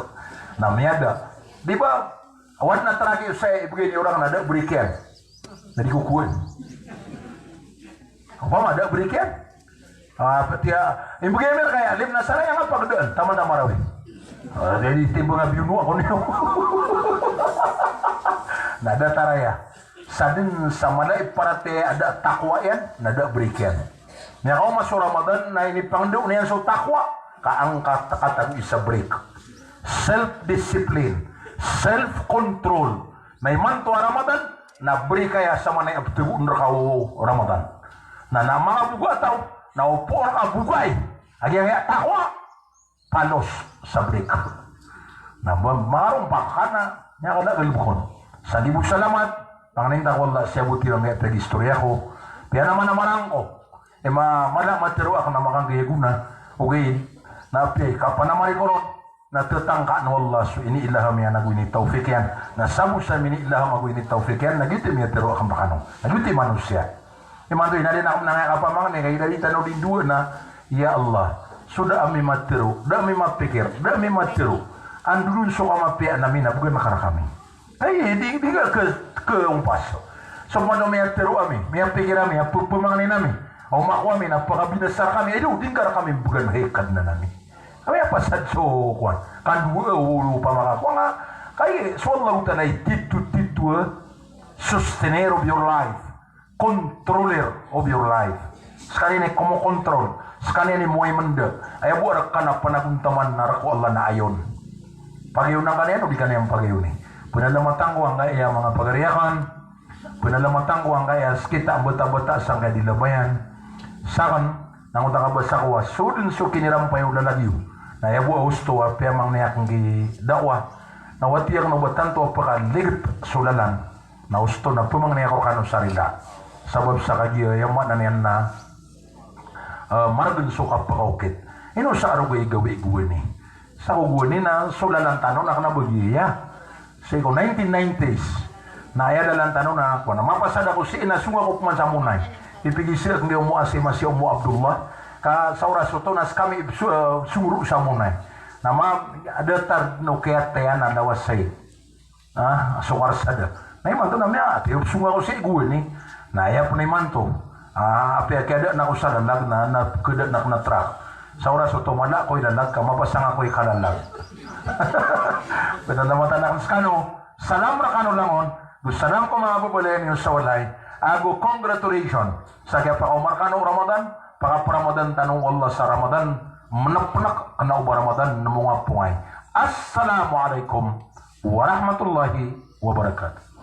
Na miyada. Di ba, oway na trak iyo sa ibgay niyo rakn na da brake iyan. Na di ko kowan. Opama da brake iyan. Ah, pati a, imbgay ami rka aya, lima na sala aya nga pagdaan, taman a Marawi. Ah, jadi timbang a biyono ako niyo. Na datar aya. Sadn sa mala i paratiyaya a da takwa iyan, na da brake iyan. Miyakaoma so Ramadan, na inipangndao niyan so takwa, ka angka katago i sa brake. Self-discipline, self-control. Na imanto a Ramadan, na brake aya sa mala i ptgoon rka o Ramadan. Na, na makaboka a taw, na opama ka bokay a giyangkaya takwa, palos sa brake. Na ba, marompa ka na, niyan ka da galbkon. Sa di bo salamat, pangnin ta ko Allah, sii bo tiyo angkaya pag-istoriya ko. Piyanamanamarang ko. Eh, ma, mala matero akn a makangkaya gona. Okay. Na apiya, kapanamari ko ron. Na tatangkaan o Allah so iniilaha miyan ago initawfik iyan. Na sabo sa miniilaha ago initawfik iyan, na giyoto i miyatero akn rkano. Na giyoto i manosiya. Imanto inadn akn na ngaya kapamangni, ka ida di tano di ndowa na, ya Allah, so da ami matero, da ami mapikir, da ami matero. Andodon so kamapiyaan ami na bgan ka rkami. Ay, di, di ka ke, ke umpas. So mano miyatero ami, miyapikir ami, a pphmangnin ami. Aw mako ami na pakabinasa rkami, ay do, di ngka rkami bgan, hay Kadnan ami. Kami a pasad so kowan. Kandowa o, o pamakakowa nga, kay so Allahu Ta'ala i tito, tito a sustainer of your life, controller of your life. Skaniyan i komokontrol, skaniyan i moimnda. Aya bo a rka na panagontaman na rka o Allah na ayon. Pagayonan ka niyan o di ka niyan pagayoni. Pnalamatan ko angkaya manga pagari akn. Pnalamatan ko angkaya skita a bata-bata sangkaya di labayan. Sakn, na giyangkoto a kabasa ko a so dn so kinirampay o lalag iyo. Na aya bo a osto a piyamangni akn ki dakwa. Na wati akn o ba tanto a pkaligpt so lalan. Na osto na pmangni ako rkano sa rila. Sabap sa kagiya aya maana niyan na, eh, margn so kapkaokit. Ino sa arogay gawii gowani. Sa ko gowani na so lalan tano na kna ba giya. Sii ko nineteen nineties. Na aya lalan tano na, ko na mapasad ako sii na song ako pman sa Monay. Ipigisa akn giya Omo Asima si Omo Abdullah. Ka sa oras oto na skami ip-, so-, eh, songoro sa Monay. Na ma-, datar dn o kiyataya na lawas sii. Ah, so karsada. Na imanto na miyaati, opsong ako sii gowani. Na aya pn imanto. Ah, apiya kiyadaan ako sa lalag na, na kiyadaan ako na truck. Sa oras oto mala ako i lalag ka mapasang ako i kalalag. Pnalamatan akn skano. Salam rkano langon. Go salam ko manga babaloy niyo sa walay. Ago congratulations. Sa kiyapakaoma rkano o Ramadan. Pakapramadan tano o Allah sa Ramadan. Mnpnk kna o ba Ramadan na mongapongay. Assalamu alaikum warahmatullahi wabarakatuh.